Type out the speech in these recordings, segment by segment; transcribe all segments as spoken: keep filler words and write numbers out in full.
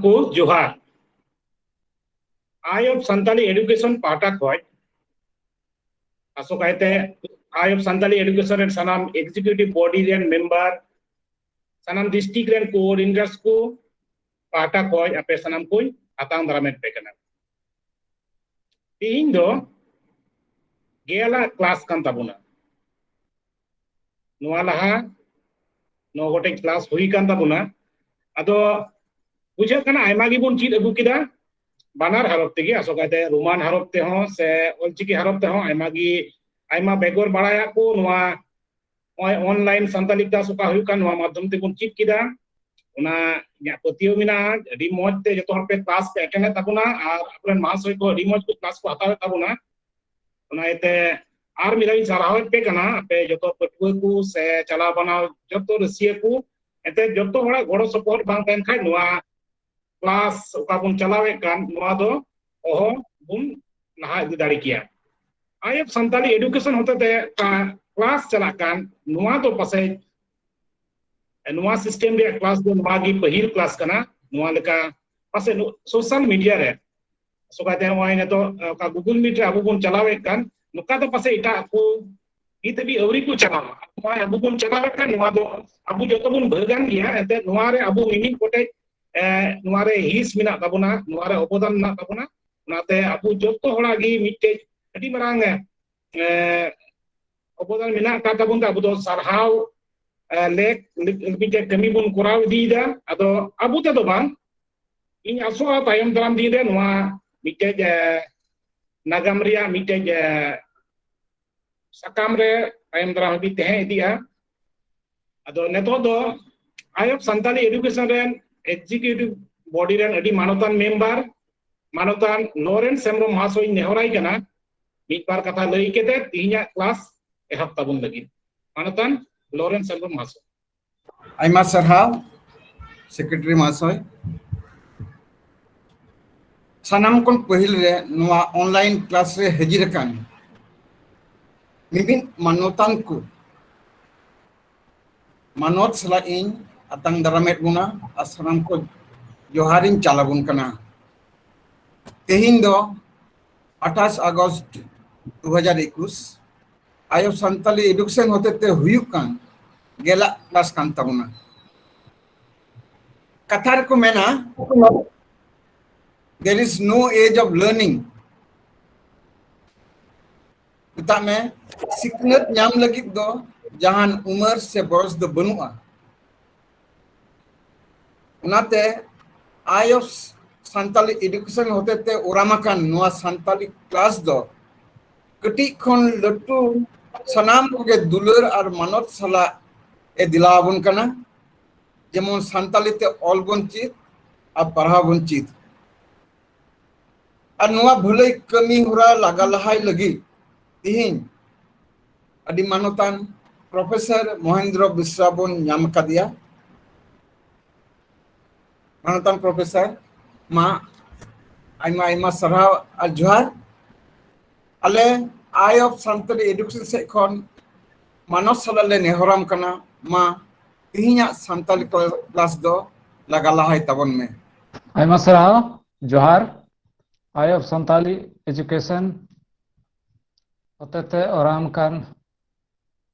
ᱠᱚ ᱡᱚᱦᱟᱨ᱾ Eye of Santali Education ᱯᱟᱦᱴᱟ ᱠᱷᱚᱱ, ᱟᱥᱚᱠᱟᱭᱛᱮ Eye of Santali Education ᱨᱮᱱ ᱥᱟᱱᱟᱢ executive body ᱨᱮᱱ member, ᱥᱟᱱᱟᱢ district ᱨᱮᱱ coordinators ᱠᱚ ᱯᱟᱦᱴᱟ ᱠᱷᱚᱱ ᱟᱯᱮ ᱥᱟᱱᱟᱢ ᱠᱚᱧ ᱟᱛᱟᱝ ᱫᱟᱨᱟᱢᱮᱫ ᱯᱮ ᱠᱟᱱᱟ᱾ ᱛᱮᱦᱮᱧ ᱫᱚ ᱜᱮᱞ ᱟᱜ class ᱠᱟᱱ ᱛᱟᱵᱚᱱᱟ᱾ ᱱᱚᱣᱟ ᱞᱟᱦᱟ ᱱᱚ ᱜᱚᱴᱮᱡ class ᱦᱩᱭ ᱠᱟᱱ ᱛᱟᱵᱚᱱᱟ᱾ ᱟᱫᱚ ᱵᱩᱡᱷᱟᱹᱜ ᱠᱟᱱᱟ ᱟᱭᱢᱟ ᱜᱮᱵᱚᱱ ᱪᱮᱫ ᱟᱹᱜᱩ ᱠᱮᱫᱟ, ᱵᱟᱱᱟᱨ ᱦᱚᱨᱚᱯ ᱛᱮᱜᱮ, ᱟᱥᱚᱠᱟᱭᱛᱮ Roman ᱦᱚᱨᱚᱯ ᱛᱮᱦᱚᱸ ᱥᱮ ᱚᱞᱪᱤᱠᱤ ᱦᱚᱨᱚᱯ ᱛᱮᱦᱚᱸ ᱟᱭᱢᱟ ᱜᱮ, ᱟᱭᱢᱟ ᱵᱮᱜᱚᱨ ᱵᱟᱲᱟᱭᱟᱜ ᱠᱚ ᱱᱚᱣᱟ ᱱᱚᱜᱼᱚᱭ online ᱥᱟᱱᱛᱟᱞᱤ class ᱚᱠᱟ ᱦᱩᱭᱩᱜ ᱠᱟᱱ, ᱱᱚᱣᱟ ᱢᱟᱫᱽᱫᱷᱚᱢ ᱛᱮᱵᱚᱱ ᱪᱮᱫ ᱠᱮᱫᱟ᱾ ᱚᱱᱟ ᱤᱧᱟᱹᱜ ᱯᱟᱹᱛᱭᱟᱹᱣ ᱢᱮᱱᱟᱜᱼᱟ, ᱟᱹᱰᱤ ᱢᱚᱡᱽ ᱛᱮ ᱡᱚᱛᱚ ᱦᱚᱲ ᱯᱮ class ᱯᱮ attend ᱮᱫ ᱛᱟᱵᱚᱱᱟ ᱟᱨ ᱟᱵᱚᱨᱮᱱ ᱢᱟᱦᱟᱥᱚᱭ ᱠᱚ ᱟᱹᱰᱤ ᱢᱚᱡᱽ ᱠᱚ class ᱠᱚ ᱦᱟᱛᱟᱣᱮᱫ ᱛᱟᱵᱚᱱᱟ᱾ ᱚᱱᱟ ᱤᱭᱟᱹᱛᱮ ᱟᱨ ᱢᱤᱫ ᱫᱷᱟᱣ ᱤᱧ ᱥᱟᱨᱦᱟᱣᱮᱫ ᱯᱮ ᱠᱟᱱᱟ, ᱟᱯᱮ ᱡᱚᱛᱚ ᱯᱟᱹᱴᱷᱩᱣᱟᱹ ᱠᱚ ᱥᱮ ᱪᱟᱞᱟᱣ ᱵᱟᱱᱟᱣ ᱡᱚᱛᱚ ᱨᱟᱹᱥᱤᱭᱟᱹ ᱠᱚ᱾ ᱮᱱᱛᱮ ᱡᱚᱛᱚ ᱦᱚᱲᱟᱜ ᱜᱚᱲᱚ ᱥᱚᱯᱚᱦᱚᱫ ᱵᱟᱝ ᱛᱟᱦᱮᱱ ᱠᱷᱟᱡ ᱱᱚᱣᱟ class ᱚᱠᱟ ᱵᱚᱱ ᱪᱟᱞᱟᱣᱮᱫ ᱠᱟᱱ, ᱱᱚᱣᱟ ᱫᱚ ᱚᱦᱚ ᱵᱚᱱ ᱞᱟᱦᱟ ᱤᱫᱤ ᱫᱟᱲᱮ ᱠᱮᱭᱟ᱾ Eye of Santali Education ᱦᱚᱛᱮᱛᱮ ᱚᱠᱟ class ᱪᱟᱞᱟᱜ ᱠᱟᱱ, ᱱᱚᱣᱟ ᱫᱚ ᱯᱟᱥᱮᱡ ᱱᱚᱣᱟ system ᱨᱮᱭᱟᱜ class ᱫᱚ ᱱᱚᱣᱟ ᱜᱮ ᱯᱟᱹᱦᱤᱞ class ᱠᱟᱱᱟ᱾ ᱱᱚᱣᱟ ᱞᱮᱠᱟ ᱯᱟᱥᱮᱡ social media ᱨᱮ, ᱥᱚᱠᱟᱭᱛᱮ ᱱᱚᱜᱼᱚᱭ ᱱᱤᱛᱚᱜ ᱚᱠᱟ Google Meet ᱨᱮ ᱟᱵᱚ ᱵᱚᱱ ᱪᱟᱞᱟᱣᱮᱫ ᱠᱟᱱ, ᱱᱚᱝᱠᱟ ᱫᱚ ᱯᱟᱥᱮᱡ ᱮᱴᱟᱜ ᱠᱚ ᱱᱤᱛ ᱦᱟᱹᱵᱤᱡ ᱟᱹᱣᱨᱤ ᱠᱚ ᱪᱟᱞᱟᱣᱟ᱾ ᱱᱚᱣᱟ ᱟᱵᱚ ᱵᱚᱱ ᱪᱟᱞᱟᱣᱮᱫ ᱠᱟᱱ, ᱱᱚᱣᱟ ᱫᱚ ᱟᱵᱚ ᱡᱚᱛᱚ ᱵᱚᱱ ᱵᱷᱟᱹᱜᱟᱱ ᱜᱮᱭᱟ᱾ ᱮᱱᱛᱮ ᱱᱚᱣᱟ ᱨᱮ ᱟᱵᱚ ᱢᱤᱢᱤᱫ ᱜᱚᱴᱮᱡ, ᱮ, ᱱᱚᱣᱟ ᱨᱮ ᱦᱤᱸᱥ ᱢᱮᱱᱟᱜ ᱛᱟᱵᱚᱱᱟ, ᱱᱚᱣᱟ ᱨᱮ ᱚᱵᱚᱫᱟᱱ ᱢᱮᱱᱟᱜ ᱛᱟᱵᱚᱱᱟ᱾ ᱚᱱᱟᱛᱮ ᱟᱵᱚ ᱡᱚᱛᱚ ᱦᱚᱲᱟᱜ ᱜᱮ ᱢᱤᱫᱴᱮᱡ ᱟᱹᱰᱤ ᱢᱟᱨᱟᱝ, ᱮ, ᱚᱵᱚᱫᱟᱱ ᱢᱮᱱᱟᱜ ᱟᱠᱟᱫ ᱛᱟᱵᱚᱱ ᱛᱮ ᱟᱵᱚ ᱫᱚ ᱥᱟᱨᱦᱟᱣ, ᱮ, ᱞᱮᱠ, ᱞᱮᱠ ᱢᱤᱫᱴᱮᱡ ᱠᱟᱹᱢᱤ ᱵᱚᱱ ᱠᱚᱨᱟᱣ ᱤᱫᱤᱭᱮᱫᱟ᱾ ᱟᱫᱚ ᱟᱵᱚ ᱛᱮᱫᱚ ᱵᱟᱝ, ᱤᱧ ᱟᱥᱚᱜᱼᱟ ᱛᱟᱭᱚᱢ ᱫᱟᱨᱟᱢ ᱫᱤᱱ ᱨᱮ ᱱᱚᱣᱟ ᱢᱤᱫᱴᱮᱡ, ᱮ, ᱱᱟᱜᱟᱢ ᱨᱮᱭᱟᱜ ᱢᱤᱫᱴᱮᱡ, ᱮ, ᱥᱟᱠᱟᱢ ᱨᱮ ᱛᱟᱭᱚᱢ ᱫᱟᱨᱟᱢ ᱦᱟᱹᱵᱤᱡ ᱛᱟᱦᱮᱸ ᱤᱫᱤᱜᱼᱟ᱾ ᱟᱫᱚ ᱱᱤᱛᱚᱜ ᱫᱚ Eye of Santali Education ᱨᱮᱱ executive body ᱨᱮᱱ ᱟᱹᱰᱤ ᱢᱟᱱᱚᱛᱟᱱ member, ᱢᱟᱱᱚᱛᱟᱱ ᱞᱚᱨᱮᱱᱥ ᱦᱮᱢᱵᱨᱚᱢ ᱢᱚᱦᱟᱥᱚᱭ ᱤᱧ ᱱᱮᱦᱚᱨᱟᱭ ᱠᱟᱱᱟ, ᱢᱤᱫ ᱵᱟᱨ ᱠᱟᱛᱷᱟ ᱞᱟᱹᱭ ᱠᱟᱛᱮ ᱛᱮᱦᱮᱧᱟᱜ class ᱮᱦᱚᱵ ᱛᱟᱵᱚᱱ ᱞᱟᱹᱜᱤᱫ᱾ ᱢᱟᱱᱚᱛᱟᱱ ᱞᱚᱨᱮᱱᱥ ᱦᱮᱢᱵᱨᱚᱢ ᱢᱚᱦᱟᱥᱚᱭ᱾ ᱟᱭᱢᱟ ᱥᱟᱨᱦᱟᱣ secretary ᱢᱚᱦᱟᱥᱚᱭ᱾ ᱥᱟᱱᱟᱢ ᱠᱷᱚᱱ ᱯᱟᱹᱦᱤᱞ ᱨᱮ ᱱᱚᱣᱟ online class ᱨᱮ ᱦᱟᱹᱡᱤᱨ ᱟᱠᱟᱱ ᱢᱤᱢᱤᱫ ᱢᱟᱱᱚᱛᱟᱱ ᱠᱚ ᱢᱟᱱᱚᱛ ᱥᱟᱞᱟᱜ ᱤᱧ ᱟᱛᱟᱝ ᱫᱟᱨᱟᱢᱮᱫ ᱵᱚᱱᱟ ᱟᱨ ᱥᱟᱱᱟᱢ ᱠᱚ ᱡᱚᱦᱟᱨᱤᱧ ᱪᱟᱞ ᱟᱵᱚᱱ ᱠᱟᱱᱟ᱾ ᱛᱮᱦᱮᱧ ᱫᱚ ᱟᱴᱷᱟᱥ ᱟᱜᱚᱥᱴ ᱫᱩ ᱦᱟᱡᱟᱨ ᱮᱠᱩᱥ, ᱟᱭᱳ ᱥᱟᱱᱛᱟᱞᱤ ᱮᱰᱩᱠᱮᱥᱚᱱ ᱦᱚᱛᱮᱛᱮ ᱦᱩᱭᱩᱜ ᱠᱟᱱ ᱜᱮᱞᱟᱜ ᱠᱞᱟᱥ ᱠᱟᱱ ᱛᱟᱵᱚᱱᱟ᱾ ᱠᱟᱛᱷᱟ ᱨᱮᱠᱚ ᱢᱮᱱᱟ, "There is no age of learning." ᱢᱮᱛᱟᱜ ᱢᱮ, ᱥᱤᱠᱷᱱᱟᱹᱛ ᱧᱟᱢ ᱞᱟᱹᱜᱤᱫ ᱫᱚ ᱡᱟᱦᱟᱱ ᱩᱢᱮᱨ ᱥᱮ ᱵᱚᱭᱚᱥ ᱫᱚ ᱵᱟᱹᱱᱩᱜᱼᱟ᱾ ᱚᱱᱟᱛᱮ ᱟᱭᱳ ᱥᱟᱱᱛᱟᱞᱤ ᱮᱰᱩᱠᱮᱥᱚᱱ ᱦᱚᱛᱮᱛᱮ ᱚᱨᱟᱢ ᱟᱠᱟᱱ ᱱᱚᱣᱟ ᱥᱟᱱᱛᱟᱞᱤ ᱠᱞᱟᱥ ᱫᱚ ᱠᱟᱹᱴᱤᱡ ᱠᱷᱚᱱ ᱞᱟᱹᱴᱩ ᱥᱟᱱᱟᱢ ᱠᱚᱜᱮ ᱫᱩᱞᱟᱹᱲ ᱟᱨ ᱢᱟᱱᱚᱛ ᱥᱟᱞᱟᱜ ᱮ ᱫᱮᱞᱟ ᱟᱵᱚᱱ ᱠᱟᱱᱟ, ᱡᱮᱢᱚᱱ ᱥᱟᱱᱛᱟᱞᱤ ᱛᱮ ᱚᱞ ᱵᱚᱱ ᱪᱮᱫ ᱟᱨ ᱯᱟᱲᱦᱟᱣ ᱵᱚᱱ ᱪᱮᱫ᱾ ᱟᱨ ᱱᱚᱣᱟ ᱵᱷᱟᱹᱞᱟᱹᱭ ᱠᱟᱹᱢᱤ ᱦᱚᱨᱟ ᱞᱟᱜᱟ ᱞᱟᱦᱟᱭ ᱞᱟᱹᱜᱤᱫ ᱛᱤᱦᱤᱧ ᱟᱹᱰᱤ ᱢᱟᱱᱚᱛᱟᱱ ᱯᱨᱚᱯᱷᱮᱥᱚᱨ ᱢᱚᱦᱮᱱᱫᱨᱚ ᱵᱮᱥᱨᱟ ᱵᱚᱱ ᱧᱟᱢ ᱟᱠᱟᱫᱮᱭᱟ᱾ ᱢᱟᱱᱚᱛᱟᱱ ᱯᱨᱚᱯᱷᱮᱥᱚᱨ, ᱢᱟ ᱟᱭᱢᱟ ᱟᱭᱢᱟ ᱥᱟᱨᱦᱟᱣ ᱟᱨ ᱡᱚᱦᱟᱨ᱾ ᱟᱞᱮ ᱟᱭ ᱚᱯᱷ ᱥᱟᱱᱛᱟᱲᱤ ᱮᱰᱩᱠᱮᱥᱚᱱ ᱥᱮᱫ ᱠᱷᱚᱱ ᱢᱟᱱᱚᱛ ᱥᱟᱞᱟᱜ ᱞᱮ ᱱᱮᱦᱚᱨᱟᱢ ᱠᱟᱱᱟ, ᱢᱟ ᱛᱤᱦᱤᱧᱟᱜ ᱥᱟᱱᱛᱟᱲᱤ ᱠᱞᱟᱥ ᱫᱚ ᱞᱟᱜᱟ ᱞᱟᱦᱟᱭ ᱛᱟᱵᱚᱱ ᱢᱮ᱾ ᱟᱭᱢᱟ ᱥᱟᱨᱦᱟᱣ, ᱡᱚᱦᱟᱨ᱾ ᱟᱭ ᱚᱯᱷ ᱥᱟᱱᱛᱟᱲᱤ ᱮᱰᱩᱠᱮᱥᱚᱱ ᱦᱚᱛᱮᱛᱮ ᱚᱨᱟᱢ ᱠᱟᱱ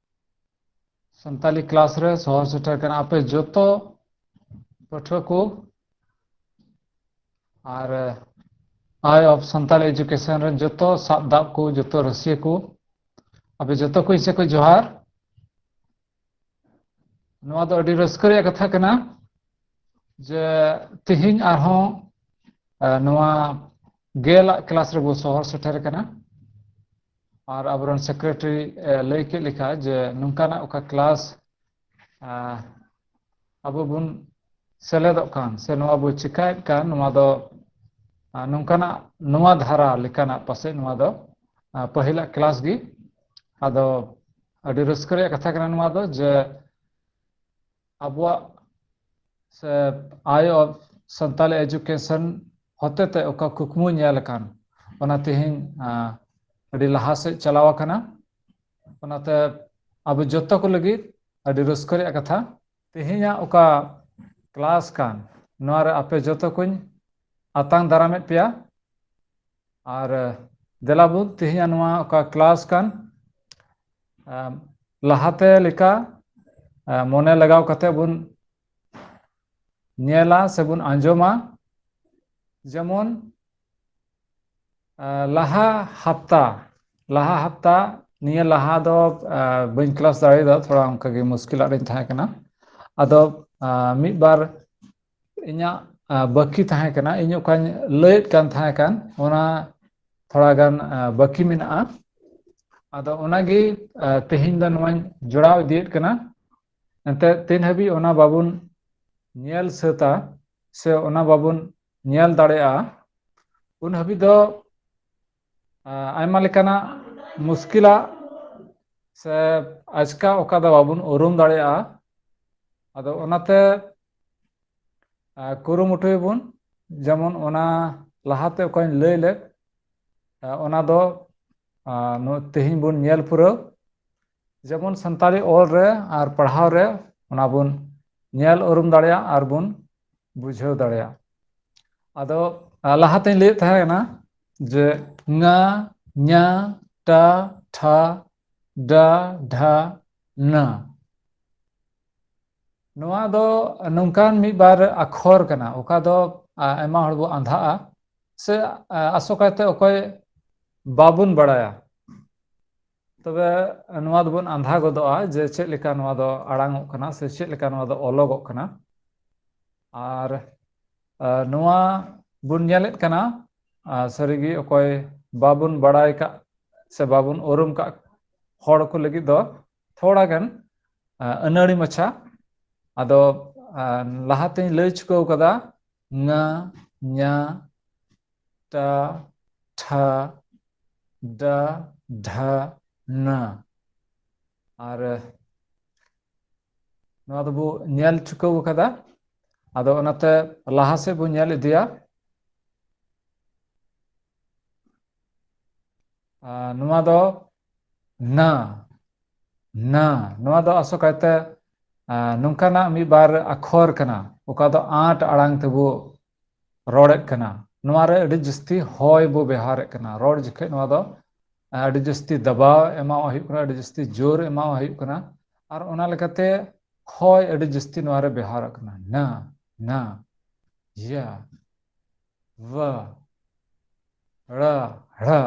ᱥᱟᱱᱛᱟᱲᱤ ᱠᱞᱟᱥ ᱨᱮ ᱥᱚᱦᱚᱨ ᱥᱮᱴᱮᱨ ᱠᱟᱱᱟ ᱟᱯᱮ ᱡᱚᱛᱚ ᱯᱟᱹᱴᱷᱩᱣᱟᱹ ᱠᱚ ᱟᱨ ᱟᱭ ᱚᱯᱷ ᱥᱟᱱᱛᱟᱲᱤ ᱮᱰᱩᱠᱮᱥᱚᱱ ᱨᱮᱱ ᱡᱚᱛᱚ ᱥᱟᱵ ᱫᱟᱵ ᱠᱚ, ᱡᱚᱛᱚ ᱨᱟᱹᱥᱤᱭᱟᱹ ᱠᱚ, ᱟᱯᱮ ᱡᱚᱛᱚ ᱠᱚ ᱤᱧ ᱥᱮᱫ ᱠᱷᱚᱱ ᱡᱚᱦᱟᱨ᱾ ᱱᱚᱣᱟ ᱫᱚ ᱟᱹᱰᱤ ᱨᱟᱹᱥᱠᱟᱹ ᱨᱮᱭᱟᱜ ᱠᱟᱛᱷᱟ ᱠᱟᱱᱟ ᱡᱮ ᱛᱮᱦᱮᱧ ᱟᱨᱦᱚᱸ, ᱮ, ᱱᱚᱣᱟ ᱜᱮᱞᱟᱜ ᱠᱞᱟᱥ ᱨᱮᱵᱚ ᱥᱚᱦᱚᱨ ᱥᱮᱴᱮᱨ ᱠᱟᱱᱟ᱾ ᱟᱨ ᱟᱵᱚᱨᱮᱱ ᱥᱮᱠᱨᱮᱴᱟᱨᱤ, ᱮ, ᱞᱟᱹᱭ ᱠᱮᱫ ᱞᱮᱠᱟ ᱡᱮ ᱱᱚᱝᱠᱟᱱᱟᱜ ᱚᱠᱟ ᱠᱞᱟᱥ, ᱮ, ᱟᱵᱚ ᱵᱚᱱ ᱥᱮᱞᱮᱫᱚᱜ ᱠᱟᱱ ᱥᱮ ᱱᱚᱣᱟ ᱵᱚ ᱪᱮᱠᱟᱭᱮᱫ ᱠᱟᱱ, ᱱᱚᱣᱟ ᱫᱚ, ᱮ, ᱱᱚᱝᱠᱟᱱᱟᱜ ᱱᱚᱣᱟ ᱫᱷᱟᱨᱟ ᱞᱮᱠᱟᱱᱟᱜ ᱯᱟᱥᱮᱡ ᱱᱚᱣᱟ ᱫᱚ, ᱮ, ᱯᱟᱹᱦᱤᱞᱟᱜ ᱠᱞᱟᱥ ᱜᱮ᱾ ᱟᱫᱚ ᱟᱹᱰᱤ ᱨᱟᱹᱥᱠᱟᱹ ᱨᱮᱭᱟᱜ ᱠᱟᱛᱷᱟ ᱠᱟᱱᱟ ᱱᱚᱣᱟ ᱫᱚ ᱡᱮ ᱟᱵᱚᱣᱟᱜ ᱥᱮ ᱟᱭ ᱚᱯᱷ ᱥᱟᱱᱛᱟᱲᱤ ᱮᱰᱩᱠᱮᱥᱚᱱ ᱦᱚᱛᱮᱛᱮ ᱚᱠᱟ ᱠᱩᱠᱢᱩ ᱧᱮᱞ ᱟᱠᱟᱱ, ᱚᱱᱟ ᱛᱮᱦᱮᱧ, ᱟ, ᱟᱹᱰᱤ ᱞᱟᱦᱟ ᱥᱮᱫ ᱪᱟᱞᱟᱣ ᱟᱠᱟᱱᱟ᱾ ᱚᱱᱟᱛᱮ ᱟᱵᱚ ᱡᱚᱛᱚ ᱠᱚ ᱞᱟᱹᱜᱤᱫ ᱟᱹᱰᱤ ᱨᱟᱹᱥᱠᱟᱹ ᱨᱮᱭᱟᱜ ᱠᱟᱛᱷᱟ, ᱛᱮᱦᱮᱧᱟᱜ ᱚᱠᱟ ᱠᱞᱟᱥ ᱠᱟᱱ, ᱱᱚᱣᱟ ᱨᱮ ᱟᱯᱮ ᱡᱚᱛᱚ ᱠᱚᱧ ᱟᱛᱟᱝ ᱫᱟᱨᱟᱢᱮᱫ ᱯᱮᱭᱟ᱾ ᱟᱨ ᱫᱮᱞᱟ ᱵᱚᱱ ᱛᱮᱦᱮᱧᱟᱜ ᱱᱚᱣᱟ ᱚᱠᱟ ᱠᱞᱟᱥ ᱠᱟᱱ, ᱟᱢ, ᱞᱟᱦᱟᱛᱮ ᱞᱮᱠᱟ, ᱟ, ᱢᱚᱱᱮ ᱞᱟᱜᱟᱣ ᱠᱟᱛᱮ ᱵᱚᱱ ᱧᱮᱞᱟ ᱥᱮᱵᱚᱱ ᱟᱸᱡᱚᱢᱟ᱾ ᱡᱮᱢᱚᱱ, ᱟ, ᱞᱟᱦᱟ ᱦᱟᱯᱛᱟ, ᱞᱟᱦᱟ ᱦᱟᱯᱛᱟ, ᱱᱤᱭᱟᱹ ᱞᱟᱦᱟ ᱫᱚ, ᱟ, ᱵᱟᱹᱧ ᱠᱞᱟᱥ ᱫᱟᱲᱮᱭᱟᱫᱟ, ᱛᱷᱚᱲᱟ ᱚᱱᱠᱟᱜᱮ ᱢᱩᱥᱠᱤᱞᱟᱜ ᱨᱤᱧ ᱛᱟᱦᱮᱸ ᱠᱟᱱᱟ᱾ ᱟᱫᱚ, ᱟ, ᱢᱤᱫ ᱵᱟᱨ ᱤᱧᱟᱹᱜ, ᱟ, ᱵᱟᱹᱠᱤ ᱛᱟᱦᱮᱸ ᱠᱟᱱᱟ, ᱤᱧ ᱚᱠᱟᱧ ᱞᱟᱹᱭᱮᱫ ᱠᱟᱱ ᱛᱟᱦᱮᱸ ᱠᱟᱱ, ᱚᱱᱟ ᱛᱷᱚᱲᱟ ᱜᱟᱱ, ᱟ, ᱵᱟᱹᱠᱤ ᱢᱮᱱᱟᱜᱼᱟ᱾ ᱟᱫᱚ ᱚᱱᱟᱜᱮ, ᱟ, ᱛᱮᱦᱮᱧ ᱫᱚ ᱱᱚᱣᱟᱧ ᱡᱚᱲᱟᱣ ᱤᱫᱤᱭᱮᱫ ᱠᱟᱱᱟ᱾ ᱮᱱᱛᱮ ᱛᱤᱱ ᱦᱟᱹᱵᱤᱡ ᱚᱱᱟ ᱵᱟᱵᱚᱱ ᱧᱮᱞ ᱥᱟᱹᱛᱟ ᱥᱮ ᱚᱱᱟ ᱵᱟᱵᱚᱱ ᱧᱮᱞ ᱫᱟᱲᱮᱭᱟᱜᱼᱟ, ᱩᱱ ᱦᱟᱹᱵᱤᱡ ᱫᱚ, ᱟ, ᱟᱭᱢᱟ ᱞᱮᱠᱟᱱᱟᱜ ᱢᱩᱥᱠᱤᱞᱟᱜ ᱥᱮ ᱟᱪᱠᱟ ᱚᱠᱟ ᱫᱚ ᱵᱟᱵᱚᱱ ᱩᱨᱩᱢ ᱫᱟᱲᱮᱭᱟᱜᱼᱟ᱾ ᱟᱫᱚ ᱚᱱᱟᱛᱮ, ᱟ, ᱠᱩᱨᱩᱢᱩᱴᱩᱭᱟᱵᱚᱱ, ᱡᱮᱢᱚᱱ ᱚᱱᱟ ᱞᱟᱦᱟᱛᱮ ᱚᱠᱟᱧ ᱞᱟᱹᱭ ᱞᱮᱫ, ᱟ, ᱚᱱᱟ ᱫᱚ, ᱟ, ᱱᱚ-, ᱛᱮᱦᱮᱧ ᱵᱚᱱ ᱧᱮᱞ ᱯᱩᱨᱟᱹᱣ᱾ ᱡᱮᱢᱚᱱ ᱥᱟᱱᱛᱟᱲᱤ ᱚᱞ ᱨᱮ ᱟᱨ ᱯᱟᱲᱦᱟᱣ ᱨᱮ ᱚᱱᱟ ᱵᱚᱱ ᱧᱮᱞ ᱩᱨᱩᱢ ᱫᱟᱲᱮᱭᱟᱜᱼᱟ ᱟᱨ ᱵᱚᱱ ᱵᱩᱡᱷᱟᱹᱣ ᱫᱟᱲᱮᱭᱟᱜᱼᱟ᱾ ᱟᱫᱚ, ᱟ, ᱞᱟᱦᱟᱛᱮᱧ ᱞᱟᱹᱭᱮᱫ ᱛᱟᱦᱮᱸ ᱠᱟᱱᱟ ᱡᱮ ᱝᱟ, ᱧᱟ, ᱴᱟ, ᱴᱷᱟ, ᱰᱟ, ᱰᱷᱟ, ᱱᱟ᱾ ᱱᱚᱣᱟ ᱫᱚ ᱱᱚᱝᱠᱟᱱ ᱢᱤᱫ ᱵᱟᱨ ᱟᱠᱷᱚᱨ ᱠᱟᱱᱟ, ᱚᱠᱟ ᱫᱚ, ᱟ, ᱟᱭᱢᱟ ᱦᱚᱲ ᱵᱚ ᱟᱸᱫᱷᱟᱜᱼᱟ ᱥᱮ, ᱟ, ᱟᱥᱚᱠᱟᱭᱛᱮ ᱚᱠᱚᱭ ᱵᱟᱵᱚᱱ ᱵᱟᱲᱟᱭᱟ᱾ ᱛᱚᱵᱮ ᱱᱚᱣᱟ ᱫᱚᱵᱚᱱ ᱟᱸᱫᱷᱟ ᱜᱚᱫᱚᱜᱼᱟ ᱡᱮ ᱪᱮᱫ ᱞᱮᱠᱟ ᱱᱚᱣᱟ ᱫᱚ ᱟᱲᱟᱝᱚᱜ ᱠᱟᱱᱟ ᱥᱮ ᱪᱮᱫ ᱞᱮᱠᱟ ᱱᱚᱣᱟ ᱫᱚ ᱚᱞᱚᱜᱚᱜ ᱠᱟᱱᱟ᱾ ᱟᱨ, ᱟ, ᱱᱚᱣᱟ ᱵᱚᱱ ᱧᱮᱞᱮᱫ ᱠᱟᱱᱟ, ᱟ, ᱥᱟᱹᱨᱤᱜᱮ ᱚᱠᱚᱭ ᱵᱟᱵᱚᱱ ᱵᱟᱲᱟᱭ ᱠᱟᱜ ᱥᱮ ᱵᱟᱵᱚᱱ ᱩᱨᱩᱢ ᱠᱟᱜ ᱦᱚᱲ ᱠᱚ ᱞᱟᱹᱜᱤᱫ ᱫᱚ ᱛᱷᱚᱲᱟ ᱜᱟᱱ, ᱟ, ᱟᱹᱱᱟᱹᱲᱤ ᱢᱟᱪᱷᱟ᱾ ᱟᱫᱚ, ᱟ, ᱞᱟᱦᱟᱛᱮᱧ ᱞᱟᱹᱭ ᱪᱩᱠᱟᱹᱣ ᱠᱟᱫᱟ, ᱝᱟ, ᱧᱟ, ᱴᱟ, ᱴᱷᱟ, ᱰᱟ, ᱰᱷᱟ, ᱱᱟ᱾ ᱟᱨ ᱱᱚᱣᱟ ᱫᱚᱵᱚ ᱧᱮᱞ ᱪᱩᱠᱟᱹᱣ ᱠᱟᱫᱟ᱾ ᱟᱫᱚ ᱚᱱᱟᱛᱮ ᱞᱟᱦᱟ ᱥᱮᱫ ᱵᱚ ᱧᱮᱞ ᱤᱫᱤᱭᱟ᱾ ᱟᱨ ᱱᱚᱣᱟ ᱫᱚ ᱱᱟ, ᱱᱟ, ᱱᱚᱣᱟ ᱫᱚ ᱟᱥᱚᱠᱟᱭᱛᱮ ᱱᱚᱝᱠᱟᱱᱟᱜ ᱢᱤᱫ ᱵᱟᱨ ᱟᱠᱷᱚᱨ ᱠᱟᱱᱟ, ᱚᱠᱟ ᱫᱚ ᱟᱸᱴ ᱟᱲᱟᱝ ᱛᱮᱵᱚ ᱨᱚᱲᱮᱫ ᱠᱟᱱᱟ᱾ ᱱᱚᱣᱟ ᱨᱮ ᱟᱹᱰᱤ ᱡᱟᱹᱥᱛᱤ ᱦᱚᱭ ᱵᱚ ᱵᱮᱣᱦᱟᱨᱮᱫ ᱠᱟᱱᱟ᱾ ᱨᱚᱲ ᱡᱚᱠᱷᱮᱡ ᱱᱚᱣᱟ ᱫᱚ ᱟᱹᱰᱤ ᱡᱟᱹᱥᱛᱤ ᱫᱟᱵᱟᱣ ᱮᱢᱟᱣᱟᱜ ᱦᱩᱭᱩᱜ ᱠᱟᱱᱟ, ᱟᱹᱰᱤ ᱡᱟᱹᱥᱛᱤ ᱡᱳᱨ ᱮᱢᱟᱣᱟᱜ ᱦᱩᱭᱩᱜ ᱠᱟᱱᱟ᱾ ᱟᱨ ᱚᱱᱟ ᱞᱮᱠᱟᱛᱮ ᱦᱚᱭ ᱟᱹᱰᱤ ᱡᱟᱹᱥᱛᱤ ᱱᱚᱣᱟ ᱨᱮ ᱵᱮᱣᱦᱟᱨᱚᱜ ᱠᱟᱱᱟ᱾ ᱱᱟ, ᱱᱟ, ᱭᱟ, ᱣᱟ, ᱲᱟ, ᱲᱟ,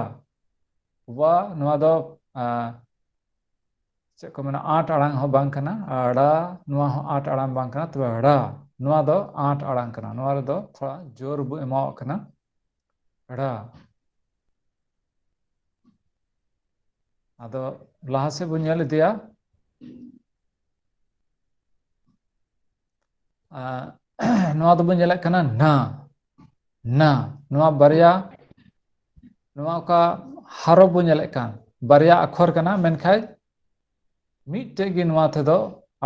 ᱣᱟ᱾ ᱱᱚᱣᱟ ᱫᱚ ᱪᱮᱫ ᱠᱚ ᱢᱮᱱᱟ, ᱟᱸᱴ ᱟᱲᱟᱝ ᱦᱚᱸ ᱵᱟᱝ ᱠᱟᱱᱟ᱾ ᱟᱲᱟ, ᱱᱚᱣᱟ ᱦᱚᱸ ᱟᱸᱴ ᱟᱲᱟᱝ ᱵᱟᱝ ᱠᱟᱱᱟ, ᱛᱚᱵᱮ ᱲᱟ, ᱱᱚᱣᱟ ᱫᱚ ᱟᱸᱴ ᱟᱲᱟᱝ ᱠᱟᱱᱟ᱾ ᱱᱚᱣᱟ ᱨᱮᱫᱚ ᱛᱷᱚᱲᱟ ᱡᱳᱨ ᱵᱚ ᱮᱢᱟᱣᱟᱜ ᱠᱟᱱᱟ, ᱲᱟ᱾ ᱟᱫᱚ ᱞᱟᱦᱟ ᱥᱮᱫ ᱵᱚᱱ ᱧᱮᱞ ᱤᱫᱤᱭᱟ᱾ ᱱᱚᱣᱟ ᱫᱚᱵᱚᱱ ᱧᱮᱞᱮᱫ ᱠᱟᱱᱟ ᱱᱟ, ᱱᱟ᱾ ᱱᱚᱣᱟ ᱵᱟᱨᱭᱟ, ᱱᱚᱣᱟ ᱚᱠᱟ ᱦᱟᱨᱚᱯ ᱵᱚᱱ ᱧᱮᱞᱮᱫ ᱠᱟᱱ, ᱵᱟᱨᱭᱟ ᱟᱠᱷᱚᱨ ᱠᱟᱱᱟ, ᱢᱮᱱᱠᱷᱟᱱ ᱢᱤᱫᱴᱮᱡ ᱜᱮ ᱱᱚᱣᱟ ᱛᱮᱫᱚ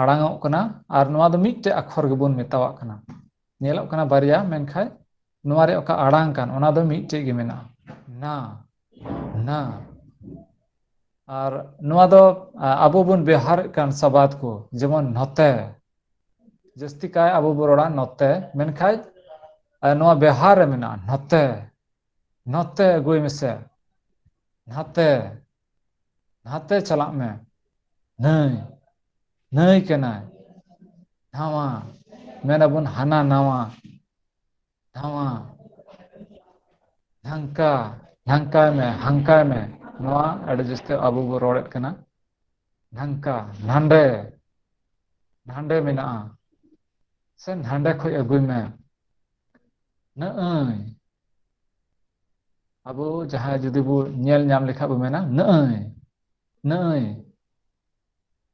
ᱟᱲᱟᱝᱚᱜ ᱠᱟᱱᱟ, ᱟᱨ ᱱᱚᱣᱟ ᱫᱚ ᱢᱤᱫᱴᱮᱡ ᱟᱠᱷᱚᱨ ᱜᱮᱵᱚᱱ ᱢᱮᱛᱟᱣᱟᱜ ᱠᱟᱱᱟ᱾ ᱧᱮᱞᱚᱜ ᱠᱟᱱᱟ ᱵᱟᱨᱭᱟ, ᱢᱮᱱᱠᱷᱟᱱ ᱱᱚᱣᱟ ᱨᱮ ᱚᱠᱟ ᱟᱲᱟᱝ ᱠᱟᱱ, ᱚᱱᱟ ᱫᱚ ᱢᱤᱫᱴᱮᱡ ᱜᱮ ᱢᱮᱱᱟᱜᱼᱟ, ᱱᱟ, ᱱᱟ᱾ ᱟᱨ ᱱᱚᱣᱟ ᱫᱚ ᱟᱵᱚ ᱵᱚᱱ ᱵᱮᱣᱦᱟᱨᱮᱫ ᱠᱟᱱ ᱥᱟᱵᱟᱫ ᱠᱚ, ᱡᱮᱢᱚᱱ ᱱᱚᱛᱮ, ᱡᱟᱹᱥᱛᱤ ᱠᱟᱭ ᱟᱵᱚ ᱵᱚ ᱨᱚᱲᱟ ᱱᱚᱛᱮ, ᱢᱮᱱᱠᱷᱟᱱ ᱱᱚᱣᱟ ᱵᱮᱣᱦᱟᱨ ᱨᱮ ᱢᱮᱱᱟᱜᱼᱟ, ᱱᱚᱛᱮ, ᱱᱚᱛᱮ ᱟᱹᱜᱩᱭ ᱢᱮᱥᱮ, ᱱᱟᱛᱮ, ᱱᱟᱛᱮ ᱪᱟᱞᱟᱜ ᱢᱮ, ᱱᱟᱹᱭ, ᱱᱟᱹᱭ ᱠᱟᱱᱟᱭ, ᱱᱟᱣᱟ, ᱢᱮᱱᱟᱵᱚᱱ ᱦᱟᱱᱟ ᱱᱟᱣᱟ, ᱱᱟᱣᱟ, ᱰᱷᱟᱝᱠᱟ, ᱰᱷᱟᱝᱠᱟᱭ ᱢᱮ, ᱦᱟᱝᱠᱟᱭ ᱢᱮ᱾ ᱱᱚᱣᱟ ᱟᱹᱰᱤ ᱡᱟᱹᱥᱛᱤ ᱟᱵᱚ ᱵᱚ ᱨᱚᱲᱮᱫ ᱠᱟᱱᱟ᱾ ᱰᱷᱟᱝᱠᱟ, ᱱᱟᱸᱰᱮ, ᱱᱟᱸᱰᱮ ᱢᱮᱱᱟᱜᱼᱟ, ᱥᱮ ᱱᱟᱸᱰᱮ ᱠᱷᱚᱡ ᱟᱹᱜᱩᱭ ᱢᱮ᱾ ᱱᱟᱹᱜᱼᱟᱹᱭ, ᱟᱵᱚ ᱡᱟᱦᱟᱸᱭ ᱡᱩᱫᱤ ᱵᱚ ᱧᱮᱞ ᱧᱟᱢ ᱞᱮᱠᱷᱟᱡ ᱵᱚ ᱢᱮᱱᱟ, ᱱᱟᱹᱜᱼᱟᱹᱭ, ᱱᱟᱹᱜᱼᱟᱹᱭ᱾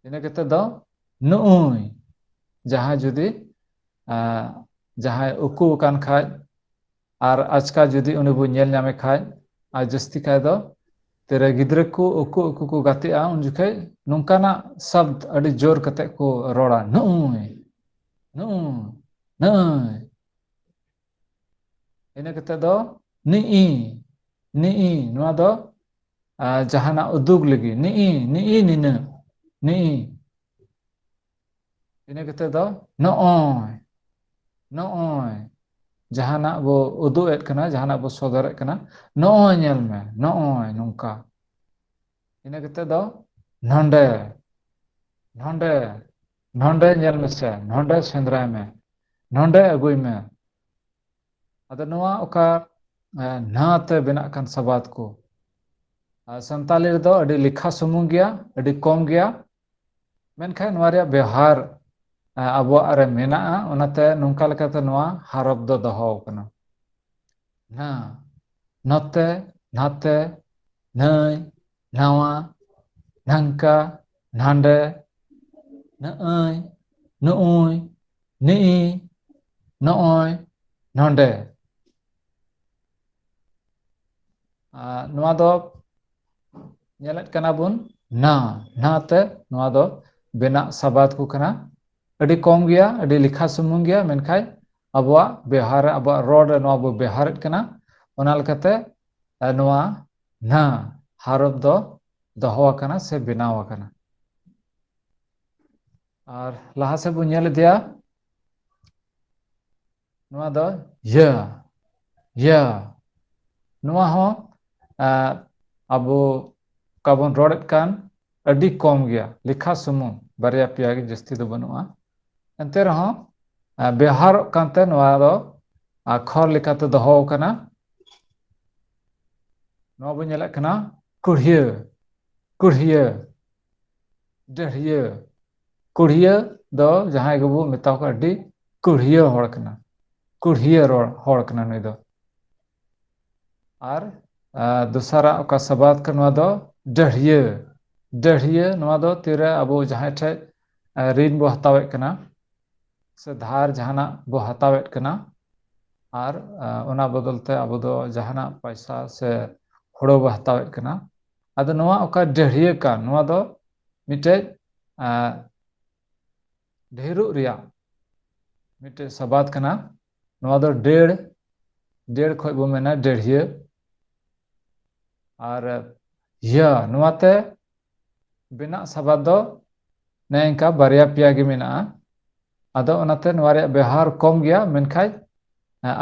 ᱤᱱᱟᱹ ᱠᱟᱛᱮ ᱫᱚ ᱱᱩᱜᱼᱩᱭ᱾ ᱡᱟᱦᱟᱸᱭ ᱡᱩᱫᱤ, ᱟᱸ, ᱡᱟᱦᱟᱸᱭ ᱩᱠᱩ ᱟᱠᱟᱱ ᱠᱷᱟᱡ, ᱟᱨ ᱟᱪᱠᱟ ᱡᱩᱫᱤ ᱩᱱᱤ ᱵᱚ ᱧᱮᱞ ᱧᱟᱢᱮ ᱠᱷᱟᱡ, ᱟᱨ ᱡᱟᱹᱥᱛᱤ ᱠᱟᱭ ᱫᱚ ᱛᱤᱨᱮ ᱜᱤᱫᱽᱨᱟᱹ ᱠᱚ ᱩᱠᱩ ᱩᱠᱩ ᱠᱚ ᱜᱟᱛᱮᱜᱼᱟ, ᱩᱱ ᱡᱚᱠᱷᱮᱡ ᱱᱚᱝᱠᱟᱱᱟᱜ ᱥᱟᱵᱫ ᱟᱹᱰᱤ ᱡᱳᱨ ᱠᱟᱛᱮ ᱠᱚ ᱨᱚᱲᱟ, ᱱᱩᱜᱼᱩᱭ, ᱱᱩᱜᱼᱩᱭ, ᱱᱩᱜᱼᱩᱭ᱾ ᱤᱱᱟᱹ ᱠᱟᱛᱮ ᱫᱚ ᱱᱤᱜᱼᱤ, ᱱᱤᱜᱼᱤ, ᱱᱚᱣᱟ ᱫᱚ, ᱟᱸ, ᱡᱟᱦᱟᱱᱟᱜ ᱩᱫᱩᱜ ᱞᱟᱹᱜᱤᱫ, ᱱᱤᱜᱼᱤ, ᱱᱤᱜᱼᱤ, ᱱᱤᱱᱟᱹᱜ, ᱱᱤᱜᱼᱤ᱾ ᱤᱱᱟᱹ ᱠᱟᱛᱮ ᱫᱚ ᱱᱚᱜᱼᱚᱭ, ᱱᱚᱜᱼᱚᱭ ᱡᱟᱦᱟᱱᱟᱜ ᱵᱚ ᱩᱫᱩᱜ ᱮᱫ ᱠᱟᱱᱟ, ᱡᱟᱦᱟᱱᱟᱜ ᱵᱚ ᱥᱚᱫᱚᱨᱮᱫ ᱠᱟᱱᱟ, ᱱᱚᱜᱼᱚᱭ ᱧᱮᱞ ᱢᱮ, ᱱᱚᱜᱼᱚᱭ ᱱᱚᱝᱠᱟ᱾ ᱤᱱᱟᱹ ᱠᱟᱛᱮ ᱫᱚ ᱱᱚᱰᱮ, ᱱᱚᱰᱮ, ᱱᱚᱰᱮ ᱧᱮᱞ ᱢᱮᱥᱮ, ᱱᱚᱰᱮ ᱥᱮᱸᱫᱽᱨᱟᱭ ᱢᱮ, ᱱᱚᱰᱮ ᱟᱹᱜᱩᱭ ᱢᱮ᱾ ᱟᱫᱚ ᱱᱚᱣᱟ ᱚᱠᱟ, ᱮ, ᱱᱟ ᱛᱮ ᱵᱮᱱᱟᱜ ᱠᱟᱱ ᱥᱟᱵᱟᱫ ᱠᱚ, ᱟᱨ ᱥᱟᱱᱛᱟᱞᱤ ᱨᱮᱫᱚ ᱟᱹᱰᱤ ᱞᱮᱠᱷᱟ ᱥᱩᱢᱩᱝ ᱜᱮᱭᱟ, ᱟᱹᱰᱤ ᱠᱚᱢ ᱜᱮᱭᱟ, ᱢᱮᱱᱠᱷᱟᱱ ᱱᱚᱣᱟ ᱨᱮᱭᱟᱜ ᱵᱮᱣᱦᱟᱨ, ᱮ, ᱟᱵᱚᱣᱟᱜ ᱨᱮ ᱢᱮᱱᱟᱜᱼᱟ, ᱚᱱᱟᱛᱮ ᱱᱚᱝᱠᱟ ᱞᱮᱠᱟᱛᱮ ᱱᱚᱣᱟ ᱦᱟᱨᱚᱯ ᱫᱚ ᱫᱚᱦᱚ ᱟᱠᱟᱱᱟ᱾ ᱱᱟ, ᱱᱚᱛᱮ, ᱱᱟᱛᱮ, ᱱᱟᱹᱭ, ᱱᱟᱣᱟ, ᱱᱟᱝᱠᱟ, ᱱᱟᱸᱰᱮ, ᱱᱟᱹᱭ, ᱱᱩᱭ, ᱱᱤᱭ, ᱱᱚᱜᱼᱚᱭ, ᱱᱚᱰᱮ᱾ ᱟᱨ ᱱᱚᱣᱟ ᱫᱚ ᱧᱮᱞᱮᱫ ᱠᱟᱱᱟ ᱵᱚᱱ ᱱᱟ, ᱱᱟ ᱛᱮ ᱱᱚᱣᱟ ᱫᱚ ᱵᱮᱱᱟᱜ ᱥᱟᱵᱟᱫ ᱠᱚ ᱠᱟᱱᱟ᱾ ᱟᱹᱰᱤ ᱠᱚᱢ ᱜᱮᱭᱟ, ᱟᱹᱰᱤ ᱞᱮᱠᱷᱟ ᱥᱩᱢᱩᱝ ᱜᱮᱭᱟ, ᱢᱮᱱᱠᱷᱟᱱ ᱟᱵᱚᱣᱟᱜ ᱵᱮᱣᱦᱟᱨ ᱨᱮ, ᱟᱵᱚᱣᱟᱜ ᱨᱚᱲ ᱨᱮ ᱱᱚᱣᱟ ᱵᱚ ᱵᱮᱣᱦᱟᱨᱮᱫ ᱠᱟᱱᱟ᱾ ᱚᱱᱟ ᱞᱮᱠᱟᱛᱮ, ᱮ, ᱱᱚᱣᱟ ᱱᱟ ᱦᱟᱨᱚᱯ ᱫᱚ ᱫᱚᱦᱚ ᱟᱠᱟᱱᱟ ᱥᱮ ᱵᱮᱱᱟᱣ ᱟᱠᱟᱱᱟ᱾ ᱟᱨ ᱞᱟᱦᱟ ᱥᱮᱫ ᱵᱚᱱ ᱧᱮᱞ ᱤᱫᱤᱭᱟ᱾ ᱱᱚᱣᱟ ᱫᱚ ᱭᱟᱹ, ᱭᱟᱹ᱾ ᱱᱚᱣᱟ ᱦᱚᱸ, ᱮ, ᱟᱵᱚ ᱚᱠᱟ ᱵᱚᱱ ᱨᱚᱲᱮᱫ ᱠᱟᱱ ᱟᱹᱰᱤ ᱠᱚᱢ ᱜᱮᱭᱟ, ᱞᱮᱠᱷᱟ ᱥᱩᱢᱩᱝ ᱵᱟᱨᱭᱟ ᱯᱮᱭᱟ ᱜᱮ, ᱡᱟᱹᱥᱛᱤ ᱫᱚ ᱵᱟᱹᱱᱩᱜᱼᱟ᱾ ᱮᱱᱛᱮ ᱨᱮᱦᱚᱸ, ᱮ, ᱵᱮᱣᱦᱟᱨᱚᱜ ᱠᱟᱱᱛᱮ ᱱᱚᱣᱟ ᱫᱚ ᱟᱠᱷᱚᱨ ᱞᱮᱠᱟᱛᱮ ᱫᱚᱦᱚ ᱟᱠᱟᱱᱟ᱾ ᱱᱚᱣᱟ ᱵᱚᱱ ᱧᱮᱞᱮᱫ ᱠᱟᱱᱟ ᱠᱩᱲᱦᱤᱭᱟᱹ, ᱠᱩᱲᱦᱤᱭᱟᱹ, ᱰᱟᱹᱲᱦᱤᱭᱟᱹ᱾ ᱠᱩᱲᱦᱤᱭᱟᱹ ᱫᱚ ᱡᱟᱦᱟᱸᱭ ᱜᱮᱵᱚ ᱢᱮᱛᱟ ᱠᱚᱣᱟ ᱟᱹᱰᱤ ᱠᱩᱲᱦᱤᱭᱟᱹ ᱦᱚᱲ ᱠᱟᱱᱟ, ᱠᱩᱲᱦᱤᱭᱟᱹ ᱨᱚᱲ ᱦᱚᱲ ᱠᱟᱱᱟ ᱱᱩᱭ ᱫᱚ᱾ ᱟᱨ, ᱟ, ᱫᱚᱥᱟᱨᱟᱜ ᱚᱠᱟ ᱥᱟᱵᱟᱫ ᱠᱟᱱᱟ, ᱱᱚᱣᱟ ᱫᱚ ᱰᱟᱹᱲᱦᱤᱭᱟᱹ᱾ ᱰᱟᱹᱲᱦᱤᱭᱟᱹ, ᱱᱚᱣᱟ ᱫᱚ ᱛᱤᱨᱮ ᱟᱵᱚ ᱡᱟᱦᱟᱸᱭ ᱴᱷᱮᱡ, ᱟ, ᱨᱤᱱ ᱵᱚ ᱦᱟᱛᱟᱣᱮᱫ ᱠᱟᱱᱟ, ᱥᱮ ᱫᱷᱟᱨ ᱡᱟᱦᱟᱱᱟᱜ ᱵᱚ ᱦᱟᱛᱟᱣᱮᱫ ᱠᱟᱱᱟ, ᱟᱨ, ᱟ, ᱚᱱᱟ ᱵᱚᱫᱚᱞ ᱛᱮ ᱟᱵᱚ ᱫᱚ ᱡᱟᱦᱟᱱᱟᱜ ᱯᱚᱭᱥᱟ ᱥᱮ ᱦᱳᱲᱳ ᱵᱚ ᱦᱟᱛᱟᱣᱮᱫ ᱠᱟᱱᱟ᱾ ᱟᱫᱚ ᱱᱚᱣᱟ ᱚᱠᱟ ᱰᱟᱹᱲᱦᱤᱭᱟᱹ ᱠᱟᱱ, ᱱᱚᱣᱟ ᱫᱚ ᱢᱤᱫᱴᱮᱡ, ᱟ, ᱰᱷᱮᱨᱚᱜ ᱨᱮᱭᱟᱜ ᱢᱤᱫᱴᱮᱡ ᱥᱟᱵᱟᱫ ᱠᱟᱱᱟ᱾ ᱱᱚᱣᱟ ᱫᱚ ᱰᱟᱹᱲ, ᱰᱟᱹᱲ ᱠᱷᱚᱡ ᱵᱚ ᱢᱮᱱᱟ ᱰᱟᱹᱲᱦᱤᱭᱟᱹ᱾ ᱟᱨ ᱭᱟᱹ, ᱱᱚᱣᱟᱛᱮ ᱵᱮᱱᱟᱜ ᱥᱟᱵᱟᱫ ᱫᱚ ᱱᱮᱝᱠᱟ ᱵᱟᱨᱭᱟ ᱯᱮᱭᱟ ᱜᱮ ᱢᱮᱱᱟᱜᱼᱟ᱾ ᱟᱫᱚ ᱚᱱᱟᱛᱮ ᱱᱚᱣᱟ ᱨᱮᱭᱟᱜ ᱵᱮᱣᱦᱟᱨ ᱠᱚᱢ ᱜᱮᱭᱟ, ᱢᱮᱱᱠᱷᱟᱱ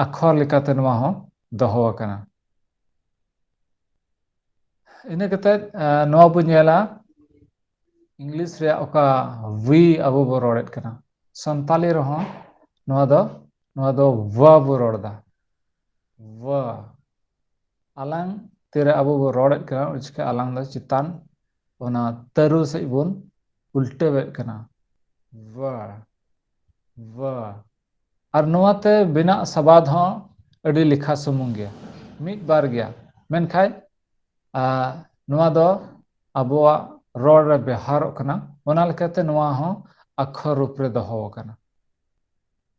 ᱟᱠᱷᱚᱨ ᱞᱮᱠᱟᱛᱮ ᱱᱚᱣᱟ ᱦᱚᱸ ᱫᱚᱦᱚ ᱟᱠᱟᱱᱟ᱾ ᱤᱱᱟᱹ ᱠᱟᱛᱮ ᱱᱚᱣᱟ ᱵᱚᱱ ᱧᱮᱞᱟ, ᱤᱝᱞᱤᱥ ᱨᱮᱭᱟᱜ ᱚᱠᱟ ᱣᱤ ᱟᱵᱚ ᱵᱚ ᱨᱚᱲᱮᱫ ᱠᱟᱱᱟ, ᱥᱟᱱᱛᱟᱞᱤ ᱨᱮᱦᱚᱸ ᱱᱚᱣᱟ ᱫᱚ ᱱᱚᱣᱟ ᱫᱚ ᱣᱟ ᱵᱚ ᱨᱚᱲ ᱮᱫᱟ᱾ ᱣᱟ ᱟᱞᱟᱝ ᱛᱤᱨᱮ ᱟᱵᱚ ᱵᱚ ᱨᱚᱲᱮᱫ ᱠᱟᱱᱟ, ᱩᱱ ᱡᱚᱠᱷᱮᱡ ᱟᱞᱟᱝ ᱫᱚ ᱪᱮᱛᱟᱱ ᱚᱱᱟ ᱛᱟᱹᱨᱩ ᱥᱮᱫ ᱵᱚᱱ ᱩᱞᱴᱟᱹᱣᱮᱫ ᱠᱟᱱᱟ᱾ ᱣᱟ, ᱣᱟ᱾ ᱟᱨ ᱱᱚᱣᱟᱛᱮ ᱵᱮᱱᱟᱜ ᱥᱟᱵᱟᱫ ᱦᱚᱸ ᱟᱹᱰᱤ ᱞᱮᱠᱷᱟ ᱥᱩᱢᱩᱝ ᱜᱮᱭᱟ, ᱢᱤᱫ ᱵᱟᱨ ᱜᱮᱭᱟ᱾ ᱢᱮᱱᱠᱷᱟᱱ ᱱᱚᱣᱟ ᱫᱚ ᱟᱵᱚᱣᱟᱜ ᱨᱚᱲ ᱨᱮ ᱵᱮᱣᱦᱟᱨᱚᱜ ᱠᱟᱱᱟ, ᱚᱱᱟ ᱞᱮᱠᱟᱛᱮ ᱱᱚᱣᱟ ᱦᱚᱸ ᱟᱠᱷᱚᱨ ᱨᱩᱯ ᱨᱮ ᱫᱚᱦᱚ ᱟᱠᱟᱱᱟ᱾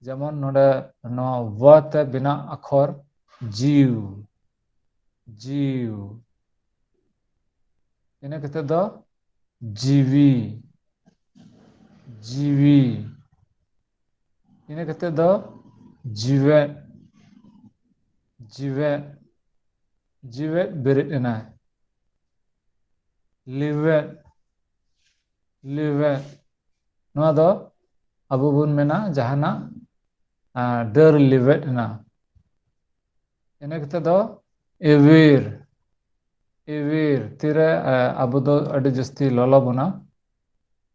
ᱡᱮᱢᱚᱱ ᱱᱚᱰᱮ ᱱᱚᱣᱟ ᱣᱟ ᱛᱮ ᱵᱮᱱᱟᱜ ᱟᱠᱷᱚᱨ ᱡᱤᱣ, ᱡᱤᱣ᱾ ᱤᱱᱟᱹ ᱠᱟᱛᱮ ᱫᱚ ᱡᱤᱣᱤ, ᱡᱤᱣᱤ᱾ ᱤᱱᱟᱹ ᱠᱟᱛᱮ ᱫᱚ ᱡᱤᱣᱮᱫ, ᱡᱤᱣᱮᱫ, ᱡᱤᱣᱮᱫ ᱵᱮᱨᱮᱫ ᱮᱱᱟᱭ᱾ ᱞᱤᱣᱮᱫ, ᱞᱤᱣᱮᱫ᱾ ᱱᱚᱣᱟ ᱫᱚ ᱟᱵᱚ ᱵᱚᱱ ᱢᱮᱱᱟ ᱡᱟᱦᱟᱱᱟᱜ ᱰᱟᱹᱨ ᱞᱤᱣᱮᱫ ᱮᱱᱟ᱾ ᱤᱱᱟᱹ ᱠᱟᱛᱮ ᱫᱚ ᱤᱣᱤᱨ, ᱤᱣᱤᱨ᱾ ᱛᱤᱨᱮ ᱟᱵᱚ ᱫᱚ ᱟᱹᱰᱤ ᱡᱟᱹᱥᱛᱤ ᱞᱚᱞᱚ ᱵᱚᱱᱟ,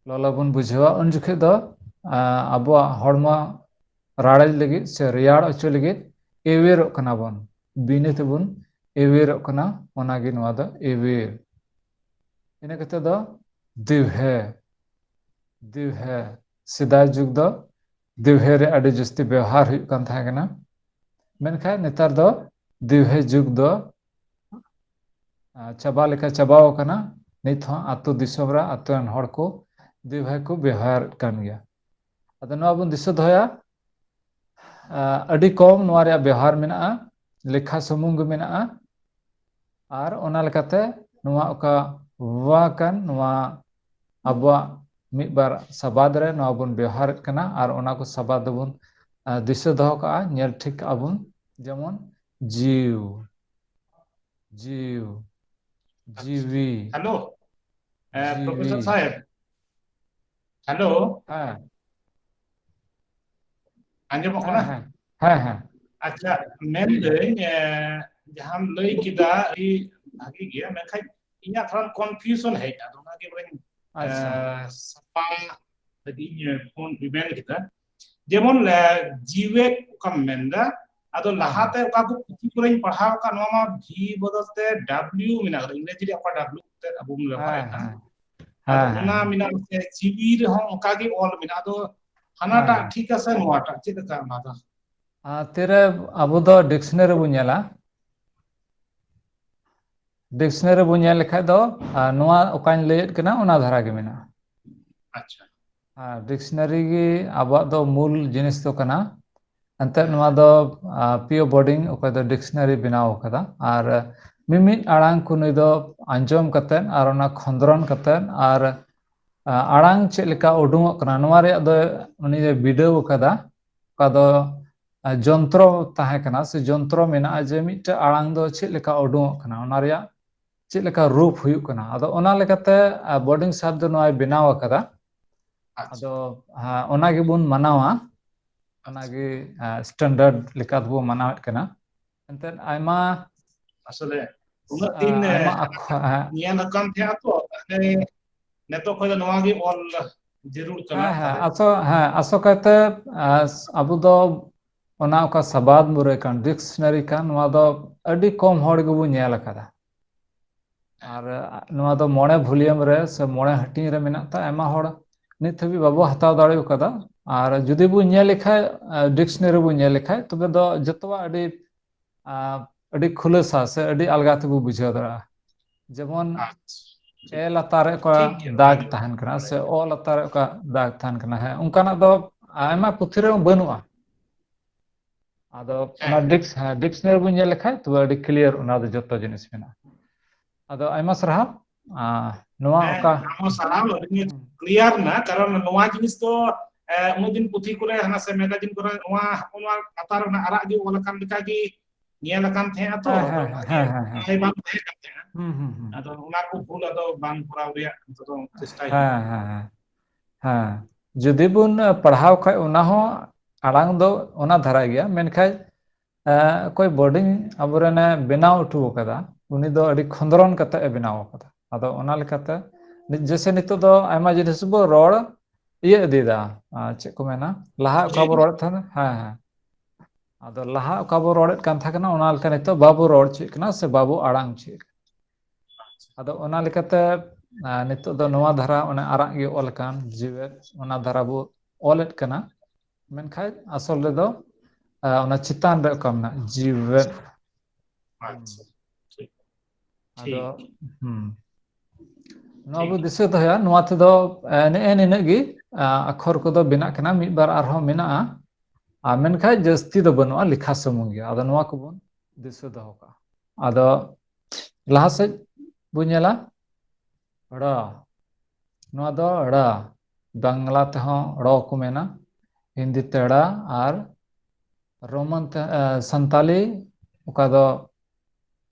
ᱞᱚᱞᱚ ᱵᱚᱱ ᱵᱩᱡᱷᱟᱹᱣᱟ, ᱩᱱ ᱡᱚᱠᱷᱮᱡ ᱫᱚ ᱟᱵᱚᱣᱟᱜ ᱦᱚᱲᱢᱚ ᱨᱟᱲᱮᱡ ᱞᱟᱹᱜᱤᱫ ᱥᱮ ᱨᱮᱭᱟᱲ ᱦᱚᱪᱚ ᱞᱟᱹᱜᱤᱫ ᱮᱣᱮᱨᱚᱜ ᱠᱟᱱᱟ ᱵᱚᱱ, ᱵᱤᱱᱤ ᱛᱮᱵᱚᱱ ᱮᱣᱮᱨᱚᱜ ᱠᱟᱱᱟ, ᱚᱱᱟᱜᱮ ᱱᱚᱣᱟ ᱫᱚ ᱮᱣᱮᱨ᱾ ᱤᱱᱟᱹ ᱠᱟᱛᱮ ᱫᱚ ᱫᱤᱣᱦᱮ, ᱫᱤᱣᱦᱮ᱾ ᱥᱮᱫᱟᱭ ᱡᱩᱜᱽ ᱫᱚ ᱫᱤᱣᱦᱮ ᱨᱮ ᱟᱹᱰᱤ ᱡᱟᱹᱥᱛᱤ ᱵᱮᱣᱦᱟᱨ ᱦᱩᱭᱩᱜ ᱠᱟᱱ ᱛᱟᱦᱮᱸ ᱠᱟᱱᱟ, ᱢᱮᱱᱠᱷᱟᱱ ᱱᱮᱛᱟᱨ ᱫᱚ ᱫᱤᱣᱦᱮ ᱡᱩᱜᱽ ᱫᱚ ᱪᱟᱵᱟ ᱞᱮᱠᱟ ᱪᱟᱵᱟᱣ ᱟᱠᱟᱱᱟ᱾ ᱱᱤᱛ ᱦᱚᱸ ᱟᱛᱳ ᱫᱤᱥᱚᱢ ᱨᱮ ᱟᱛᱳ ᱨᱮᱱ ᱦᱚᱲ ᱠᱚ ᱫᱤᱣᱦᱮ ᱠᱚ ᱵᱮᱣᱦᱟᱨᱮᱫ ᱠᱟᱱ ᱜᱮᱭᱟ᱾ ᱟᱫᱚ ᱱᱚᱣᱟ ᱵᱚᱱ ᱫᱤᱥᱟᱹ ᱫᱚᱦᱚᱭᱟ, ᱟᱹᱰᱤ ᱠᱚᱢ ᱱᱚᱣᱟ ᱨᱮᱭᱟᱜ ᱵᱮᱣᱦᱟᱨ ᱢᱮᱱᱟᱜᱼᱟ, ᱞᱮᱠᱷᱟ ᱥᱩᱢᱩᱝ ᱜᱮ ᱢᱮᱱᱟᱜᱼᱟ᱾ ᱟᱨ ᱚᱱᱟ ᱞᱮᱠᱟᱛᱮ ᱱᱚᱣᱟ ᱚᱠᱟ ᱣᱟ ᱠᱟᱱ, ᱱᱚᱣᱟ ᱟᱵᱚᱣᱟᱜ ᱢᱤᱫ ᱵᱟᱨ ᱥᱟᱵᱟᱫ ᱨᱮ ᱱᱚᱣᱟ ᱵᱚᱱ ᱵᱮᱣᱦᱟᱨᱮᱫ ᱠᱟᱱᱟ, ᱟᱨ ᱚᱱᱟ ᱠᱚ ᱥᱟᱵᱟᱫ ᱫᱚᱵᱚᱱ ᱫᱤᱥᱟᱹ ᱫᱚᱦᱚ ᱠᱟᱜᱼᱟ, ᱧᱮᱞ ᱴᱷᱤᱠ ᱠᱟᱜᱼᱟ ᱵᱚᱱ᱾ ᱡᱮᱢᱚᱱ ᱡᱤᱣ, ᱡᱤᱣ, ᱡᱤᱣᱤ᱾ ᱦᱮᱞᱳ, ᱯᱨᱚᱯᱷᱮᱥᱚᱨ ᱥᱟᱦᱮᱵ, ᱦᱮᱞᱳ, ᱦᱮᱸ ᱟᱸᱡᱚᱢᱚᱜ ᱦᱮᱸ ᱠᱟᱱᱟ? ᱦᱮᱸ ᱦᱮᱸ ᱦᱮᱸ ᱟᱪᱪᱷᱟ, ᱢᱮᱱᱫᱟᱹᱧ, ᱮ, ᱡᱟᱦᱟᱸᱢ ᱞᱟᱹᱭ ᱠᱮᱫᱟ ᱟᱹᱰᱤ ᱵᱷᱟᱜᱤ ᱜᱮᱭᱟ, ᱢᱮᱱᱠᱷᱟᱱ ᱤᱧᱟᱹᱜ ᱛᱷᱚᱲᱟ ᱠᱚᱱᱯᱷᱤᱭᱩᱡᱚᱱ ᱦᱮᱡ ᱮᱱᱟ, ᱟᱫᱚ ᱚᱱᱟᱜᱮ ᱵᱚᱞᱮᱧ, ᱮ, ᱟᱪᱪᱷᱟ ᱥᱟᱯᱷᱟ ᱞᱟᱹᱜᱤᱫ ᱤᱧ ᱯᱷᱳᱱ ᱢᱮᱱ ᱠᱮᱫᱟ᱾ ᱡᱮᱢᱚᱱ, ᱮ, ᱡᱤᱣᱮᱫ ᱚᱠᱟᱢ ᱢᱮᱱᱫᱟ, ᱟᱫᱚ ᱦᱮᱸ ᱦᱮᱸ ᱞᱟᱦᱟᱛᱮ ᱚᱠᱟ ᱠᱚ ᱯᱩᱛᱷᱤ ᱠᱚᱨᱮᱧ ᱯᱟᱲᱦᱟᱣ ᱟᱠᱟᱫ, ᱱᱚᱣᱟ ᱢᱟ ᱵᱷᱤ ᱵᱚᱫᱚᱞ ᱛᱮ ᱰᱟᱵᱞᱤᱭᱩ ᱢᱮᱱᱟᱜ ᱟᱠᱟᱫᱟ, ᱤᱝᱨᱮᱡᱤ ᱨᱮ ᱚᱠᱟ ᱰᱟᱵᱞᱤᱭᱩ ᱛᱮ ᱟᱵᱚ ᱵᱚᱱ ᱵᱮᱵᱚᱦᱟᱨᱮᱫ ᱦᱮᱸ ᱠᱟᱱ, ᱦᱮᱸ ᱟᱫᱚ ᱦᱮᱸ ᱚᱱᱟ ᱦᱮᱸ ᱢᱮᱱᱟᱜ ᱥᱮ ᱡᱤᱣᱤ ᱨᱮᱦᱚᱸ ᱚᱱᱠᱟ ᱜᱮ ᱚᱞ ᱢᱮᱱᱟᱜᱼᱟ, ᱟᱫᱚ ᱦᱟᱱᱟᱴᱟᱜ ᱦᱮᱸ ᱴᱷᱤᱠᱟ ᱥᱮ ᱱᱚᱣᱟᱴᱟᱜ ᱪᱮᱫ ᱞᱮᱠᱟ ᱚᱱᱟ ᱫᱚ? ᱟᱨ ᱛᱤᱨᱮ ᱟᱵᱚ ᱫᱚ ᱰᱤᱠᱥᱱᱟᱨᱤ ᱵᱚᱱ ᱧᱮᱞᱟ, ᱰᱤᱠᱥᱱᱟᱨᱤ ᱵᱚᱱ ᱧᱮᱞ ᱞᱮᱠᱷᱟᱡ ᱫᱚ ᱟᱨ ᱱᱚᱣᱟ ᱚᱠᱟᱧ ᱞᱟᱹᱭᱮᱫ ᱠᱟᱱᱟ ᱚᱱᱟ ᱫᱷᱟᱨᱟ ᱜᱮ ᱢᱮᱱᱟᱜᱼᱟ᱾ ᱟᱪᱪᱷᱟ ᱟᱨ ᱰᱤᱠᱥᱱᱟᱨᱤ ᱜᱮ ᱟᱵᱚᱣᱟᱜ ᱫᱚ ᱢᱩᱞ ᱡᱤᱱᱤᱥ ᱫᱚ ᱠᱟᱱᱟ᱾ ᱮᱱᱛᱮᱫ ᱱᱚᱣᱟ ᱫᱚ ᱯᱤ ᱳ ᱵᱳᱨᱰᱤᱝ ᱚᱠᱚᱭ ᱫᱚ ᱰᱤᱠᱥᱱᱟᱨᱤ ᱵᱮᱱᱟᱣ ᱟᱠᱟᱫᱟ, ᱟᱨ ᱢᱤᱢᱤᱫ ᱟᱲᱟᱝ ᱠᱚ ᱱᱩᱭ ᱫᱚ ᱟᱸᱡᱚᱢ ᱠᱟᱛᱮᱫ ᱟᱨ ᱚᱱᱟ ᱠᱷᱚᱸᱫᱽᱨᱚᱱ ᱠᱟᱛᱮᱫ ᱟᱨ ᱟᱲᱟᱝ ᱪᱮᱫ ᱞᱮᱠᱟ ᱩᱰᱩᱝᱚᱜ ᱠᱟᱱᱟ ᱱᱚᱣᱟ ᱨᱮᱭᱟᱜ ᱫᱚ ᱩᱱᱤ ᱫᱚᱭ ᱵᱤᱰᱟᱹᱣ ᱟᱠᱟᱫᱟ᱾ ᱚᱠᱟ ᱫᱚ ᱡᱚᱱᱛᱨᱚ ᱛᱟᱦᱮᱸ ᱠᱟᱱᱟ ᱥᱮ ᱡᱚᱱᱛᱨᱚ ᱢᱮᱱᱟᱜᱼᱟ ᱡᱮ ᱢᱤᱫᱴᱮᱡ ᱟᱲᱟᱝ ᱫᱚ ᱪᱮᱫ ᱞᱮᱠᱟ ᱩᱰᱩᱝᱚᱜ ᱠᱟᱱᱟ, ᱚᱱᱟ ᱨᱮᱭᱟᱜ ᱪᱮᱫ ᱞᱮᱠᱟ ᱨᱩᱯ ᱦᱩᱭᱩᱜ ᱠᱟᱱᱟ᱾ ᱟᱫᱚ ᱚᱱᱟ ᱞᱮᱠᱟᱛᱮ ᱵᱳᱨᱰᱤᱝ ᱥᱟᱦᱮᱵ ᱫᱚ ᱱᱚᱣᱟᱭ ᱵᱮᱱᱟᱣ ᱟᱠᱟᱫᱟ᱾ ᱟᱪᱪᱷᱟ ᱟᱫᱚ ᱚᱱᱟ ᱜᱮᱵᱚᱱ ᱢᱟᱱᱟᱣᱟ, ᱟᱪᱪᱷᱟ ᱚᱱᱟᱜᱮ ᱥᱴᱮᱱᱰᱟᱨᱰ ᱞᱮᱠᱟ ᱛᱮᱵᱚ ᱢᱟᱱᱟᱣᱮᱫ ᱠᱟᱱᱟ᱾ ᱮᱱᱛᱮᱫ ᱟᱭᱢᱟ ᱟᱥᱚᱞᱮ ᱩᱱᱟᱹᱜ ᱫᱤᱱ ᱟᱭᱢᱟ ᱟᱠᱷ- ᱦᱮᱸ, ᱧᱮᱞ ᱟᱠᱟᱱ ᱛᱟᱦᱮᱸᱜᱼᱟ ᱛᱚ, ᱛᱟᱦᱞᱮ ᱱᱤᱛᱚᱜ ᱠᱷᱚᱱ ᱫᱚ ᱱᱚᱣᱟ ᱜᱮ ᱚᱞ ᱡᱟᱹᱨᱩᱲ ᱠᱟᱱᱟ᱾ ᱦᱮᱸ ᱦᱮᱸ ᱟᱥᱚ ᱦᱮᱸ ᱟᱥᱚᱠᱟᱭᱛᱮ ᱟᱵᱚ ᱫᱚ ᱚᱱᱟ ᱚᱠᱟ ᱥᱟᱵᱟᱫ ᱢᱩᱨᱟᱹᱭ ᱠᱟᱱ ᱰᱤᱠᱥᱱᱟᱨᱤ ᱠᱟᱱ, ᱱᱚᱣᱟ ᱫᱚ ᱟᱹᱰᱤ ᱠᱚᱢ ᱦᱚᱲ ᱜᱮᱵᱚᱱ ᱧᱮᱞ ᱟᱠᱟᱫᱟ᱾ ᱟᱨ ᱱᱚᱣᱟ ᱫᱚ ᱢᱚᱬᱮ ᱵᱷᱚᱞᱤᱭᱟᱢ ᱨᱮ ᱥᱮ ᱢᱚᱬᱮ ᱦᱟᱹᱴᱤᱧ ᱨᱮ ᱢᱮᱱᱟᱜ ᱛᱮ ᱟᱭᱢᱟ ᱦᱚᱲ ᱱᱤᱛ ᱦᱟᱹᱵᱤᱡ ᱵᱟᱵᱚ ᱦᱟᱛᱟᱣ ᱫᱟᱲᱮ ᱟᱠᱟᱫᱟ᱾ ᱟᱨ ᱡᱩᱫᱤ ᱵᱚᱱ ᱧᱮᱞ ᱞᱮᱠᱷᱟᱡ, ᱰᱤᱠᱥᱱᱟᱨᱤ ᱵᱚᱱ ᱧᱮᱞ ᱞᱮᱠᱷᱟᱡ ᱛᱚᱵᱮ ᱫᱚ ᱡᱚᱛᱚᱣᱟᱜ ᱟᱹᱰᱤ ᱟᱹᱰᱤ ᱠᱷᱩᱞᱟᱹᱥᱟ ᱥᱮ ᱟᱹᱰᱤ ᱟᱞᱜᱟ ᱛᱮᱵᱚ ᱵᱩᱡᱷᱟᱹᱣ ᱫᱟᱲᱮᱭᱟᱜᱼᱟ᱾ ᱡᱮᱢᱚᱱ ᱟᱪᱪᱷᱟ, ᱴᱷᱤᱠ᱾ ᱮ ᱞᱟᱛᱟᱨ ᱨᱮ ᱚᱠᱟ ᱴᱷᱤᱠ ᱜᱮᱭᱟ, ᱚᱱᱟ ᱫᱟᱜᱽ ᱜᱮ ᱛᱟᱦᱮᱱ ᱠᱟᱱᱟ ᱵᱟᱲᱟᱭ ᱥᱮ ᱠᱟᱱᱟ᱾ ᱚ ᱞᱟᱛᱟᱨ ᱨᱮ ᱚᱠᱟ ᱫᱟᱜᱽ ᱛᱟᱦᱮᱱ ᱠᱟᱱᱟ, ᱦᱮᱸ, ᱚᱱᱠᱟᱱᱟᱜ ᱫᱚ ᱟᱭᱢᱟ ᱯᱩᱛᱷᱤ ᱨᱮᱦᱚᱸ ᱵᱟᱹᱱᱩᱜᱼᱟ᱾ ᱟᱫᱚ ᱚᱱᱟ ᱦᱮᱸ ᱰᱤᱠᱥ ᱦᱮᱸ ᱰᱤᱠᱥᱱᱟᱨᱤ ᱵᱚᱱ ᱧᱮᱞ ᱞᱮᱠᱷᱟᱡ ᱛᱚᱵᱮ ᱟᱹᱰᱤ ᱠᱞᱤᱭᱟᱨ ᱚᱱᱟ ᱫᱚ ᱡᱚᱛᱚ ᱡᱤᱱᱤᱥ ᱢᱮᱱᱟᱜᱼᱟ᱾ ᱟᱫᱚ ᱟᱭᱢᱟ ᱥᱟᱨᱦᱟᱣ᱾ ᱟᱨ ᱱᱚᱣᱟ ᱦᱮᱸ ᱚᱠᱟ ᱟᱢ ᱦᱚᱸ ᱥᱟᱨᱦᱟᱣ, ᱟᱹᱰᱤ ᱢᱚᱡᱽ ᱠᱞᱤᱭᱟᱨ ᱱᱟ, ᱠᱟᱨᱚᱱ ᱱᱚᱣᱟ ᱡᱤᱱᱤᱥ ᱫᱚ ᱮ, ᱩᱱᱟᱹᱜ ᱫᱤᱱ ᱯᱩᱛᱷᱤ ᱠᱚᱨᱮ ᱦᱟᱱᱟ ᱥᱮ ᱢᱮᱜᱟᱡᱤᱱ ᱠᱚᱨᱮ ᱱᱚᱣᱟ ᱱᱚᱣᱟ ᱞᱟᱛᱟᱨ ᱨᱮᱱᱟᱜ ᱟᱨᱟᱜ ᱜᱮ ᱚᱞ ᱟᱠᱟᱱ ᱞᱮᱠᱟ ᱜᱮ ᱧᱮᱞ ᱟᱠᱟᱱ ᱛᱟᱦᱮᱸᱜᱼᱟ ᱛᱚ, ᱦᱮᱸ ᱟᱫᱚ ᱦᱮᱸ ᱚᱱᱟᱜᱮ ᱦᱮᱸ ᱦᱮᱸ ᱦᱮᱸ ᱵᱟᱲᱟᱭ ᱵᱟᱝ ᱛᱟᱦᱮᱸ ᱠᱟᱱ ᱛᱟᱦᱮᱸᱜᱼᱟ᱾ ᱦᱩᱸ ᱦᱩᱸ ᱦᱩᱸ ᱟᱫᱚ ᱚᱱᱟ ᱠᱚ ᱵᱷᱩᱞ ᱟᱫᱚ ᱵᱟᱝ ᱠᱚᱨᱟᱣ ᱨᱮᱭᱟᱜ ᱱᱤᱛᱚᱜ ᱫᱚ ᱪᱮᱥᱴᱟᱭ ᱦᱮᱸ ᱦᱩᱭᱩᱜᱼᱟ᱾ ᱦᱮᱸ ᱦᱮᱸ ᱦᱮᱸ, ᱡᱩᱫᱤ ᱵᱚᱱ ᱯᱟᱲᱦᱟᱣ ᱠᱷᱟᱡ, ᱚᱱᱟ ᱦᱚᱸ ᱟᱲᱟᱝ ᱫᱚ ᱚᱱᱟ ᱫᱷᱟᱨᱟ ᱜᱮᱭᱟ, ᱢᱮᱱᱠᱷᱟᱱ ᱚᱠᱚᱭ ᱵᱳᱨᱰᱤᱝ ᱟᱵᱚᱨᱮᱱᱮ ᱵᱮᱱᱟᱣ ᱦᱚᱴᱚ ᱟᱠᱟᱫᱟ, ᱩᱱᱤ ᱫᱚ ᱟᱹᱰᱤ ᱠᱷᱚᱸᱫᱽᱨᱚᱱ ᱠᱟᱛᱮ ᱮ ᱵᱮᱱᱟᱣ ᱟᱠᱟᱫᱟ᱾ ᱟᱫᱚ ᱚᱱᱟ ᱞᱮᱠᱟᱛᱮ ᱡᱮᱥᱮ ᱱᱤᱛᱚᱜ ᱫᱚ ᱟᱭᱢᱟ ᱡᱤᱱᱤᱥ ᱵᱚ ᱨᱚᱲ ᱤᱭᱟᱹ ᱤᱫᱤᱭᱮᱫᱟ, ᱪᱮᱫ ᱠᱚ ᱢᱮᱱᱟ, ᱞᱟᱦᱟ ᱚᱠᱟ ᱵᱚ ᱨᱚᱲᱮᱫ ᱛᱟᱦᱮᱱᱟ, ᱦᱮᱸ, ᱦᱮᱸ, ᱟᱫᱚ ᱞᱟᱦᱟ ᱚᱠᱟ ᱵᱚ ᱨᱚᱲᱮᱫ ᱠᱟᱱ ᱛᱟᱦᱮᱸ ᱠᱟᱱᱟ, ᱚᱱᱟ ᱞᱮᱠᱟ ᱱᱤᱛᱚᱜ ᱵᱟᱵᱚ ᱨᱚᱲ ᱦᱚᱪᱚᱭᱮᱫ ᱠᱟᱱᱟ ᱥᱮ ᱵᱟᱵᱚ ᱟᱲᱟᱝ ᱦᱚᱪᱚᱭᱮᱫ ᱠᱟᱱᱟ᱾ ᱟᱫᱚ ᱚᱱᱟ ᱞᱮᱠᱟᱛᱮ ᱱᱤᱛᱚᱜ ᱫᱚ ᱱᱚᱣᱟ ᱫᱷᱟᱨᱟ ᱚᱱᱮ ᱟᱨᱟᱜ ᱜᱮ ᱚᱞ ᱟᱠᱟᱱ ᱡᱤᱣᱮᱫ, ᱚᱱᱟ ᱫᱷᱟᱨᱟ ᱵᱚ ᱚᱞᱮᱫ ᱠᱟᱱᱟ, ᱢᱮᱱᱠᱷᱟᱱ ᱟᱥᱚᱞ ᱨᱮᱫᱚ ᱚᱱᱟ ᱪᱮᱛᱟᱱ ᱨᱮ ᱚᱠᱟ ᱢᱮᱱᱟᱜᱼᱟ, ᱡᱤᱣᱮᱫ᱾ ᱟᱪᱪᱷᱟ, ᱴᱷᱤᱠ᱾ ᱟᱫᱚ ᱦᱩᱸ, ᱱᱚᱣᱟ ᱵᱚ ᱫᱤᱥᱟᱹ ᱫᱚᱦᱚᱭᱟ, ᱱᱚᱣᱟ ᱛᱮᱫᱚ ᱱᱮᱜᱼᱮ ᱱᱤᱱᱟᱹᱜ ᱜᱮ ᱟᱠᱷᱚᱨ ᱠᱚᱫᱚ ᱵᱮᱱᱟᱜ ᱠᱟᱱᱟ, ᱢᱤᱫ ᱵᱟᱨ ᱟᱨᱦᱚᱸ ᱢᱮᱱᱟᱜᱼᱟ, ᱟᱨ ᱢᱮᱱᱠᱷᱟᱱ ᱡᱟᱹᱥᱛᱤ ᱫᱚ ᱵᱟᱹᱱᱩᱜᱼᱟ, ᱞᱮᱠᱷᱟ ᱥᱩᱢᱩᱝ ᱜᱮ᱾ ᱟᱫᱚ ᱱᱚᱣᱟ ᱠᱚᱵᱚᱱ ᱫᱤᱥᱟᱹ ᱫᱚᱦᱚ ᱠᱟᱜᱼᱟ᱾ ᱟᱫᱚ ᱞᱟᱦᱟ ᱥᱮᱫ ᱵᱚ ᱧᱮᱞᱟ, ᱲ᱾ ᱱᱚᱣᱟ ᱫᱚ ᱲ, ᱵᱟᱝᱞᱟ ᱛᱮᱦᱚᱸ ᱲ ᱠᱚ ᱢᱮᱱᱟ, ᱦᱤᱱᱫᱤ ᱛᱮ ᱲ, ᱟᱨ ᱨᱳᱢᱟᱱ ᱛᱮ, ᱮ, ᱥᱟᱱᱛᱟᱞᱤ, ᱚᱠᱟ ᱫᱚ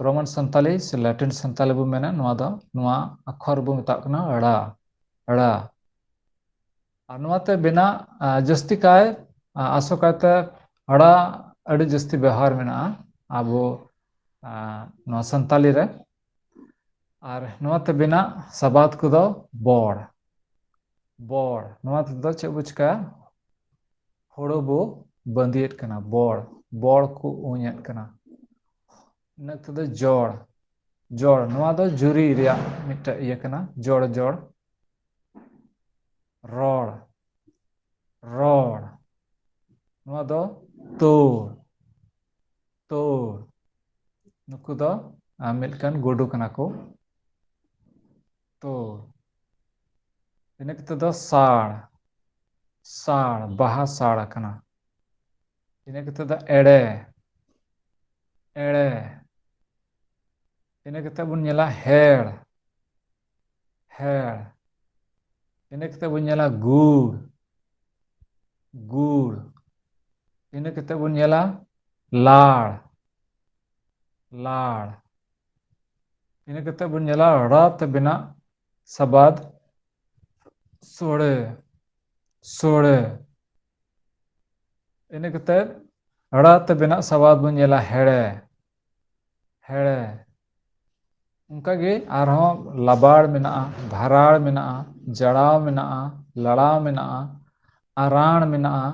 ᱨᱳᱢᱟᱱ ᱥᱟᱱᱛᱟᱞᱤ ᱥᱮ ᱞᱮᱴᱤᱱ ᱥᱟᱱᱛᱟᱞᱤ ᱵᱚ ᱢᱮᱱᱟ, ᱱᱚᱣᱟ ᱫᱚ, ᱱᱚᱣᱟ ᱟᱠᱷᱚᱨ ᱵᱚ ᱢᱮᱛᱟᱜ ᱠᱟᱱᱟ ᱲ, ᱲ᱾ ᱟᱨ ᱱᱚᱣᱟᱛᱮ ᱵᱮᱱᱟᱜ, ᱟ, ᱡᱟᱹᱥᱛᱤ ᱠᱟᱭ, ᱟ, ᱟᱥᱚᱠᱟᱭᱛᱮ ᱲ ᱟᱹᱰᱤ ᱡᱟᱹᱥᱛᱤ ᱵᱮᱣᱦᱟᱨ ᱢᱮᱱᱟᱜᱼᱟ ᱟᱵᱚ, ᱟ, ᱱᱚᱣᱟ ᱥᱟᱱᱛᱟᱞᱤ ᱨᱮ᱾ ᱟᱨ ᱱᱚᱣᱟᱛᱮ ᱵᱮᱱᱟᱜ ᱥᱟᱵᱟᱫ ᱠᱚᱫᱚ ᱵᱚᱲ, ᱵᱚᱲ᱾ ᱱᱚᱣᱟ ᱛᱮᱫᱚ ᱪᱮᱫ ᱵᱚ ᱪᱤᱠᱟᱹᱭᱟ? ᱦᱳᱲᱳ ᱵᱚ ᱵᱟᱸᱫᱤᱭᱮᱫ ᱠᱟᱱᱟ, ᱵᱚᱲ, ᱵᱚᱲ ᱠᱚ ᱩᱧᱮᱫ ᱠᱟᱱᱟ᱾ ᱤᱱᱟᱹ ᱛᱮᱫᱚ ᱡᱚᱲ, ᱡᱚᱲ, ᱱᱚᱣᱟ ᱫᱚ ᱡᱩᱨᱤ ᱨᱮᱭᱟᱜ ᱢᱤᱫᱴᱮᱡ ᱤᱭᱟᱹ ᱠᱟᱱᱟ, ᱡᱚᱲ, ᱡᱚᱲ᱾ ᱨᱚᱲ, ᱨᱚᱲ, ᱱᱚᱣᱟ ᱫᱚ ᱛᱳᱲ, ᱛᱳᱲ᱾ ᱱᱩᱠᱩ ᱫᱚ, ᱟ, ᱢᱤᱫᱴᱮᱱ ᱜᱩᱰᱩ ᱠᱟᱱᱟ ᱠᱚ᱾ ᱛᱳᱲ᱾ ᱤᱱᱟᱹ ᱠᱟᱛᱮ ᱫᱚ ᱥᱟᱲ, ᱥᱟᱲ, ᱵᱟᱦᱟ ᱥᱟᱲ ᱟᱠᱟᱱᱟ᱾ ᱤᱱᱟᱹ ᱠᱟᱛᱮ ᱫᱚ ᱮᱲᱮ, ᱮᱲᱮ᱾ ᱤᱱᱟᱹ ᱠᱟᱛᱮ ᱵᱚᱱ ᱧᱮᱞᱟ ᱦᱮᱲ, ᱦᱮᱲ᱾ ᱤᱱᱟᱹ ᱠᱟᱛᱮ ᱵᱚᱱ ᱧᱮᱞᱟ ᱜᱩᱲ, ᱜᱩᱲ᱾ ᱤᱱᱟᱹ ᱠᱟᱛᱮ ᱵᱚᱱ ᱧᱮᱞᱟ ᱞᱟᱲ, ᱞᱟᱲ᱾ ᱤᱱᱟᱹ ᱠᱟᱛᱮ ᱵᱚᱱ ᱧᱮᱞᱟ ᱲ ᱛᱮ ᱵᱮᱱᱟᱜ ᱥᱟᱵᱟᱫ ᱥᱚᱲᱮ, ᱥᱚᱲᱮ᱾ ᱤᱱᱟᱹ ᱠᱟᱛᱮ ᱟᱲᱟ ᱛᱮ ᱵᱮᱱᱟᱜ ᱥᱟᱵᱟᱫ ᱵᱚᱱ ᱧᱮᱞᱟ ᱦᱮᱲᱮ, ᱦᱮᱲᱮ᱾ ᱚᱱᱠᱟᱜᱮ ᱟᱨᱦᱚᱸ ᱞᱟᱵᱟᱲ ᱢᱮᱱᱟᱜᱼᱟ, ᱵᱷᱟᱨᱟᱲ ᱢᱮᱱᱟᱜᱼᱟ, ᱡᱟᱲᱟᱣ ᱢᱮᱱᱟᱜᱼᱟ, ᱞᱟᱲᱟᱣ ᱢᱮᱱᱟᱜᱼᱟ, ᱟᱨᱟᱬ ᱢᱮᱱᱟᱜᱼᱟ,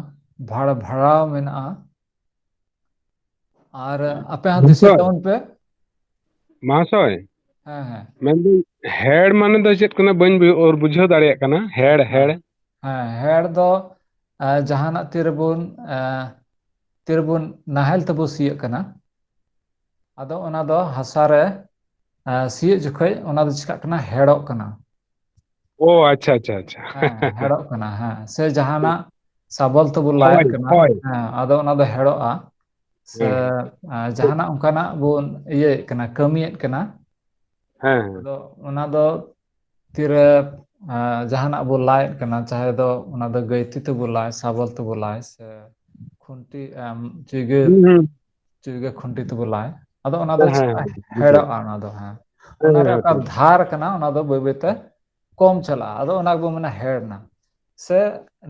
ᱵᱷᱟᱲ ᱵᱷᱟᱲᱟᱣ ᱢᱮᱱᱟᱜᱼᱟ᱾ ᱟᱨ ᱟᱯᱮ ᱦᱚᱸ ᱫᱤᱥᱟᱹ ᱢᱟᱥᱴᱟᱨ᱾ ᱛᱟᱵᱚᱱ ᱯᱮ᱾ ᱢᱟᱦᱟᱥᱚᱭ, ᱦᱮᱸ, ᱦᱮᱸ᱾ ᱢᱮᱱᱫᱟᱹᱧ, ᱦᱮᱲ ᱢᱟᱱᱮ ᱫᱚ ᱪᱮᱫ ᱠᱟᱱᱟ? ᱵᱟᱹᱧ ᱵᱩ-, ᱚᱨ ᱵᱩᱡᱷᱟᱹᱣ ᱫᱟᱲᱮᱭᱟᱜ ᱠᱟᱱᱟ᱾ ᱦᱮᱲ, ᱦᱮᱸ᱾ ᱦᱮᱲ᱾ ᱦᱮᱸ, ᱦᱮᱲ ᱫᱚ, ᱟ, ᱡᱟᱦᱟᱱᱟᱜ ᱛᱤᱨᱮᱵᱚᱱ, ᱟ, ᱛᱤᱨᱮᱵᱚᱱ ᱱᱟᱦᱮᱞ ᱛᱮᱵᱚ ᱥᱤᱭᱳᱜ ᱠᱟᱱᱟ, ᱟᱫᱚ ᱚᱱᱟ ᱫᱚ ᱦᱟᱥᱟ ᱨᱮ, ᱟ, ᱥᱤᱭᱳᱜ ᱡᱚᱠᱷᱚᱡ ᱚᱱᱟ ᱫᱚ ᱪᱤᱠᱟᱜ ᱠᱟᱱᱟ? ᱦᱮᱲᱚᱜ ᱠᱟᱱᱟ᱾ ᱚ, ᱟᱪᱪᱷᱟ, ᱟᱪᱪᱷᱟ, ᱟᱪᱪᱷᱟ᱾ ᱦᱮᱸ, ᱦᱮᱲᱚᱜ ᱠᱟᱱᱟ, ᱦᱮᱸ᱾ ᱥᱮ ᱡᱟᱦᱟᱱᱟᱜ ᱥᱟᱵᱚᱞ ᱛᱮᱵᱚ ᱞᱟᱭᱮᱫ ᱦᱳᱭ, ᱠᱟᱱᱟ, ᱦᱳᱭ᱾ ᱦᱮᱸ, ᱟᱫᱚ ᱚᱱᱟ ᱫᱚ ᱦᱮᱲᱚᱜᱼᱟ᱾ ᱥᱮ, ᱦᱮᱸ᱾ ᱟ, ᱡᱟᱦᱟᱱᱟᱜ ᱚᱱᱠᱟᱱᱟᱜ ᱵᱚᱱ ᱤᱭᱟᱹᱭᱮᱫ ᱠᱟᱱᱟ, ᱠᱟᱹᱢᱤᱭᱮᱫ ᱠᱟᱱᱟ᱾ ᱦᱮᱸ, ᱦᱮᱸ᱾ ᱟᱫᱚ ᱚᱱᱟ ᱫᱚ ᱛᱤᱨᱮ, ᱟ, ᱡᱟᱦᱟᱱᱟᱜ ᱵᱚ ᱞᱟᱭᱮᱫ ᱠᱟᱱᱟ, ᱪᱟᱦᱮ ᱫᱚ ᱚᱱᱟ ᱫᱚ ᱜᱟᱹᱭᱛᱤ ᱛᱮᱵᱚ ᱞᱟᱭ, ᱥᱟᱵᱚᱞ ᱛᱮᱵᱚ ᱞᱟᱭ, ᱥᱮ ᱠᱷᱩᱱᱴᱤ, ᱟᱢ, ᱪᱩᱭᱜᱟᱹ, ᱦᱩᱸ, ᱦᱩᱸ᱾ ᱪᱩᱭᱜᱟᱹ ᱠᱷᱩᱱᱴᱤ ᱛᱮᱵᱚ ᱞᱟᱭ, ᱟᱫᱚ ᱚᱱᱟ ᱫᱚ ᱦᱮᱸ, ᱪᱤᱠᱟ ᱦᱮᱸ, ᱦᱮᱸ᱾ ᱦᱮᱲᱚᱜᱼᱟ ᱚᱱᱟ ᱫᱚ, ᱦᱮᱸ᱾ ᱦᱮᱸ, ᱚᱱᱟ ᱨᱮ ᱦᱮᱸ, ᱚᱠᱟ ᱦᱮᱸ᱾ ᱫᱷᱟᱨ ᱠᱟᱱᱟ, ᱚᱱᱟ ᱫᱚ ᱵᱟᱹᱭ ᱵᱟᱹᱭ ᱛᱮ ᱠᱚᱢ ᱪᱟᱞᱟᱜᱼᱟ, ᱟᱫᱚ ᱚᱱᱟ ᱜᱮᱵᱚ ᱢᱮᱱᱟ ᱦᱮᱲ ᱮᱱᱟ᱾ ᱥᱮ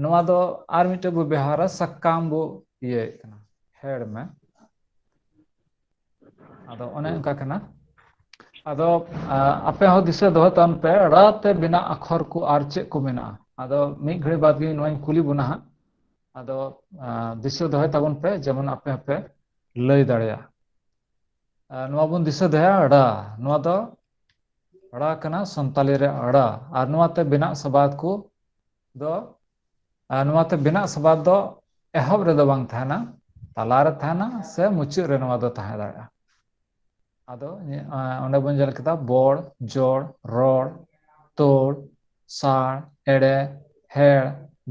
ᱱᱚᱣᱟ ᱫᱚ ᱟᱨ ᱢᱤᱫᱴᱮᱡ ᱵᱚ ᱵᱮᱣᱦᱟᱨᱟ, ᱥᱟᱠᱟᱢ ᱵᱚ ᱤᱭᱟᱹᱭᱮᱫ ᱠᱟᱱᱟ, ᱦᱮᱲ ᱢᱮ᱾ ᱟᱫᱚ ᱚᱱᱮ ᱚᱱᱠᱟ ᱠᱟᱱᱟ᱾ ᱟᱫᱚ, ᱟ, ᱟᱯᱮ ᱦᱚᱸ ᱫᱤᱥᱟᱹ ᱫᱚᱦᱚ ᱛᱟᱵᱚᱱ ᱯᱮ, ᱲ ᱛᱮ ᱵᱮᱱᱟᱜ ᱟᱠᱷᱚᱨ ᱠᱚ ᱟᱨ ᱪᱮᱫ ᱠᱚ ᱢᱮᱱᱟᱜᱼᱟ᱾ ᱟᱫᱚ ᱢᱤᱫ ᱜᱷᱟᱹᱲᱤ ᱵᱟᱫᱽ ᱜᱮ ᱱᱚᱣᱟᱧ ᱠᱩᱞᱤ ᱵᱚᱱᱟ ᱦᱟᱸᱜ᱾ ᱟᱫᱚ, ᱟ, ᱫᱤᱥᱟᱹ ᱫᱚᱦᱚᱭ ᱛᱟᱵᱚᱱ ᱯᱮ, ᱡᱮᱢᱚᱱ ᱟᱯᱮ ᱦᱚᱸᱯᱮ ᱞᱟᱹᱭ ᱫᱟᱲᱮᱭᱟᱜ᱾ ᱟ, ᱱᱚᱣᱟ ᱵᱚᱱ ᱫᱤᱥᱟᱹ ᱫᱚᱦᱚᱭᱟ, ᱲ᱾ ᱱᱚᱣᱟ ᱫᱚ ᱲ ᱠᱟᱱᱟ, ᱥᱟᱱᱛᱟᱞᱤ ᱨᱮ ᱲ᱾ ᱟᱨ ᱱᱚᱣᱟ ᱛᱮ ᱵᱮᱱᱟᱜ ᱥᱟᱵᱟᱫ ᱠᱚ ᱫᱚ, ᱟ, ᱱᱚᱣᱟ ᱛᱮ ᱵᱮᱱᱟᱜ ᱥᱟᱵᱟᱫ ᱫᱚ ᱮᱦᱚᱵ ᱨᱮᱫᱚ ᱵᱟᱝ ᱛᱟᱦᱮᱱᱟ, ᱛᱟᱞᱟ ᱨᱮ ᱛᱟᱦᱮᱱᱟ, ᱥᱮ ᱢᱩᱪᱟᱹᱫ ᱨᱮ ᱱᱚᱣᱟ ᱫᱚ ᱛᱟᱦᱮᱸ ᱫᱟᱲᱮᱭᱟᱜᱼᱟ᱾ ᱟᱫᱚ, ᱟ, ᱚᱸᱰᱮ ᱵᱚᱱ ᱧᱮᱞ ᱠᱮᱫᱟ ᱵᱚᱲ, ᱡᱚᱲ, ᱨᱚᱲ, ᱛᱳᱲ, ᱥᱟᱲ, ᱮᱲᱮ, ᱦᱮᱲ,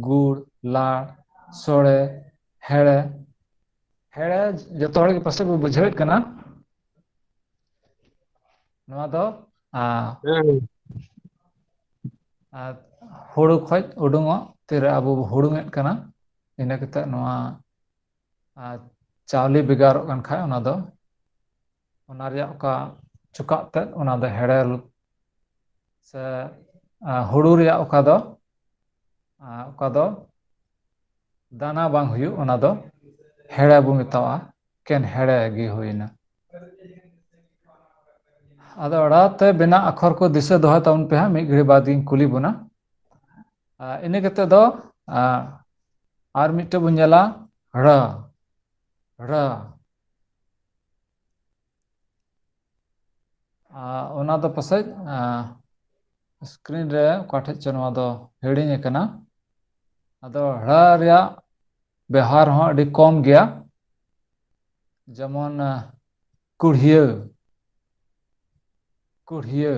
ᱜᱩᱲ, ᱞᱟᱲ, ᱥᱚᱲᱮ, ᱦᱮᱲᱮ᱾ ᱦᱮᱲᱮ ᱡᱚᱛᱚ ᱦᱚᱲ ᱜᱮ ᱯᱟᱥᱮᱡ ᱵᱚ ᱵᱩᱡᱷᱟᱹᱣᱮᱫ ᱠᱟᱱᱟ᱾ ᱱᱚᱣᱟ ᱫᱚ, ᱟ, ᱦᱮᱸ᱾ ᱟ, ᱦᱩᱲᱩ ᱠᱷᱚᱡ ᱩᱰᱩᱝᱚᱜ ᱛᱤᱨᱮ ᱟᱵᱚ ᱵᱚ ᱦᱩᱲᱩᱝᱮᱫ ᱠᱟᱱᱟ, ᱤᱱᱟᱹ ᱠᱟᱛᱮ ᱱᱚᱣᱟ, ᱟ, ᱪᱟᱣᱞᱮ ᱵᱷᱮᱜᱟᱨᱚᱜ ᱠᱟᱱ ᱠᱷᱟᱡ, ᱚᱱᱟ ᱫᱚ, ᱚᱱᱟ ᱨᱮᱭᱟᱜ ᱚᱠᱟ ᱪᱚᱠᱟᱜ ᱛᱮᱫ, ᱚᱱᱟ ᱫᱚ ᱦᱮᱲᱮ ᱥᱮ, ᱟ, ᱦᱩᱲᱩ ᱨᱮᱭᱟᱜ ᱚᱠᱟ ᱫᱚ ᱟᱨ ᱚᱠᱟ ᱫᱚ ᱫᱟᱱᱟ ᱵᱟᱝ ᱦᱩᱭᱩᱜ, ᱚᱱᱟ ᱫᱚ ᱦᱮᱲᱮ ᱵᱚ ᱢᱮᱛᱟᱣᱟᱜᱼᱟ᱾ ᱮᱠᱮᱱ ᱦᱮᱲᱮ ᱜᱮ ᱦᱩᱭᱱᱟ᱾ ᱟᱫᱚ ᱲ ᱛᱮ ᱵᱮᱱᱟᱜ ᱟᱠᱷᱚᱨ ᱠᱚ ᱫᱤᱥᱟᱹ ᱫᱚᱦᱚᱭ ᱛᱟᱵᱚᱱ ᱯᱮ ᱦᱟᱸᱜ, ᱢᱤᱫ ᱜᱷᱟᱹᱲᱤ ᱵᱟᱫ ᱜᱤᱧ ᱠᱩᱞᱤ ᱵᱚᱱᱟ᱾ ᱟᱨ ᱤᱱᱟᱹ ᱠᱟᱛᱮ ᱫᱚ, ᱟᱨ, ᱟᱨ ᱢᱤᱫᱴᱮᱡ ᱵᱚᱱ ᱧᱮᱞᱟ, ᱲ, ᱲ᱾ ᱟᱨ ᱚᱱᱟ ᱫᱚ ᱯᱟᱥᱮᱡ, ᱟᱨ, screen ᱨᱮ ᱚᱠᱟ ᱴᱷᱮᱡ ᱪᱚ ᱱᱚᱣᱟ ᱫᱚ ᱦᱤᱲᱤᱧ ᱟᱠᱟᱱᱟ᱾ ᱟᱫᱚ ᱲ ᱨᱮᱭᱟᱜ ᱵᱮᱣᱦᱟᱨ ᱦᱚᱸ ᱟᱹᱰᱤ ᱠᱚᱢ ᱜᱮᱭᱟ᱾ ᱡᱮᱢᱚᱱ, ᱟᱨ, ᱠᱩᱲᱦᱤᱭᱟᱹ, ᱠᱩᱲᱦᱤᱭᱟᱹ,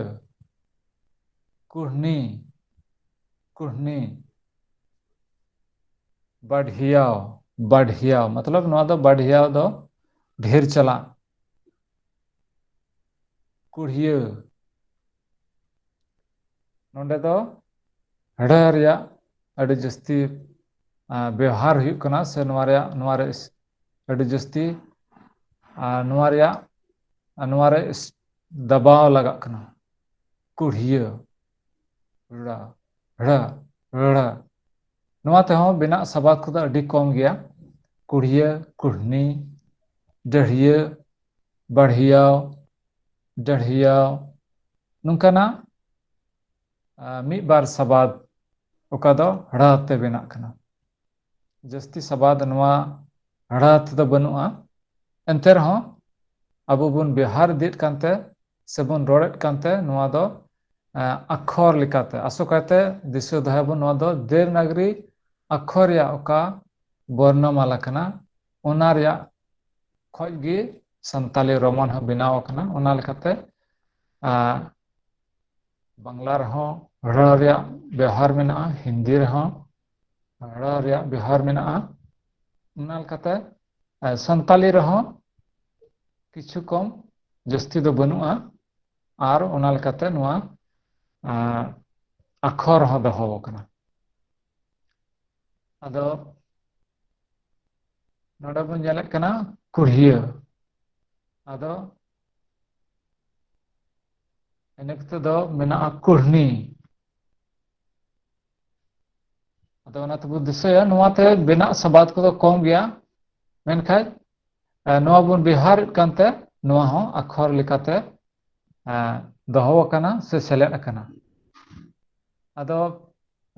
ᱠᱩᱲᱦᱱᱤ, ᱠᱩᱲᱦᱱᱤ, ᱵᱟᱰᱷᱤᱭᱟᱣ, ᱵᱟᱰᱷᱤᱭᱟᱣ, ᱢᱚᱛᱞᱚᱵ ᱱᱚᱣᱟ ᱫᱚ ᱵᱟᱰᱷᱤᱭᱟᱣ ᱫᱚ ᱰᱷᱮᱨ ᱪᱟᱞᱟᱜ, ᱠᱩᱲᱦᱤᱭᱟᱹ᱾ ᱱᱚᱰᱮ ᱫᱚ ᱲ ᱨᱮᱭᱟᱜ ᱟᱹᱰᱤ ᱡᱟᱹᱥᱛᱤ, ᱟᱨ, ᱵᱮᱣᱦᱟᱨ ᱦᱩᱭᱩᱜ ᱠᱟᱱᱟ, ᱥᱮ ᱱᱚᱣᱟ ᱨᱮᱭᱟᱜ, ᱱᱚᱣᱟ ᱨᱮ ᱤᱥ-, ᱟᱹᱰᱤ ᱡᱟᱹᱥᱛᱤ, ᱟᱨ, ᱱᱚᱣᱟ ᱨᱮᱭᱟᱜ, ᱟᱨ, ᱱᱚᱣᱟ ᱨᱮ ᱤᱥ-, ᱫᱟᱵᱟᱣ ᱞᱟᱜᱟᱜ ᱠᱟᱱᱟ᱾ ᱠᱩᱲᱦᱤᱭᱟᱹ, ᱲ, ᱲ, ᱲ᱾ ᱱᱚᱣᱟ ᱛᱮᱦᱚᱸ ᱵᱮᱱᱟᱜ ᱥᱟᱵᱟᱫ ᱠᱚᱫᱚ ᱟᱹᱰᱤ ᱠᱚᱢ ᱜᱮᱭᱟ᱾ ᱠᱩᱲᱦᱤᱭᱟᱹ, ᱠᱩᱲᱦᱱᱤ, ᱰᱟᱹᱲᱦᱤᱭᱟᱹ, ᱵᱟᱲᱦᱤᱭᱟᱣ, ᱰᱟᱹᱲᱦᱤᱭᱟᱣ, ᱱᱚᱝᱠᱟᱱᱟᱜ, ᱟᱨ, ᱢᱤᱫ ᱵᱟᱨ ᱥᱟᱵᱟᱫ ᱚᱠᱟ ᱫᱚ ᱲ ᱛᱮ ᱵᱮᱱᱟᱜ ᱠᱟᱱᱟ᱾ ᱡᱟᱹᱥᱛᱤ ᱥᱟᱵᱟᱫ ᱱᱚᱣᱟ ᱲ ᱛᱮᱫᱚ ᱵᱟᱹᱱᱩᱜᱼᱟ᱾ ᱮᱱᱛᱮ ᱨᱮᱦᱚᱸ ᱟᱵᱚ ᱵᱚᱱ ᱵᱮᱣᱦᱟᱨ ᱤᱫᱤᱭᱮᱫ ᱠᱟᱱᱛᱮ ᱥᱮᱵᱚᱱ ᱨᱚᱲᱮᱫ ᱠᱟᱱᱛᱮ ᱱᱚᱣᱟ ᱫᱚ, ᱟᱸ, ᱟᱠᱷᱚᱨ ᱞᱮᱠᱟᱛᱮ, ᱟᱥᱚᱠᱟᱭᱛᱮ ᱫᱤᱥᱟᱹ ᱫᱚᱦᱚᱭᱟᱵᱚᱱ, ᱱᱚᱣᱟ ᱫᱚ ᱫᱮᱵᱽᱱᱟᱜᱽᱨᱤ ᱟᱠᱷᱚᱨ ᱨᱮᱭᱟᱜ ᱚᱠᱟ ᱵᱚᱨᱱᱚᱢᱟᱞᱟ ᱠᱟᱱᱟ, ᱚᱱᱟ ᱨᱮᱭᱟᱜ ᱠᱷᱚᱡ ᱜᱮ ᱥᱟᱱᱛᱟᱞᱤ ᱨᱳᱢᱟᱱ ᱦᱚᱸ ᱵᱮᱱᱟᱣ ᱟᱠᱟᱱᱟ᱾ ᱚᱱᱟ ᱞᱮᱠᱟᱛᱮ, ᱟᱸ, ᱵᱟᱝᱞᱟ ᱨᱮᱦᱚᱸ ᱲ ᱨᱮᱭᱟᱜ ᱵᱮᱣᱦᱟᱨ ᱢᱮᱱᱟᱜᱼᱟ, ᱦᱤᱱᱫᱤ ᱨᱮᱦᱚᱸ ᱲ ᱨᱮᱭᱟᱜ ᱵᱮᱣᱦᱟᱨ ᱢᱮᱱᱟᱜᱼᱟ᱾ ᱚᱱᱟ ᱞᱮᱠᱟᱛᱮ, ᱟᱨ ᱥᱟᱱᱛᱟᱞᱤ ᱨᱮᱦᱚᱸ ᱠᱤᱪᱷᱩ ᱠᱚᱢ, ᱡᱟᱹᱥᱛᱤ ᱫᱚ ᱵᱟᱹᱱᱩᱜᱼᱟ, ᱟᱨ ᱚᱱᱟ ᱞᱮᱠᱟᱛᱮ ᱱᱚᱣᱟ, ᱟᱨ, ᱟᱠᱷᱚᱨ ᱦᱚᱸ ᱫᱚᱦᱚ ᱟᱠᱟᱱᱟ᱾ ᱟᱫᱚ ᱱᱚᱰᱮ ᱵᱚᱱ ᱧᱮᱞᱮᱫ ᱠᱟᱱᱟ ᱠᱩᱲᱦᱤᱭᱟᱹ᱾ ᱟᱫᱚ ᱤᱱᱟᱹ ᱠᱟᱛᱮ ᱫᱚ ᱢᱮᱱᱟᱜᱼᱟ ᱠᱩᱲᱦᱱᱤ᱾ ᱛᱚ ᱚᱱᱟ ᱛᱮᱵᱚ ᱫᱤᱥᱟᱹᱭᱟ, ᱱᱚᱣᱟᱛᱮ ᱵᱮᱱᱟᱜ ᱥᱟᱵᱟᱫ ᱠᱚᱫᱚ ᱠᱚᱢ ᱜᱮᱭᱟ, ᱢᱮᱱᱠᱷᱟᱱ ᱮ, ᱱᱚᱣᱟ ᱵᱚᱱ ᱵᱮᱣᱦᱟᱨᱮᱫ ᱠᱟᱱᱛᱮ ᱱᱚᱣᱟ ᱦᱚᱸ ᱟᱠᱷᱚᱨ ᱞᱮᱠᱟᱛᱮ ᱮ, ᱫᱚᱦᱚ ᱟᱠᱟᱱᱟ ᱥᱮ ᱥᱮᱞᱮᱫ ᱟᱠᱟᱱᱟ᱾ ᱟᱫᱚ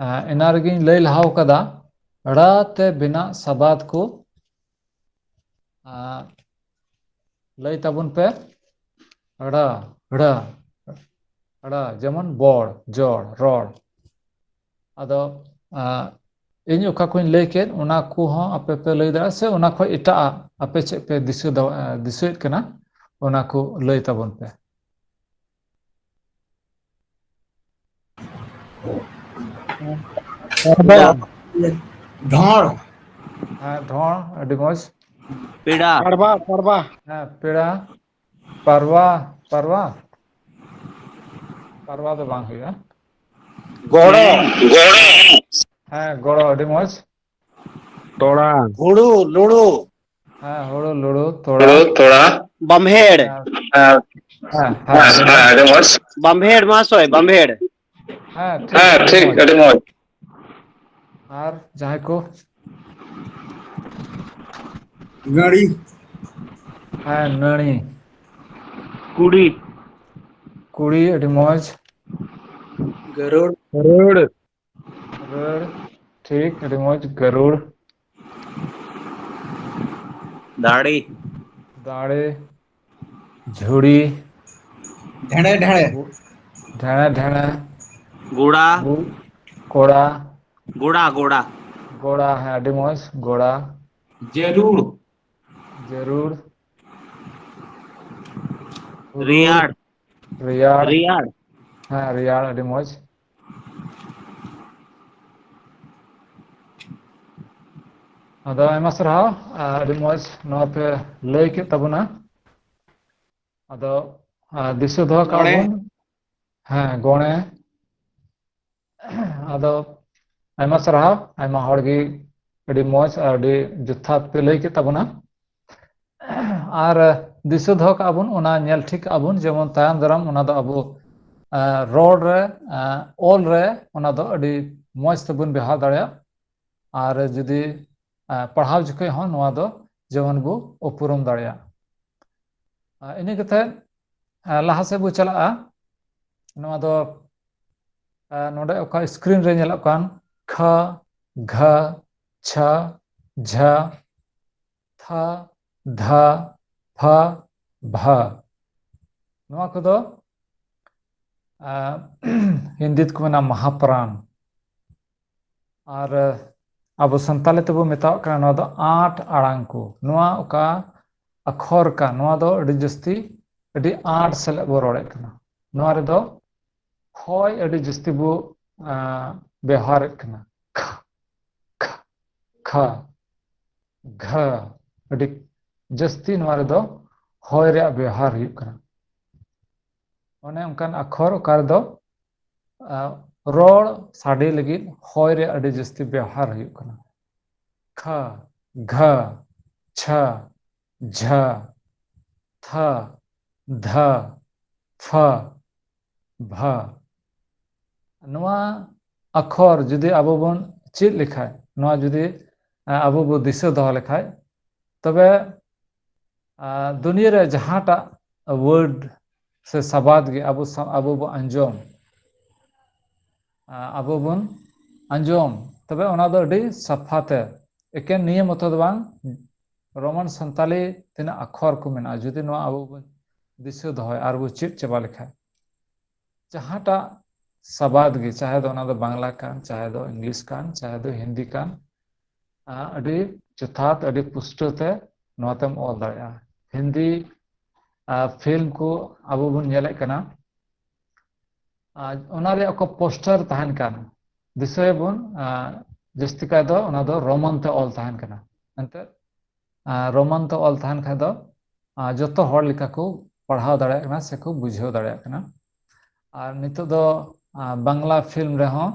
ᱮ, ᱮᱱᱟ ᱨᱮᱜᱮᱧ ᱞᱟᱹᱭ ᱞᱟᱦᱟ ᱟᱠᱟᱫᱟ, ᱲᱟ ᱛᱮ ᱵᱮᱱᱟᱜ ᱥᱟᱵᱟᱫ ᱠᱚ ᱮ, ᱞᱟᱹᱭ ᱛᱟᱵᱚᱱ ᱯᱮ᱾ ᱲᱟ, ᱲᱟ, ᱲᱟ, ᱡᱮᱢᱚᱱ ᱵᱚᱲ, ᱡᱚᱲ, ᱨᱚᱲ᱾ ᱟᱫᱚ ᱮ, ᱤᱧ ᱚᱠᱟ ᱠᱚᱧ ᱞᱟᱹᱭ ᱠᱮᱫ, ᱚᱱᱟ ᱠᱚᱦᱚᱸ ᱟᱯᱮ ᱯᱮ ᱞᱟᱹᱭ ᱫᱟᱲᱮᱭᱟᱜᱼᱟ, ᱥᱮ ᱚᱱᱟ ᱠᱷᱚᱱ ᱮᱴᱟᱜ ᱟᱜ ᱟᱯᱮ ᱪᱮᱫ ᱯᱮ ᱫᱤᱥᱟᱹ ᱫᱟ-, ᱮ, ᱫᱤᱥᱟᱹᱭᱮᱫ ᱠᱟᱱᱟ, ᱚᱱᱟ ᱠᱚ ᱞᱟᱹᱭ ᱛᱟᱵᱚᱱ ᱯᱮ᱾ ᱰᱷᱚᱸᱲ᱾ ᱦᱮᱸ, ᱰᱷᱚᱸᱲ, ᱟᱹᱰᱤ ᱢᱚᱡᱽ᱾ ᱯᱮᱲᱟ᱾ ᱯᱟᱲᱣᱟ, ᱯᱟᱲᱣᱟ᱾ ᱦᱮᱸ, ᱯᱮᱲᱟ᱾ ᱯᱟᱨᱣᱟ, ᱯᱟᱨᱣᱟ᱾ ᱯᱟᱨᱣᱟ ᱫᱚ ᱵᱟᱝ ᱦᱩᱭᱩᱜᱼᱟ᱾ ᱜᱚᱲᱚ᱾ ᱜᱚᱲᱚ᱾ ᱦᱮᱸ, ᱜᱚᱲᱚ, ᱟᱹᱰᱤ ᱢᱚᱡᱽ᱾ ᱛᱚᱲᱟ᱾ ᱦᱩᱲᱩ, ᱞᱩᱲᱩ᱾ ᱦᱮᱸ, ᱦᱩᱲᱩ, ᱞᱩᱲᱩ, ᱛᱚᱲᱟ᱾ ᱦᱩᱲᱩ, ᱛᱚᱲᱟ᱾ ᱵᱟᱢᱦᱮᱲ᱾ ᱦᱮᱸ, ᱦᱮᱸ, ᱦᱮᱸ, ᱟᱹᱰᱤ ᱢᱚᱡᱽ᱾ ᱟᱹᱰᱤ ᱢᱚᱡᱽ᱾ ᱵᱟᱢᱦᱮᱲ ᱢᱟᱦᱟᱥᱚᱭ, ᱵᱟᱢᱦᱮᱲ᱾ ᱦᱮᱸ, ᱴᱷᱤᱠ, ᱦᱮᱸ, ᱟᱹᱰᱤ ᱴᱷᱤᱠ, ᱢᱚᱡᱽ᱾ ᱟᱹᱰᱤ ᱢᱚᱡᱽ᱾ ᱟᱨ ᱡᱟᱦᱟᱸᱭ ᱠᱚ? ᱜᱟᱹᱲᱤ᱾ ᱦᱮᱸ, ᱱᱟᱹᱲᱤ᱾ ᱠᱩᱲᱤ᱾ ᱠᱩᱲᱤ, ᱟᱹᱰᱤ ᱢᱚᱡᱽ᱾ ᱜᱟᱹᱨᱩᱲ᱾ ᱜᱟᱹᱨᱩᱲ᱾ ᱜᱟᱹᱨᱩᱲ, ᱴᱷᱤᱠ, ᱟᱹᱰᱤ ᱢᱚᱡᱽ, ᱜᱟᱹᱨᱩᱲ᱾ ᱫᱟᱲᱮ᱾ ᱫᱟᱲᱮ, ᱡᱷᱩᱲᱤ᱾ ᱰᱷᱮᱬᱮ, ᱰᱷᱮᱬᱮ᱾ ᱰᱷᱮᱬᱮ, ᱰᱷᱮᱬᱮ᱾ ᱜᱚᱲᱟ᱾ ᱜᱩ-, ᱠᱚᱲᱟ᱾ ᱜᱚᱲᱟ, ᱜᱚᱲᱟ᱾ ᱜᱚᱲᱟ, ᱦᱮᱸ, ᱟᱹᱰᱤ ᱢᱚᱡᱽ, ᱜᱚᱲᱟ᱾ ᱡᱟᱹᱨᱩᱲ᱾ ᱡᱟᱹᱨᱩᱲ᱾ ᱨᱮᱭᱟᱲ᱾ ᱨᱮᱭᱟᱲ᱾ ᱨᱮᱭᱟᱲ᱾ ᱦᱮᱸ, ᱨᱮᱭᱟᱲ, ᱟᱹᱰᱤ ᱢᱚᱡᱽ᱾ ᱟᱫᱚ ᱟᱭᱢᱟ ᱥᱟᱨᱦᱟᱣ, ᱟᱹᱰᱤ ᱢᱚᱡᱽ ᱱᱚᱣᱟ ᱯᱮ ᱞᱟᱹᱭ ᱠᱮᱫ ᱛᱟᱵᱚᱱᱟ᱾ ᱟᱫᱚ, ᱟ, ᱫᱤᱥᱟᱹ ᱫᱚᱦᱚ ᱠᱟᱜ ᱜᱚᱲᱮ᱾ ᱵᱚᱱ᱾ ᱦᱮᱸ, ᱜᱚᱲᱮ᱾ ᱟᱫᱚ ᱟᱭᱢᱟ ᱥᱟᱨᱦᱟᱣ, ᱟᱭᱢᱟ ᱦᱚᱲ ᱜᱮ ᱟᱹᱰᱤ ᱢᱚᱡᱽ ᱟᱨ ᱟᱹᱰᱤ ᱡᱚᱛᱷᱟᱛ ᱯᱮ ᱞᱟᱹᱭ ᱠᱮᱫ ᱛᱟᱵᱚᱱᱟ᱾ ᱟᱨ ᱫᱤᱥᱟᱹ ᱫᱚᱦᱚ ᱠᱟᱜᱼᱟ ᱵᱚᱱ, ᱚᱱᱟ ᱧᱮᱞ ᱴᱷᱤᱠ ᱠᱟᱜᱼᱟ ᱵᱚᱱ, ᱡᱮᱢᱚᱱ ᱛᱟᱭᱚᱢ ᱫᱟᱨᱟᱢ ᱚᱱᱟ ᱫᱚ ᱟᱵᱚ, ᱟ, ᱨᱚᱲ ᱨᱮ, ᱟ, ᱚᱞ ᱨᱮ ᱚᱱᱟ ᱫᱚ ᱟᱹᱰᱤ ᱢᱚᱡᱽ ᱛᱮᱵᱚᱱ ᱵᱮᱣᱦᱟᱨ ᱫᱟᱲᱮᱭᱟᱜ᱾ ᱟᱨ ᱡᱩᱫᱤ ᱯᱟᱲᱦᱟᱣ ᱡᱚᱠᱷᱚᱱ ᱦᱚᱸ ᱱᱚᱣᱟ ᱫᱚ ᱡᱮᱢᱚᱱ ᱵᱚ ᱩᱯᱨᱩᱢ ᱫᱟᱲᱮᱭᱟᱜ᱾ ᱤᱱᱟᱹ ᱠᱟᱛᱮ ᱞᱟᱦᱟ ᱥᱮᱫ ᱵᱚ ᱪᱟᱞᱟᱜᱼᱟ᱾ ᱱᱚᱣᱟ ᱫᱚ ᱱᱚᱰᱮ ᱚᱠᱟ screen ᱨᱮ ᱧᱮᱞᱚᱜ ᱠᱟᱱ ᱠᱷᱟ, ᱜᱷᱟ, ᱪᱷᱟ, ᱡᱷᱟ, ᱛᱷᱟ, ᱫᱷᱟ, ᱯᱷᱟ, ᱵᱷᱟ, ᱱᱚᱣᱟ ᱠᱚᱫᱚ ᱦᱤᱱᱫᱤ ᱛᱮᱠᱚ ᱢᱮᱱᱟ ᱢᱟᱦᱟᱯᱨᱟᱱ᱾ ᱟᱨ ᱟᱵᱚ ᱥᱟᱱᱛᱟᱞᱤ ᱛᱮᱵᱚ ᱢᱮᱛᱟᱣᱟᱜ ᱠᱟᱱᱟ ᱱᱚᱣᱟ ᱫᱚ ᱟᱸᱴ ᱟᱲᱟᱝ ᱠᱚ᱾ ᱱᱚᱣᱟ ᱚᱠᱟ ᱟᱠᱷᱚᱨ ᱠᱟᱱ, ᱱᱚᱣᱟ ᱫᱚ ᱟᱹᱰᱤ ᱡᱟᱹᱥᱛᱤ ᱟᱹᱰᱤ ᱟᱸᱴ ᱥᱮᱞᱮᱫ ᱵᱚ ᱨᱚᱲᱮᱫ ᱠᱟᱱᱟ᱾ ᱱᱚᱣᱟ ᱨᱮᱫᱚ ᱦᱚᱭ ᱟᱹᱰᱤ ᱡᱟᱹᱥᱛᱤ ᱵᱚ ᱵᱮᱣᱦᱟᱨᱮᱫ ᱠᱟᱱᱟ᱾ ᱠᱷᱟ, ᱠᱷᱟ, ᱠᱷᱟ, ᱜᱷᱟ, ᱟᱹᱰᱤ ᱡᱟᱹᱥᱛᱤ ᱱᱚᱣᱟ ᱨᱮᱫᱚ ᱦᱚᱭ ᱨᱮᱭᱟᱜ ᱵᱮᱣᱦᱟᱨ ᱦᱩᱭᱩᱜ ᱠᱟᱱᱟ᱾ ᱚᱱᱮ ᱚᱱᱠᱟᱱ ᱟᱠᱷᱚᱨ ᱚᱠᱟ ᱨᱮᱫᱚ ᱨᱚᱲ ᱥᱟᱰᱮ ᱞᱟᱹᱜᱤᱫ ᱦᱚᱭ ᱨᱮᱭᱟᱜ ᱟᱹᱰᱤ ᱡᱟᱹᱥᱛᱤ ᱵᱮᱣᱦᱟᱨ ᱦᱩᱭᱩᱜ ᱠᱟᱱᱟ᱾ ᱠᱷᱟ, ᱜᱷᱟ, ᱪᱷᱟ, ᱡᱷᱟ, ᱛᱷᱟ, ᱫᱷᱟ, ᱯᱷᱟ, ᱵᱷᱟ᱾ ᱱᱚᱣᱟ ᱟᱠᱷᱚᱨ ᱡᱩᱫᱤ ᱟᱵᱚ ᱵᱚᱱ ᱪᱮᱫ ᱞᱮᱠᱷᱟᱡ, ᱱᱚᱣᱟ ᱡᱩᱫᱤ ᱟᱵᱚ ᱵᱚ ᱫᱤᱥᱟᱹ ᱫᱚᱦᱚ ᱞᱮᱠᱷᱟᱡ, ᱛᱚᱵᱮ ᱫᱩᱱᱤᱭᱟᱹ ᱨᱮ ᱡᱟᱦᱟᱸᱴᱟᱜ word ᱥᱮ ᱥᱟᱵᱟᱫ ᱜᱮ ᱟᱵᱚ ᱟᱵᱚ ᱵᱚ ᱟᱸᱡᱚᱢ, ᱟᱵᱚ ᱵᱚᱱ ᱟᱸᱡᱚᱢ, ᱛᱚᱵᱮ ᱚᱱᱟ ᱫᱚ ᱟᱹᱰᱤ ᱥᱟᱯᱷᱟ ᱛᱮ, ᱮᱠᱮᱱ ᱱᱤᱭᱟᱹ ᱢᱚᱛᱚ ᱫᱚ ᱵᱟᱝ, ᱨᱳᱢᱟᱱ ᱥᱟᱱᱛᱟᱞᱤ ᱛᱤᱱᱟᱹᱜ ᱟᱠᱷᱚᱨ ᱠᱚ ᱢᱮᱱᱟᱜᱼᱟ, ᱡᱩᱫᱤ ᱱᱚᱣᱟ ᱟᱵᱚ ᱵᱚᱱ ᱫᱤᱥᱟᱹ ᱫᱚᱦᱚᱭᱟ ᱟᱨ ᱵᱚ ᱪᱮᱫ ᱪᱟᱵᱟ ᱞᱮᱠᱷᱟᱡ, ᱡᱟᱦᱟᱸᱴᱟᱜ ᱥᱟᱵᱟᱫ ᱜᱮ, ᱪᱟᱦᱮ ᱫᱚ ᱚᱱᱟ ᱫᱚ ᱵᱟᱝᱞᱟ ᱠᱟᱱ, ᱪᱟᱦᱮ ᱫᱚ ᱤᱝᱞᱤᱥ ᱠᱟᱱ, ᱪᱟᱦᱮ ᱫᱚ ᱦᱤᱱᱫᱤ ᱠᱟᱱ, ᱟᱹᱰᱤ ᱡᱚᱛᱷᱟᱛ, ᱟᱹᱰᱤ ᱯᱩᱥᱴᱟᱹᱣ ᱛᱮ ᱱᱚᱣᱟ ᱛᱮᱢ ᱚᱞ ᱫᱟᱲᱮᱭᱟᱜᱼᱟ᱾ ᱦᱤᱱᱫᱤ ᱯᱷᱤᱞᱢ ᱠᱚ ᱟᱵᱚ ᱵᱚᱱ ᱧᱮᱞᱮᱫ ᱠᱟᱱᱟ, ᱚᱱᱟ ᱨᱮᱭᱟᱜ ᱚᱠᱟ ᱯᱳᱥᱴᱟᱨ ᱛᱟᱦᱮᱱ ᱠᱟᱱ, ᱫᱤᱥᱟᱹᱭᱟᱵᱚᱱ ᱡᱟᱹᱥᱛᱤ ᱠᱟᱭ ᱫᱚ ᱚᱱᱟ ᱫᱚ ᱨᱳᱢᱟᱱ ᱛᱮ ᱚᱞ ᱛᱟᱦᱮᱱ ᱠᱟᱱᱟ᱾ ᱮᱱᱛᱮᱫ ᱨᱳᱢᱟᱱ ᱛᱮ ᱚᱞ ᱛᱟᱦᱮᱱ ᱠᱷᱟᱡ ᱫᱚ ᱡᱚᱛᱚ ᱦᱚᱲ ᱞᱮᱠᱟ ᱠᱚ ᱯᱟᱲᱦᱟᱣ ᱫᱟᱲᱮᱭᱟᱜ ᱠᱟᱱᱟ ᱥᱮᱠᱚ ᱵᱩᱡᱷᱟᱹᱣ ᱫᱟᱲᱮᱭᱟᱜ ᱠᱟᱱᱟ᱾ ᱟᱨ ᱱᱤᱛᱚᱜ ᱫᱚ ᱵᱟᱝᱞᱟ ᱯᱷᱤᱞᱢ ᱨᱮᱦᱚᱸ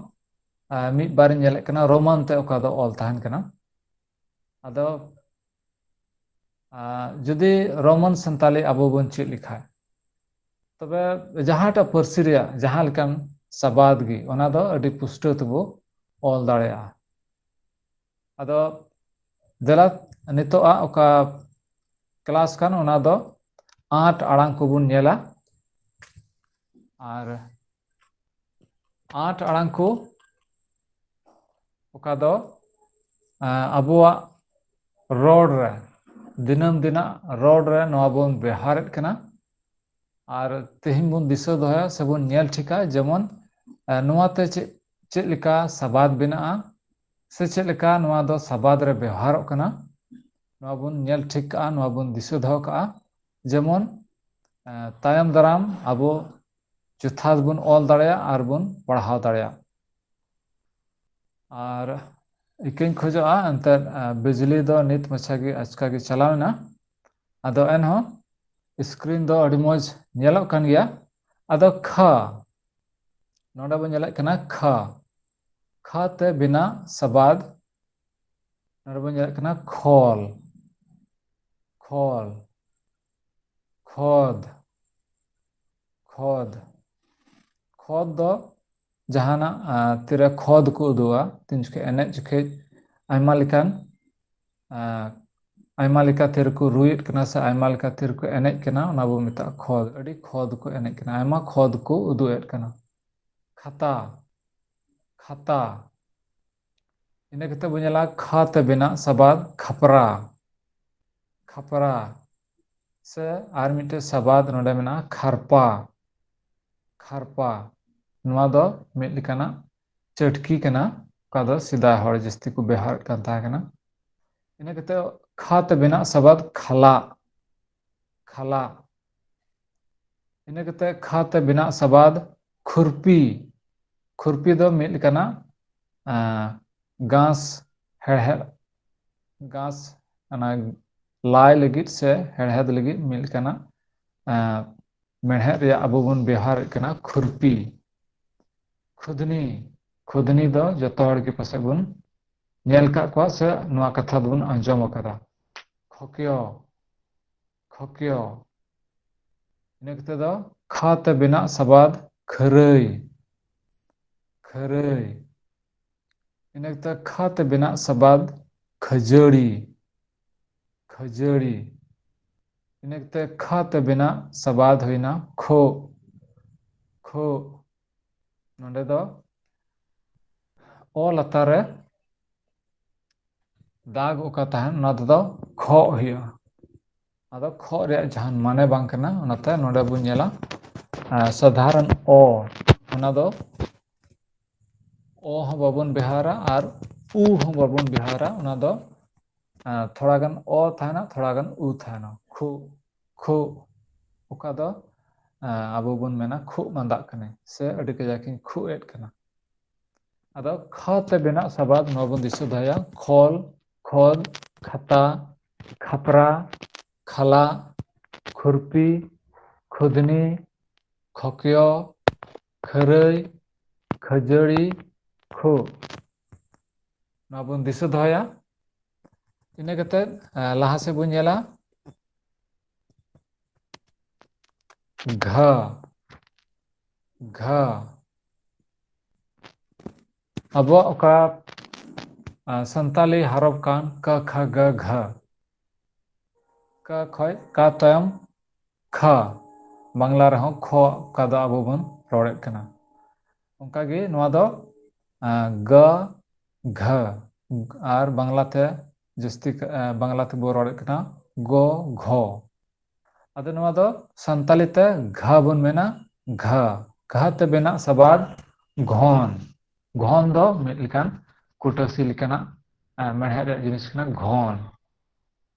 ᱢᱤᱫ ᱵᱟᱨᱤᱧ ᱧᱮᱞᱮᱫ ᱠᱟᱱᱟ ᱨᱳᱢᱟᱱ ᱛᱮ ᱚᱠᱟ ᱫᱚ ᱚᱞ ᱛᱟᱦᱮᱱ ᱠᱟᱱᱟ᱾ ᱟᱫᱚ ᱡᱩᱫᱤ ᱨᱳᱢᱟᱱ ᱥᱟᱱᱛᱟᱞᱤ ᱟᱵᱚ ᱵᱚᱱ ᱪᱮᱫ ᱞᱮᱠᱷᱟᱡ, ᱛᱚᱵᱮ ᱡᱟᱦᱟᱸᱴᱟᱜ ᱯᱟᱹᱨᱥᱤ ᱨᱮᱭᱟᱜ ᱡᱟᱦᱟᱸ ᱞᱮᱠᱟᱱ ᱥᱟᱵᱟᱫ ᱜᱮ, ᱚᱱᱟ ᱫᱚ ᱟᱹᱰᱤ ᱯᱩᱥᱴᱟᱹᱣ ᱛᱮᱵᱚ ᱚᱞ ᱫᱟᱲᱮᱭᱟᱜᱼᱟ᱾ ᱟᱫᱚ ᱫᱮᱞᱟ, ᱱᱤᱛᱚᱜᱟᱜ ᱚᱠᱟ ᱠᱞᱟᱥ ᱠᱟᱱ, ᱚᱱᱟ ᱫᱚ ᱟᱸᱴ ᱟᱲᱟᱝ ᱠᱚᱵᱚᱱ ᱧᱮᱞᱟ᱾ ᱟᱨ ᱟᱸᱴ ᱟᱲᱟᱝ ᱠᱚ, ᱚᱠᱟ ᱫᱚ ᱟᱵᱚᱣᱟᱜ ᱨᱚᱲ ᱨᱮ, ᱫᱤᱱᱟᱹᱢ ᱫᱤᱱᱟᱜ ᱨᱚᱲ ᱨᱮ ᱱᱚᱣᱟ ᱵᱚᱱ ᱵᱮᱣᱦᱟᱨᱮᱫ ᱠᱟᱱᱟ᱾ ᱟᱨ ᱛᱮᱦᱮᱧ ᱵᱚᱱ ᱫᱤᱥᱟᱹ ᱫᱚᱦᱚᱭᱟ ᱥᱮᱵᱚᱱ ᱧᱮᱞ ᱴᱷᱤᱠᱟ, ᱡᱮᱢᱚᱱ ᱱᱚᱣᱟᱛᱮ ᱪᱮᱫ ᱪᱮᱫ ᱞᱮᱠᱟ ᱥᱟᱵᱟᱫ ᱵᱮᱱᱟᱜᱼᱟ, ᱥᱮ ᱪᱮᱫ ᱞᱮᱠᱟ ᱱᱚᱣᱟ ᱫᱚ ᱥᱟᱵᱟᱫ ᱨᱮ ᱵᱮᱣᱦᱟᱨᱚᱜ ᱠᱟᱱᱟ, ᱱᱚᱣᱟ ᱵᱚᱱ ᱧᱮᱞ ᱴᱷᱤᱠ ᱠᱟᱜᱼᱟ, ᱱᱚᱣᱟ ᱵᱚᱱ ᱫᱤᱥᱟᱹ ᱫᱚᱦᱚ ᱠᱟᱜᱼᱟ᱾ ᱡᱮᱢᱚᱱ ᱛᱟᱭᱚᱢ ᱫᱟᱨᱟᱢ ᱟᱵᱚ ᱡᱚᱛᱷᱟᱛ ᱵᱚᱱ ᱚᱞ ᱫᱟᱲᱮᱭᱟᱜᱼᱟ ᱟᱨ ᱵᱚᱱ ᱯᱟᱲᱦᱟᱣ ᱫᱟᱲᱮᱭᱟᱜᱼᱟ᱾ ᱟᱨ ᱤᱠᱟᱹᱧ ᱠᱷᱚᱡᱚᱜᱼᱟ, ᱮᱱᱛᱮᱫ ᱵᱤᱡᱽᱞᱤ ᱫᱚ ᱱᱤᱛ ᱢᱟᱪᱷᱟ ᱜᱮ ᱟᱪᱠᱟ ᱜᱮ ᱪᱟᱞᱟᱣ ᱮᱱᱟ᱾ ᱟᱫᱚ ᱮᱱᱦᱚᱸ ᱥᱠᱨᱤᱱ ᱫᱚ ᱟᱹᱰᱤ ᱢᱚᱡᱽ ᱧᱮᱞᱚᱜ ᱠᱟᱱ ᱜᱮᱭᱟ᱾ ᱟᱫᱚ ᱠᱷᱟ, ᱱᱚᱰᱮ ᱵᱚᱱ ᱧᱮᱞᱮᱫ ᱠᱟᱱᱟ ᱠᱷᱟ᱾ ᱠᱷᱟ ᱛᱮ ᱵᱮᱱᱟᱜ ᱥᱟᱵᱟᱫ, ᱱᱚᱰᱮ ᱵᱚᱱ ᱧᱮᱞᱮᱫ ᱠᱟᱱᱟ ᱠᱷᱚᱞ, ᱠᱷᱚᱞ, ᱠᱷᱚᱫ, ᱠᱷᱚᱫ᱾ ᱠᱷᱚᱫ ᱫᱚ ᱡᱟᱦᱟᱱᱟᱜ ᱛᱤᱨᱮ ᱠᱷᱚᱫ ᱠᱚ ᱩᱫᱩᱜᱼᱟ, ᱛᱤᱱ ᱡᱚᱠᱷᱮᱡ ᱮᱱᱮᱡ ᱡᱚᱠᱷᱮᱡ ᱟᱭᱢᱟ ᱞᱮᱠᱟᱱ ᱟᱭᱢᱟ ᱞᱮᱠᱟ ᱛᱤᱨᱮᱠᱚ ᱨᱩᱭᱮᱫ ᱠᱟᱱᱟ ᱥᱮ ᱟᱭᱢᱟ ᱞᱮᱠᱟ ᱛᱤᱨᱮᱠᱚ ᱮᱱᱮᱡ ᱠᱟᱱᱟ, ᱚᱱᱟ ᱵᱚ ᱢᱮᱛᱟᱜᱼᱟ ᱠᱷᱚᱫ᱾ ᱟᱹᱰᱤ ᱠᱷᱚᱫ ᱠᱚ ᱮᱱᱮᱡ ᱠᱟᱱᱟ, ᱟᱭᱢᱟ ᱠᱷᱚᱫ ᱠᱚ ᱩᱫᱩᱜ ᱮᱫ ᱠᱟᱱᱟ᱾ ᱠᱷᱟᱛᱟ, ᱠᱷᱟᱛᱟ᱾ ᱤᱱᱟᱹ ᱠᱟᱛᱮ ᱵᱚ ᱧᱮᱞᱟ ᱠᱷᱟ ᱛᱮ ᱵᱮᱱᱟᱜ ᱥᱟᱵᱟᱫ ᱠᱷᱟᱯᱨᱟ, ᱠᱷᱟᱯᱨᱟ᱾ ᱥᱮ ᱟᱨ ᱢᱤᱫᱴᱮᱡ ᱥᱟᱵᱟᱫ ᱱᱚᱰᱮ ᱢᱮᱱᱟᱜᱼᱟ ᱠᱷᱟᱨᱯᱟ, ᱠᱷᱟᱨᱯᱟ᱾ ᱱᱚᱣᱟ ᱫᱚ ᱢᱤᱫ ᱞᱮᱠᱟᱱᱟᱜ ᱪᱟᱹᱴᱠᱤ ᱠᱟᱱᱟ, ᱚᱠᱟ ᱫᱚ ᱥᱮᱫᱟᱭ ᱦᱚᱲ ᱡᱟᱹᱥᱛᱤ ᱠᱚ ᱵᱮᱣᱦᱟᱨᱮᱫ ᱠᱟᱱ ᱛᱟᱦᱮᱸ ᱠᱟᱱᱟ᱾ ᱤᱱᱟᱹ ᱠᱟᱛᱮ ᱠᱷᱟ ᱛᱮ ᱵᱮᱱᱟᱜ ᱥᱟᱵᱟᱫ ᱠᱷᱟᱞᱟᱜ, ᱠᱷᱟᱞᱟᱜ᱾ ᱤᱱᱟᱹ ᱠᱟᱛᱮ ᱠᱷᱟ ᱛᱮ ᱵᱮᱱᱟᱜ ᱥᱟᱵᱟᱫ ᱠᱷᱩᱨᱯᱤ᱾ ᱠᱷᱩᱨᱯᱤ ᱫᱚ ᱢᱤᱫ ᱞᱮᱠᱟᱱᱟᱜ ᱜᱷᱟᱥ ᱦᱮᱲᱦᱮᱫ, ᱜᱷᱟᱥ ᱚᱱᱟ ᱞᱟᱭ ᱞᱟᱹᱜᱤᱫ ᱥᱮ ᱦᱮᱲᱦᱮᱫ ᱞᱟᱹᱜᱤᱫ ᱢᱤᱫ ᱞᱮᱠᱟᱱᱟᱜ ᱢᱮᱲᱦᱮᱫ ᱨᱮᱭᱟᱜ ᱟᱵᱚ ᱵᱚᱱ ᱵᱮᱣᱦᱟᱨᱮᱫ ᱠᱟᱱᱟ ᱠᱷᱩᱨᱯᱤ᱾ ᱠᱷᱩᱫᱱᱤ, ᱠᱷᱩᱫᱱᱤ ᱫᱚ ᱡᱚᱛᱚ ᱦᱚᱲ ᱜᱮ ᱯᱟᱥᱮᱡ ᱵᱚᱱ ᱧᱮᱞ ᱟᱠᱟᱫ ᱠᱚᱣᱟ ᱥᱮ ᱱᱚᱣᱟ ᱠᱟᱛᱷᱟ ᱫᱚᱵᱚᱱ ᱟᱸᱡᱚᱢ ᱟᱠᱟᱫᱟ᱾ ᱠᱷᱚᱠᱭᱚ, ᱠᱷᱚᱠᱭᱚ᱾ ᱤᱱᱟᱹ ᱠᱟᱛᱮ ᱫᱚ ᱠᱷᱟ ᱛᱮ ᱵᱮᱱᱟᱜ ᱥᱟᱵᱟᱫ ᱠᱷᱟᱹᱨᱟᱹᱭ, ᱠᱷᱟᱹᱨᱟᱹᱭ᱾ ᱤᱱᱟᱹ ᱠᱟᱛᱮ ᱠᱷᱟ ᱛᱮ ᱵᱮᱱᱟᱜ ᱥᱟᱵᱟᱫ ᱠᱷᱟᱹᱡᱟᱹᱲᱤ, ᱠᱷᱟᱹᱡᱟᱹᱲᱤ᱾ ᱤᱱᱟᱹ ᱠᱟᱛᱮ ᱠᱷᱟ ᱛᱮ ᱵᱮᱱᱟᱜ ᱥᱟᱵᱟᱫ ᱦᱩᱭᱱᱟ ᱠᱷᱳᱜ, ᱠᱷᱳᱜ᱾ ᱱᱚᱰᱮ ᱫᱚ ᱚ ᱞᱟᱛᱟᱨ ᱨᱮ ᱫᱟᱜᱽ ᱚᱠᱟ ᱛᱟᱦᱮᱱ, ᱚᱱᱟ ᱛᱮᱫᱚ ᱠᱷᱚᱜ ᱦᱩᱭᱩᱜᱼᱟ᱾ ᱟᱫᱚ ᱠᱷᱚᱜ ᱨᱮᱭᱟᱜ ᱡᱟᱦᱟᱱ ᱢᱟᱱᱮ ᱵᱟᱝ ᱠᱟᱱᱟ, ᱚᱱᱟᱛᱮ ᱱᱚᱰᱮ ᱵᱚᱱ ᱧᱮᱞᱟ, ᱟᱸ, ᱥᱟᱫᱷᱟᱨᱚᱱ ᱚ, ᱚᱱᱟ ᱫᱚ ᱚ ᱦᱚᱸ ᱵᱟᱵᱚᱱ ᱵᱮᱣᱦᱟᱨᱟ ᱟᱨ ᱩ ᱦᱚᱸ ᱵᱟᱵᱚᱱ ᱵᱮᱣᱦᱟᱨᱟ, ᱚᱱᱟ ᱫᱚ, ᱟᱸ, ᱛᱷᱚᱲᱟ ᱜᱟᱱ ᱚ ᱛᱟᱦᱮᱱᱟ, ᱛᱷᱚᱲᱟ ᱜᱟᱱ ᱩ ᱛᱟᱦᱮᱱᱟ᱾ ᱠᱷᱩ, ᱠᱷᱩ, ᱚᱠᱟ ᱫᱚ, ᱟᱸ, ᱟᱵᱚ ᱵᱚᱱ ᱢᱮᱱᱟ ᱠᱷᱩᱜ ᱢᱟᱸᱫᱟᱜ ᱠᱟᱱᱟᱭ ᱥᱮ ᱟᱹᱰᱤ ᱠᱟᱡᱟᱠ ᱤᱧ ᱠᱷᱩᱜ ᱮᱫ ᱠᱟᱱᱟ᱾ ᱟᱫᱚ ᱠᱷᱚ ᱛᱮ ᱵᱮᱱᱟᱜ ᱥᱟᱵᱟᱫ ᱱᱚᱣᱟ ᱵᱚᱱ ᱫᱤᱥᱟᱹ ᱫᱚᱦᱚᱭᱟ, ᱠᱷᱚᱞ, ᱠᱷᱚᱫ, ᱠᱷᱟᱛᱟ, ᱠᱷᱟᱯᱨᱟ, ᱠᱷᱟᱞᱟ, ᱠᱷᱩᱨᱯᱤ, ᱠᱷᱩᱫᱱᱤ, ᱠᱷᱚᱠᱭᱚ, ᱠᱷᱟᱹᱨᱟᱹᱭ, ᱠᱷᱟᱹᱡᱟᱹᱲᱤ, ᱠᱷᱩᱜ᱾ ᱱᱚᱣᱟ ᱵᱚᱱ ᱫᱤᱥᱟᱹ ᱫᱚᱦᱚᱭᱟ᱾ ᱤᱱᱟᱹ ᱠᱟᱛᱮ, ᱮ, ᱞᱟᱦᱟ ᱥᱮᱫ ᱵᱚᱱ ᱧᱮᱞᱟ᱾ ᱜᱷᱟ, ᱜᱷᱟ᱾ ᱟᱵᱚᱣᱟᱜ ᱚᱠᱟ, ᱮ, ᱥᱟᱱᱛᱟᱞᱤ ᱦᱚᱨᱚᱯ ᱠᱟᱱ ᱠᱟ, ᱠᱷᱟ, ᱜᱟ, ᱜᱷᱟ᱾ ᱠᱟ ᱠᱷᱚᱡ ᱠᱟ ᱛᱟᱭᱚᱢ ᱠᱷᱟ, ᱵᱟᱝᱞᱟ ᱨᱮᱦᱚᱸ ᱠᱷᱚ, ᱚᱠᱟ ᱫᱚ ᱟᱵᱚ ᱵᱚᱱ ᱨᱚᱲᱮᱫ ᱠᱟᱱᱟ᱾ ᱚᱱᱠᱟᱜᱮ ᱱᱚᱣᱟ ᱫᱚ, ᱟ, ᱜᱟ, ᱜᱷᱟ, ᱟᱨ ᱵᱟᱝᱞᱟᱛᱮ ᱡᱟᱹᱥᱛᱤ ᱠᱟ-, ᱟ, ᱵᱟᱝᱞᱟ ᱛᱮᱵᱚ ᱨᱚᱲᱮᱫ ᱠᱟᱱᱟ ᱜᱚ, ᱜᱷᱚ᱾ ᱟᱫᱚ ᱱᱚᱣᱟ ᱫᱚ ᱥᱟᱱᱛᱟᱞᱤ ᱛᱮ ᱜᱷᱟ ᱵᱚᱱ ᱢᱮᱱᱟ, ᱜᱷᱟ᱾ ᱜᱷᱟ ᱛᱮ ᱵᱮᱱᱟᱜ ᱥᱟᱵᱟᱫ ᱜᱷᱚᱱ᱾ ᱜᱷᱚᱱ ᱫᱚ ᱢᱤᱫ ᱞᱮᱠᱟᱱ ᱠᱩᱴᱟᱹᱥᱤ ᱞᱮᱠᱟᱱᱟᱜ, ᱟ, ᱢᱮᱲᱦᱮᱫ ᱨᱮᱭᱟᱜ ᱡᱤᱱᱤᱥ ᱠᱟᱱᱟ ᱜᱷᱚᱱ᱾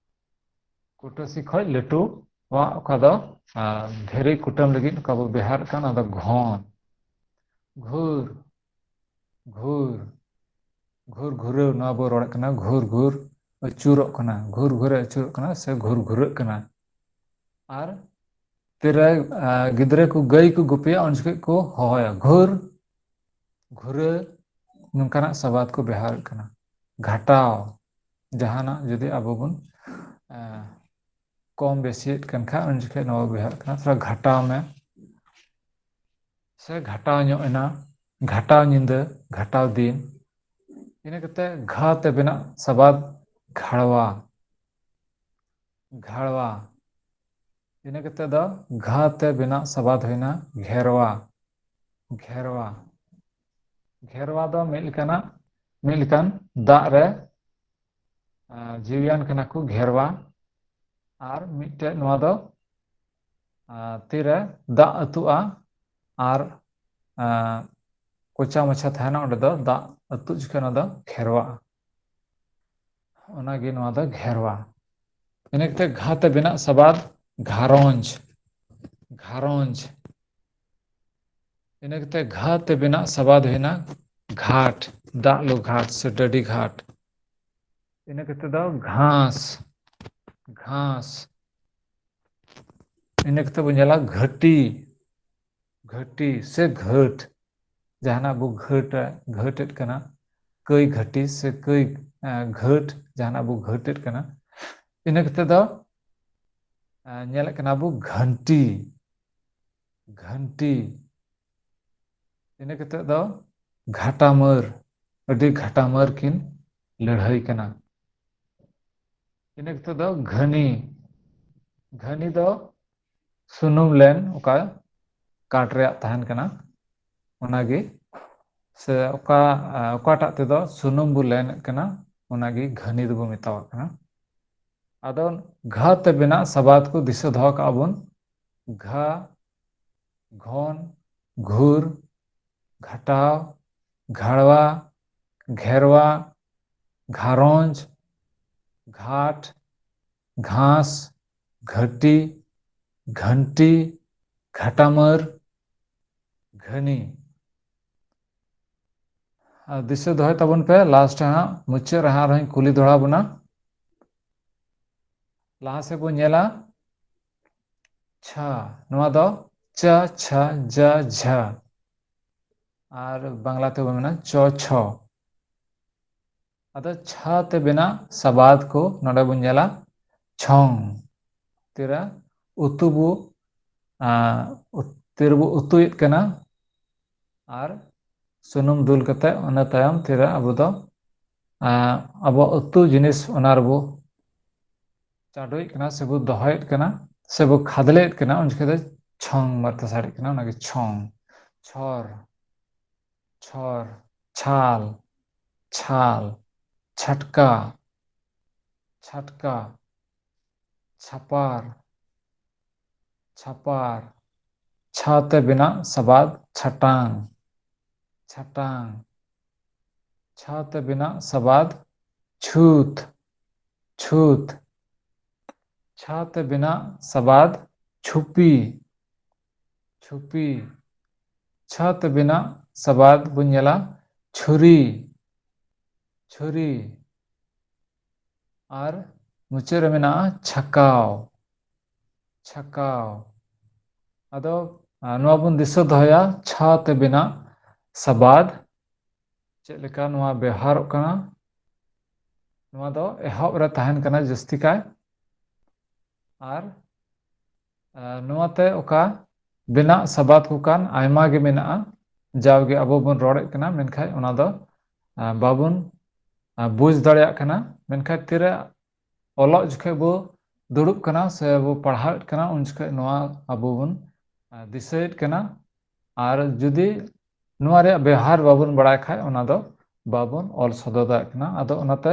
ᱠᱩᱴᱟᱹᱥᱤ ᱠᱷᱚᱡ ᱞᱟᱹᱴᱩᱣᱟᱜ ᱚᱠᱟ ᱫᱚ, ᱟ, ᱫᱷᱤᱨᱤ ᱠᱩᱴᱟᱹᱢ ᱞᱟᱹᱜᱤᱫ ᱚᱠᱟ ᱵᱚ ᱵᱮᱣᱦᱟᱨᱮᱫ ᱠᱟᱱ, ᱚᱱᱟ ᱫᱚ ᱜᱷᱚᱱ᱾ ᱜᱷᱩᱨ, ᱜᱷᱩᱨ, ᱜᱷᱩᱨ ᱜᱷᱩᱨᱟᱹᱣ, ᱱᱚᱣᱟ ᱵᱚ ᱨᱚᱲᱮᱫ ᱠᱟᱱᱟ, ᱜᱷᱩᱨ ᱜᱷᱩᱨ ᱟᱹᱪᱩᱨᱚᱜ ᱠᱟᱱᱟ, ᱜᱷᱩᱨ ᱜᱷᱩᱨᱮ ᱟᱹᱪᱩᱨᱚᱜ ᱠᱟᱱᱟ ᱥᱮ ᱜᱷᱩᱨ ᱜᱷᱩᱨᱟᱹᱜ ᱠᱟᱱᱟ᱾ ᱟᱨ ᱛᱤᱨᱮ, ᱟ, ᱜᱤᱫᱽᱨᱟᱹ ᱠᱚ ᱜᱟᱹᱭ ᱠᱚ ᱜᱩᱯᱤᱭᱟ, ᱩᱱ ᱡᱚᱠᱷᱮᱡ ᱠᱚ ᱦᱚᱦᱚᱭᱟ, ᱜᱷᱩᱨ, ᱜᱷᱩᱨᱟᱹ, ᱱᱚᱝᱠᱟᱱᱟᱜ ᱥᱟᱵᱟᱫ ᱠᱚ ᱵᱮᱣᱦᱟᱨᱮᱫ ᱠᱟᱱᱟ᱾ ᱜᱷᱟᱴᱟᱣ, ᱡᱟᱦᱟᱱᱟᱜ ᱡᱩᱫᱤ ᱟᱵᱚ ᱵᱚᱱ, ᱮ, ᱠᱚᱢ ᱵᱮᱥᱤᱭᱮᱫ ᱠᱟᱱ ᱠᱷᱟᱱ, ᱩᱱ ᱡᱚᱠᱷᱮᱡ ᱱᱚᱣᱟ ᱵᱚ ᱵᱮᱣᱦᱟᱨᱮᱫ ᱠᱟᱱᱟ, ᱛᱷᱚᱲᱟ ᱜᱷᱟᱴᱟᱣ ᱢᱮ ᱥᱮ ᱜᱷᱟᱴᱟᱣ ᱧᱚᱜ ᱮᱱᱟ, ᱜᱷᱟᱴᱟᱣ ᱧᱤᱫᱟᱹ, ᱜᱷᱟᱴᱟᱣ ᱫᱤᱱ, ᱤᱱᱟᱹ ᱠᱟᱛᱮ ᱜᱷᱟ ᱛᱮ ᱵᱮᱱᱟᱜ ᱥᱟᱵᱟᱫ ᱜᱷᱟᱲᱣᱟ᱾ ᱜᱷᱟᱲᱣᱟ᱾ ᱤᱱᱟᱹ ᱠᱟᱛᱮ ᱫᱚ ᱜᱷᱟ ᱛᱮ ᱵᱮᱱᱟᱜ ᱥᱟᱵᱟᱫ ᱦᱩᱭᱱᱟ ᱜᱷᱮᱨᱣᱟ᱾ ᱜᱷᱮᱨᱣᱟ᱾ ᱜᱷᱮᱨᱣᱟ ᱫᱚ ᱢᱤᱫ ᱞᱮᱠᱟᱱᱟᱜ, ᱢᱤᱫ ᱞᱮᱠᱟᱱ ᱫᱟᱜ ᱨᱮ, ᱟᱸ, ᱡᱤᱣᱤᱭᱟᱱ ᱠᱟᱱᱟ ᱠᱚ ᱜᱷᱮᱨᱣᱟ᱾ ᱟᱨ ᱢᱤᱫᱴᱮᱡ ᱱᱚᱣᱟ ᱫᱚ, ᱟᱸ, ᱛᱤᱨᱮ ᱫᱟᱜ ᱟᱹᱛᱩᱜᱼᱟ ᱟᱨ, ᱟᱸ, ᱠᱚᱪᱟ ᱢᱟᱪᱷᱟ ᱛᱟᱦᱮᱱᱟ, ᱚᱸᱰᱮ ᱫᱚ ᱫᱟᱜ ᱟᱹᱛᱩᱜ ᱡᱚᱠᱷᱚᱱ ᱚᱱᱟ ᱫᱚ ᱜᱷᱮᱨᱣᱟᱜᱼᱟ᱾ ᱚᱱᱟᱜᱮ ᱱᱚᱣᱟ ᱫᱚ ᱜᱷᱮᱨᱣᱟ᱾ ᱤᱱᱟᱹ ᱠᱟᱛᱮ ᱜᱷᱟ ᱛᱮ ᱵᱮᱱᱟᱜ ᱥᱟᱵᱟᱫ ᱜᱷᱟᱨᱚᱸᱡᱽ᱾ ᱜᱷᱟᱨᱚᱸᱡᱽ᱾ ᱤᱱᱟᱹ ᱠᱟᱛᱮ ᱜᱷᱟ ᱛᱮ ᱵᱮᱱᱟᱜ ᱥᱟᱵᱟᱫ ᱦᱩᱭᱱᱟ ᱜᱷᱟᱴ, ᱫᱟᱜ ᱞᱩ ᱜᱷᱟᱴ ᱥᱮ ᱰᱟᱹᱰᱤ ᱜᱷᱟᱴ᱾ ᱤᱱᱟᱹ ᱠᱟᱛᱮ ᱫᱚ ᱜᱷᱟᱸᱥ, ᱜᱷᱟᱸᱥ᱾ ᱤᱱᱟᱹ ᱠᱟᱛᱮ ᱵᱚᱱ ᱧᱮᱞᱟ ᱜᱷᱟᱹᱴᱤ, ᱜᱷᱟᱹᱴᱤ ᱥᱮ ᱜᱷᱟᱹᱴ, ᱡᱟᱦᱟᱱᱟᱜ ᱵᱚ ᱜᱷᱟᱹᱴᱟ, ᱜᱷᱟᱹᱴᱮᱫ ᱠᱟᱱᱟ, ᱠᱟᱹᱭ ᱜᱷᱟᱹᱴᱤ ᱥᱮ ᱠᱟᱹᱭ, ᱮ, ᱜᱷᱟᱹᱴ, ᱡᱟᱦᱟᱱᱟᱜ ᱵᱚ ᱜᱷᱟᱹᱴᱮᱫ ᱠᱟᱱᱟ᱾ ᱤᱱᱟᱹ ᱠᱟᱛᱮ ᱫᱚ, ᱮ, ᱧᱮᱞᱮᱫ ᱠᱟᱱᱟ ᱵᱚ ᱜᱷᱟᱹᱱᱴᱤ, ᱜᱷᱟᱹᱱᱴᱤ᱾ ᱤᱱᱟᱹ ᱠᱟᱛᱮ ᱫᱚ ᱜᱷᱟᱴᱟᱢᱟᱹᱨ, ᱟᱹᱰᱤ ᱜᱷᱟᱴᱟᱢᱟᱹᱨ ᱠᱤᱱ ᱞᱟᱹᱲᱦᱟᱹᱭ ᱠᱟᱱᱟ᱾ ᱤᱱᱟᱹ ᱠᱟᱛᱮ ᱫᱚ ᱜᱷᱟᱹᱱᱤ᱾ ᱜᱷᱟᱹᱱᱤ ᱫᱚ ᱥᱩᱱᱩᱢ ᱞᱮᱱ, ᱚᱠᱟ ᱠᱟᱴ ᱨᱮᱭᱟᱜ ᱛᱟᱦᱮᱱ ᱠᱟᱱᱟ, ᱚᱱᱟᱜᱮ, ᱥᱮ ᱚᱠᱟ, ᱟ, ᱚᱠᱟᱴᱟᱜ ᱛᱮᱫᱚ ᱥᱩᱱᱩᱢ ᱵᱚ ᱞᱮᱱᱮᱫ ᱠᱟᱱᱟ, ᱚᱱᱟᱜᱮ ᱜᱷᱟᱹᱱᱤ ᱫᱚᱵᱚ ᱢᱮᱛᱟᱣᱟᱜ ᱠᱟᱱᱟ᱾ ᱟᱫᱚ ᱜᱷᱟ ᱛᱮ ᱵᱮᱱᱟᱜ ᱥᱟᱵᱟᱫ ᱠᱚ ᱫᱤᱥᱟᱹ ᱫᱚᱦᱚ ᱠᱟᱜᱼᱟ ᱵᱚᱱ᱾ ᱜᱷᱟ, ᱜᱷᱚᱱ, ᱜᱷᱩᱨ, ᱜᱷᱟᱴᱟᱣ, ᱜᱷᱟᱲᱣᱟ, ᱜᱷᱮᱨᱣᱟ, ᱜᱷᱟᱨᱚᱸᱡᱽ, ᱜᱷᱟᱴ, ᱜᱷᱟᱸᱥ, ᱜᱷᱟᱹᱴᱤ, ᱜᱷᱟᱹᱱᱴᱤ, ᱜᱷᱟᱴᱟᱢᱟᱹᱨ, ᱜᱷᱟᱹᱱᱤ᱾ ᱟᱨ ᱫᱤᱥᱟᱹ ᱫᱚᱦᱚᱭ ᱛᱟᱵᱚᱱ ᱯᱮ, last ᱨᱮ ᱦᱟᱸᱜ, ᱢᱩᱪᱟᱹᱫ ᱨᱮ ᱦᱟᱸᱜ ᱟᱨᱦᱚᱸᱧ ᱠᱩᱞᱤ ᱫᱚᱦᱲᱟ ᱵᱚᱱᱟ᱾ ᱞᱟᱦᱟ ᱥᱮᱫ ᱵᱚᱱ ᱧᱮᱞᱟ, ᱪᱷᱟ, ᱱᱚᱣᱟ ᱫᱚ ᱪᱟ, ᱪᱷᱟ, ᱡᱟ, ᱡᱷᱟ᱾ ᱟᱨ ᱵᱟᱝᱞᱟ ᱛᱮᱵᱚᱱ ᱢᱮᱱᱟ ᱪᱚ, ᱪᱷᱚ᱾ ᱟᱫᱚ ᱪᱷᱟ ᱛᱮ ᱵᱮᱱᱟᱜ ᱥᱟᱵᱟᱫ ᱠᱚ ᱱᱚᱰᱮ ᱵᱚᱱ ᱧᱮᱞᱟ, ᱪᱷᱚᱝ᱾ ᱛᱤᱨᱮ ᱩᱛᱩ ᱵᱚ, ᱟᱸ, ᱩᱛ-, ᱛᱤᱨᱮᱵᱚ ᱩᱛᱩᱭᱮᱫ ᱠᱟᱱᱟ ᱟᱨ ᱥᱩᱱᱩᱢ ᱫᱩᱞ ᱠᱟᱛᱮ ᱚᱱᱟ ᱛᱟᱭᱚᱢ ᱛᱤᱨᱮ ᱟᱵᱚ ᱫᱚ ᱟᱵᱚᱣᱟᱜ ᱩᱛᱩ ᱡᱤᱱᱤᱥ ᱚᱱᱟ ᱨᱮᱵᱚ ᱪᱟᱰᱚᱭᱮᱫ ᱠᱟᱱᱟ ᱥᱮᱵᱚ ᱫᱚᱦᱚᱭᱮᱫ ᱠᱟᱱᱟ ᱥᱮᱵᱚ ᱠᱷᱟᱫᱽᱞᱮᱭᱮᱫ ᱠᱟᱱᱟ, ᱩᱱ ᱡᱚᱠᱷᱮᱡ ᱫᱚ ᱪᱷᱚᱝ ᱢᱟᱨᱛᱮ ᱥᱟᱰᱮᱜ ᱠᱟᱱᱟ, ᱚᱱᱟᱜᱮ ᱪᱷᱚᱝ᱾ ᱪᱷᱚᱨ, ᱪᱷᱚᱨ, ᱪᱷᱟᱞ, ᱪᱷᱟᱞ, ᱪᱷᱟᱴᱠᱟ, ᱪᱷᱟᱴᱠᱟ, ᱪᱷᱟᱯᱟᱨ, ᱪᱷᱟᱯᱟᱨ, ᱪᱷᱟ ᱛᱮ ᱵᱮᱱᱟᱜ ᱥᱟᱵᱟᱫ ᱪᱷᱟᱴᱟᱝ, ᱪᱷᱟᱴᱟᱝ, ᱪᱷᱟ ᱛᱮ ᱵᱮᱱᱟᱜ ᱥᱟᱵᱟᱫ ᱪᱷᱩᱛ, ᱪᱷᱩᱛ, ᱪᱷᱟ ᱛᱮ ᱵᱮᱱᱟᱜ ᱥᱟᱵᱟᱫ ᱪᱷᱩᱯᱤ, ᱪᱷᱩᱯᱤ, ᱪᱷᱟ ᱛᱮ ᱵᱮᱱᱟᱜ ᱥᱟᱵᱟᱫ ᱵᱚᱱ ᱧᱮᱞᱟ ᱪᱷᱩᱨᱤ, ᱪᱷᱩᱨᱤ, ᱟᱨ ᱢᱩᱪᱟᱹᱫ ᱨᱮ ᱢᱮᱱᱟᱜᱼᱟ ᱪᱷᱟᱠᱟᱣ, ᱪᱷᱟᱠᱟᱣ᱾ ᱟᱫᱚ, ᱟ, ᱱᱚᱣᱟ ᱵᱚᱱ ᱫᱤᱥᱟᱹ ᱫᱚᱦᱚᱭᱟ, ᱪᱷᱟ ᱛᱮ ᱵᱮᱱᱟᱜ ᱥᱟᱵᱟᱫ ᱪᱮᱫ ᱞᱮᱠᱟ ᱱᱚᱣᱟ ᱵᱮᱣᱦᱟᱨᱚᱜ ᱠᱟᱱᱟ᱾ ᱱᱚᱣᱟ ᱫᱚ ᱮᱦᱚᱵ ᱨᱮ ᱛᱟᱦᱮᱱ ᱠᱟᱱᱟ ᱡᱟᱹᱥᱛᱤ ᱠᱟᱭ᱾ ᱟᱨ, ᱟ, ᱱᱚᱣᱟ ᱛᱮ ᱚᱠᱟ ᱵᱮᱱᱟᱜ ᱥᱟᱵᱟᱫ ᱠᱚ ᱠᱟᱱ ᱟᱭᱢᱟ ᱜᱮ ᱢᱮᱱᱟᱜᱼᱟ, ᱡᱟᱣᱜᱮ ᱟᱵᱚ ᱵᱚᱱ ᱨᱚᱲᱮᱫ ᱠᱟᱱᱟ, ᱢᱮᱱᱠᱷᱟᱱ ᱚᱱᱟ ᱫᱚ, ᱟ, ᱵᱟᱵᱚᱱ, ᱟ, ᱵᱩᱡᱽ ᱫᱟᱲᱮᱭᱟᱜ ᱠᱟᱱᱟ᱾ ᱢᱮᱱᱠᱷᱟᱱ ᱛᱤᱨᱮ ᱚᱞᱚᱜ ᱡᱚᱠᱷᱮᱡ ᱵᱚ ᱫᱩᱲᱩᱵ ᱠᱟᱱᱟ ᱥᱮ ᱵᱚ ᱯᱟᱲᱦᱟᱣᱮᱫ ᱠᱟᱱᱟ, ᱩᱱ ᱡᱚᱠᱷᱮᱡ ᱱᱚᱣᱟ ᱟᱵᱚ ᱵᱚᱱ, ᱟ, ᱫᱤᱥᱟᱹᱭᱮᱫ ᱠᱟᱱᱟ᱾ ᱟᱨ ᱡᱩᱫᱤ ᱱᱚᱣᱟ ᱨᱮᱭᱟᱜ ᱵᱮᱣᱦᱟᱨ ᱵᱟᱵᱚᱱ ᱵᱟᱲᱟᱭ ᱠᱷᱟᱡ, ᱚᱱᱟ ᱫᱚ ᱵᱟᱵᱚᱱ ᱚᱞ ᱥᱚᱫᱚᱨ ᱫᱟᱲᱮᱭᱟᱜ ᱠᱟᱱᱟ᱾ ᱟᱫᱚ ᱚᱱᱟᱛᱮ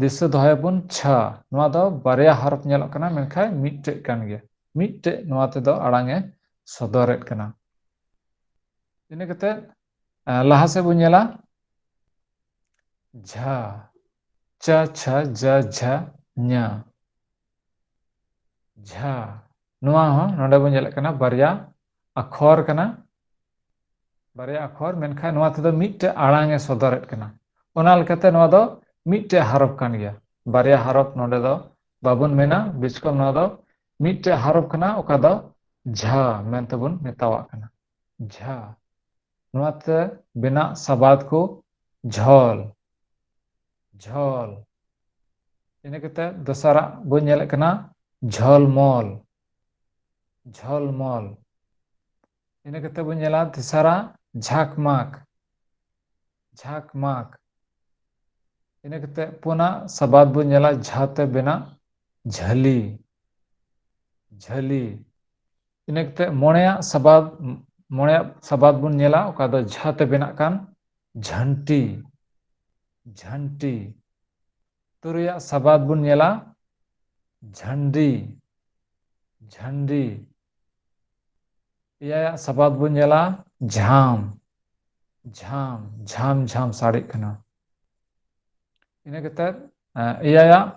ᱫᱤᱥᱟᱹ ᱫᱚᱦᱚᱭᱟᱵᱚᱱ ᱪᱷᱟ᱾ ᱱᱚᱣᱟ ᱫᱚ ᱵᱟᱨᱭᱟ ᱦᱚᱨᱚᱯ ᱧᱮᱞᱚᱜ ᱠᱟᱱᱟ, ᱢᱮᱱᱠᱷᱟᱱ ᱢᱤᱫᱴᱮᱡ ᱠᱟᱱ ᱜᱮᱭᱟ᱾ ᱢᱤᱫᱴᱮᱡ ᱱᱚᱣᱟ ᱛᱮᱫᱚ ᱟᱲᱟᱝ ᱮ ᱥᱚᱫᱚᱨᱮᱫ ᱠᱟᱱᱟ᱾ ᱤᱱᱟᱹ ᱠᱟᱛᱮ, ᱟ, ᱞᱟᱦᱟ ᱥᱮᱫ ᱵᱚᱱ ᱧᱮᱞᱟ᱾ ᱡᱷᱟ, ᱪᱟ, ᱪᱷᱟ, ᱡᱟ, ᱡᱷᱟ, ᱧᱟ᱾ ᱡᱷᱟ᱾ ᱱᱚᱣᱟ ᱦᱚᱸ ᱱᱚᱰᱮ ᱵᱚᱱ ᱧᱮᱞᱮᱫ ᱠᱟᱱᱟ, ᱵᱟᱨᱭᱟ ᱟᱠᱷᱚᱨ ᱠᱟᱱᱟ, ᱵᱟᱨᱭᱟ ᱟᱠᱷᱚᱨ, ᱢᱮᱱᱠᱷᱟᱱ ᱱᱚᱣᱟ ᱛᱮᱫᱚ ᱢᱤᱫᱴᱮᱡ ᱟᱲᱟᱝ ᱮ ᱥᱚᱫᱚᱨᱮᱫ ᱠᱟᱱᱟ᱾ ᱚᱱᱟ ᱞᱮᱠᱟᱛᱮ ᱱᱚᱣᱟ ᱫᱚ ᱢᱤᱫᱴᱮᱡ ᱦᱚᱨᱚᱯ ᱠᱟᱱ ᱜᱮᱭᱟ᱾ ᱵᱟᱨᱭᱟ ᱦᱚᱨᱚᱯ ᱱᱚᱰᱮ ᱫᱚ ᱵᱟᱵᱚᱱ ᱢᱮᱱᱟ, ᱵᱤᱪᱠᱚᱢ ᱱᱚᱣᱟ ᱫᱚ ᱢᱤᱫᱴᱮᱡ ᱦᱚᱨᱚᱯ ᱠᱟᱱᱟ, ᱚᱠᱟ ᱫᱚ ᱡᱷᱟ ᱢᱮᱱᱛᱮ ᱵᱚᱱ ᱢᱮᱛᱟᱣᱟᱜ ᱠᱟᱱᱟ᱾ ᱡᱷᱟ᱾ ᱱᱚᱣᱟ ᱛᱮ ᱵᱮᱱᱟᱜ ᱥᱟᱵᱟᱫ ᱠᱚ ᱡᱷᱚᱞ, ᱡᱷᱚᱞ᱾ ᱤᱱᱟᱹ ᱠᱟᱛᱮ ᱫᱚᱥᱟᱨᱟᱜ ᱵᱚᱱ ᱧᱮᱞᱮᱫ ᱠᱟᱱᱟ ᱡᱷᱚᱞᱢᱚᱞ, ᱡᱷᱚᱞᱢᱚᱞ᱾ ᱤᱱᱟᱹ ᱠᱟᱛᱮ ᱵᱚᱱ ᱧᱮᱞᱟ ᱛᱮᱥᱟᱨᱟᱜ ᱡᱷᱟᱠᱢᱟᱠ, ᱡᱷᱟᱠᱢᱟᱠ᱾ ᱤᱱᱟᱹ ᱠᱟᱛᱮ ᱯᱩᱱᱟᱜ ᱥᱟᱵᱟᱫ ᱵᱚᱱ ᱧᱮᱞᱟ, ᱡᱷᱟ ᱛᱮ ᱵᱮᱱᱟᱜ ᱡᱷᱟᱹᱞᱤ, ᱡᱷᱟᱹᱞᱤ᱾ ᱤᱱᱟᱹ ᱠᱟᱛᱮ ᱢᱚᱬᱮᱭᱟᱜ ᱥᱟᱵᱟᱫ, ᱢᱚᱬᱮᱭᱟᱜ ᱥᱟᱵᱟᱫ ᱵᱚᱱ ᱧᱮᱞᱟ, ᱚᱠᱟ ᱫᱚ ᱡᱷᱟ ᱛᱮ ᱵᱮᱱᱟᱜ ᱠᱟᱱ ᱡᱷᱟᱹᱱᱴᱤ, ᱡᱷᱟᱹᱱᱴᱤ᱾ ᱛᱩᱨᱩᱭᱟᱜ ᱥᱟᱵᱟᱫ ᱵᱚᱱ ᱧᱮᱞᱟ, ᱡᱷᱟᱹᱱᱰᱤ, ᱡᱷᱟᱹᱱᱰᱤ᱾ ᱮᱭᱟᱭᱟᱜ ᱥᱟᱵᱟᱫ ᱵᱚᱱ ᱧᱮᱞᱟ, ᱡᱷᱟᱢ, ᱡᱷᱟᱢ, ᱡᱷᱟᱢ ᱡᱷᱟᱢ ᱥᱟᱰᱮᱜ ᱠᱟᱱᱟ᱾ ᱤᱱᱟᱹ ᱠᱟᱛᱮ, ᱮ, ᱮᱭᱟᱭᱟᱜ,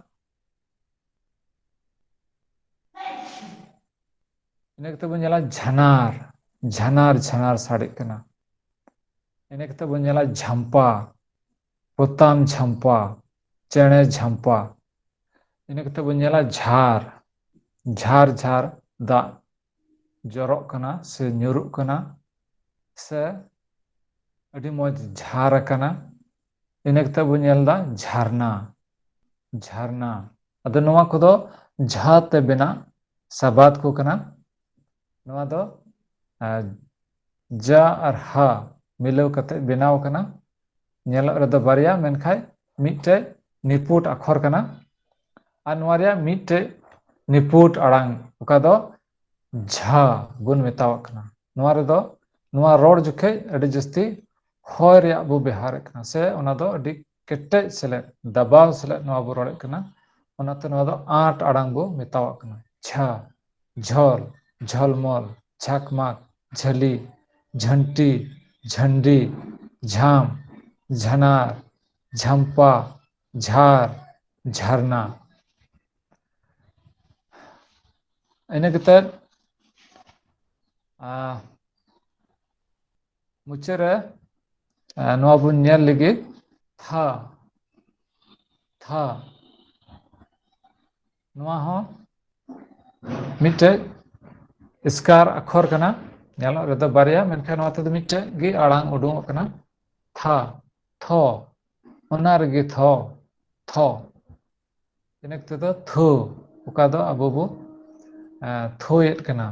ᱤᱱᱟᱹ ᱠᱟᱛᱮ ᱵᱚᱱ ᱧᱮᱞᱟ ᱡᱷᱟᱱᱟᱨ, ᱡᱷᱟᱱᱟᱨ ᱡᱷᱟᱱᱟᱨ ᱥᱟᱰᱮᱜ ᱠᱟᱱᱟ᱾ ᱤᱱᱟᱹ ᱠᱟᱛᱮ ᱵᱚᱱ ᱧᱮᱞᱟ ᱡᱷᱟᱢᱯᱟ, ᱯᱚᱛᱟᱢ ᱡᱷᱟᱢᱯᱟ, ᱪᱮᱬᱮ ᱡᱷᱟᱢᱯᱟ᱾ ᱤᱱᱟᱹ ᱠᱟᱛᱮ ᱵᱚᱱ ᱧᱮᱞᱟ ᱡᱷᱟᱨ, ᱡᱷᱟᱨ ᱡᱷᱟᱨ ᱫᱟᱜ ᱡᱚᱨᱚᱜ ᱠᱟᱱᱟ ᱥᱮ ᱧᱩᱨᱩᱜ ᱠᱟᱱᱟ ᱥᱮ ᱟᱹᱰᱤ ᱢᱚᱡᱽ ᱡᱷᱟᱨ ᱟᱠᱟᱱᱟ᱾ ᱤᱱᱟᱹ ᱠᱟᱛᱮ ᱵᱚᱱ ᱧᱮᱞ ᱮᱫᱟ ᱡᱷᱟᱨᱱᱟ, ᱡᱷᱟᱨᱱᱟ᱾ ᱟᱫᱚ ᱱᱚᱣᱟ ᱠᱚᱫᱚ ᱡᱷᱟ ᱛᱮ ᱵᱮᱱᱟᱜ ᱥᱟᱵᱟᱫ ᱠᱚ ᱠᱟᱱᱟ᱾ ᱱᱚᱣᱟ ᱫᱚ, ᱟᱨ, ᱡᱟ ᱟᱨ ᱦᱟ ᱢᱤᱞᱟᱹᱣ ᱠᱟᱛᱮ ᱵᱮᱱᱟᱣ ᱠᱟᱱᱟ᱾ ᱧᱮᱞᱚᱜ ᱨᱮᱫᱚ ᱵᱟᱨᱭᱟ, ᱢᱮᱱᱠᱷᱟᱱ ᱢᱤᱫᱴᱮᱡ ᱱᱤᱯᱩᱴ ᱟᱠᱷᱚᱨ ᱠᱟᱱᱟ᱾ ᱟᱨ ᱱᱚᱣᱟ ᱨᱮᱭᱟᱜ ᱢᱤᱫᱴᱮᱡ ᱱᱤᱯᱩᱴ ᱟᱲᱟᱝ, ᱚᱠᱟ ᱫᱚ ᱡᱷᱟ ᱵᱚᱱ ᱢᱮᱛᱟᱣᱟᱜ ᱠᱟᱱᱟ᱾ ᱱᱚᱣᱟ ᱨᱮᱫᱚ, ᱱᱚᱣᱟ ᱨᱚᱲ ᱡᱚᱠᱷᱮᱡ ᱟᱹᱰᱤ ᱡᱟᱹᱥᱛᱤ ᱦᱚᱭ ᱨᱮᱭᱟᱜ ᱵᱚ ᱵᱮᱣᱦᱟᱨᱮᱫ ᱠᱟᱱᱟ, ᱥᱮ ᱚᱱᱟ ᱫᱚ ᱟᱹᱰᱤ ᱠᱮᱴᱮᱡ ᱥᱮᱞᱮᱫ, ᱫᱟᱵᱟᱣ ᱥᱮᱞᱮᱫ ᱱᱚᱣᱟ ᱵᱚ ᱨᱚᱲᱮᱫ ᱠᱟᱱᱟ᱾ ᱚᱱᱟᱛᱮ ᱱᱚᱣᱟ ᱫᱚ ᱟᱸᱴ ᱟᱲᱟᱝ ᱵᱚ ᱢᱮᱛᱟᱣᱟᱜ ᱠᱟᱱᱟ᱾ ᱡᱷᱟ, ᱡᱷᱚᱞ, ᱡᱷᱚᱞᱢᱚᱞ, ᱡᱷᱟᱠᱢᱟᱠ, ᱡᱷᱟᱹᱞᱤ, ᱡᱷᱟᱹᱱᱴᱤ, ᱡᱷᱟᱹᱱᱰᱤ, ᱡᱷᱟᱢ, ᱡᱷᱟᱱᱟᱨ, ᱡᱷᱟᱢᱯᱟ, ᱡᱷᱟᱨ, ᱡᱷᱟᱨᱱᱟ᱾ ᱤᱱᱟᱹ ᱠᱟᱛᱮ, ᱟ, ᱢᱩᱪᱟᱹᱫ ᱨᱮ, ᱟ, ᱱᱚᱣᱟ ᱵᱚᱱ ᱧᱮᱞ ᱞᱟᱹᱜᱤᱫ ᱛᱷᱟ, ᱛᱷᱟ᱾ ᱱᱚᱣᱟ ᱦᱚᱸ ᱢᱤᱫᱴᱮᱡ ᱮᱥᱠᱟᱨ ᱟᱠᱷᱚᱨ ᱠᱟᱱᱟ, ᱧᱮᱞᱚᱜ ᱨᱮᱫᱚ ᱵᱟᱨᱭᱟ, ᱢᱮᱱᱠᱷᱟᱱ ᱱᱚᱣᱟ ᱛᱮᱫᱚ ᱢᱤᱫᱴᱮᱡ ᱜᱮ ᱟᱲᱟᱝ ᱩᱰᱩᱝᱚᱜ ᱠᱟᱱᱟ, ᱛᱷᱟ, ᱛᱷᱚ, ᱚᱱᱟ ᱨᱮᱜᱮ ᱛᱷᱚ, ᱛᱷᱚ᱾ ᱤᱱᱟᱹ ᱠᱟᱛᱮ ᱫᱚ ᱛᱷᱩ, ᱚᱠᱟ ᱫᱚ ᱟᱵᱚ ᱵᱚ, ᱮ, ᱛᱷᱩᱭᱮᱫ ᱠᱟᱱᱟ᱾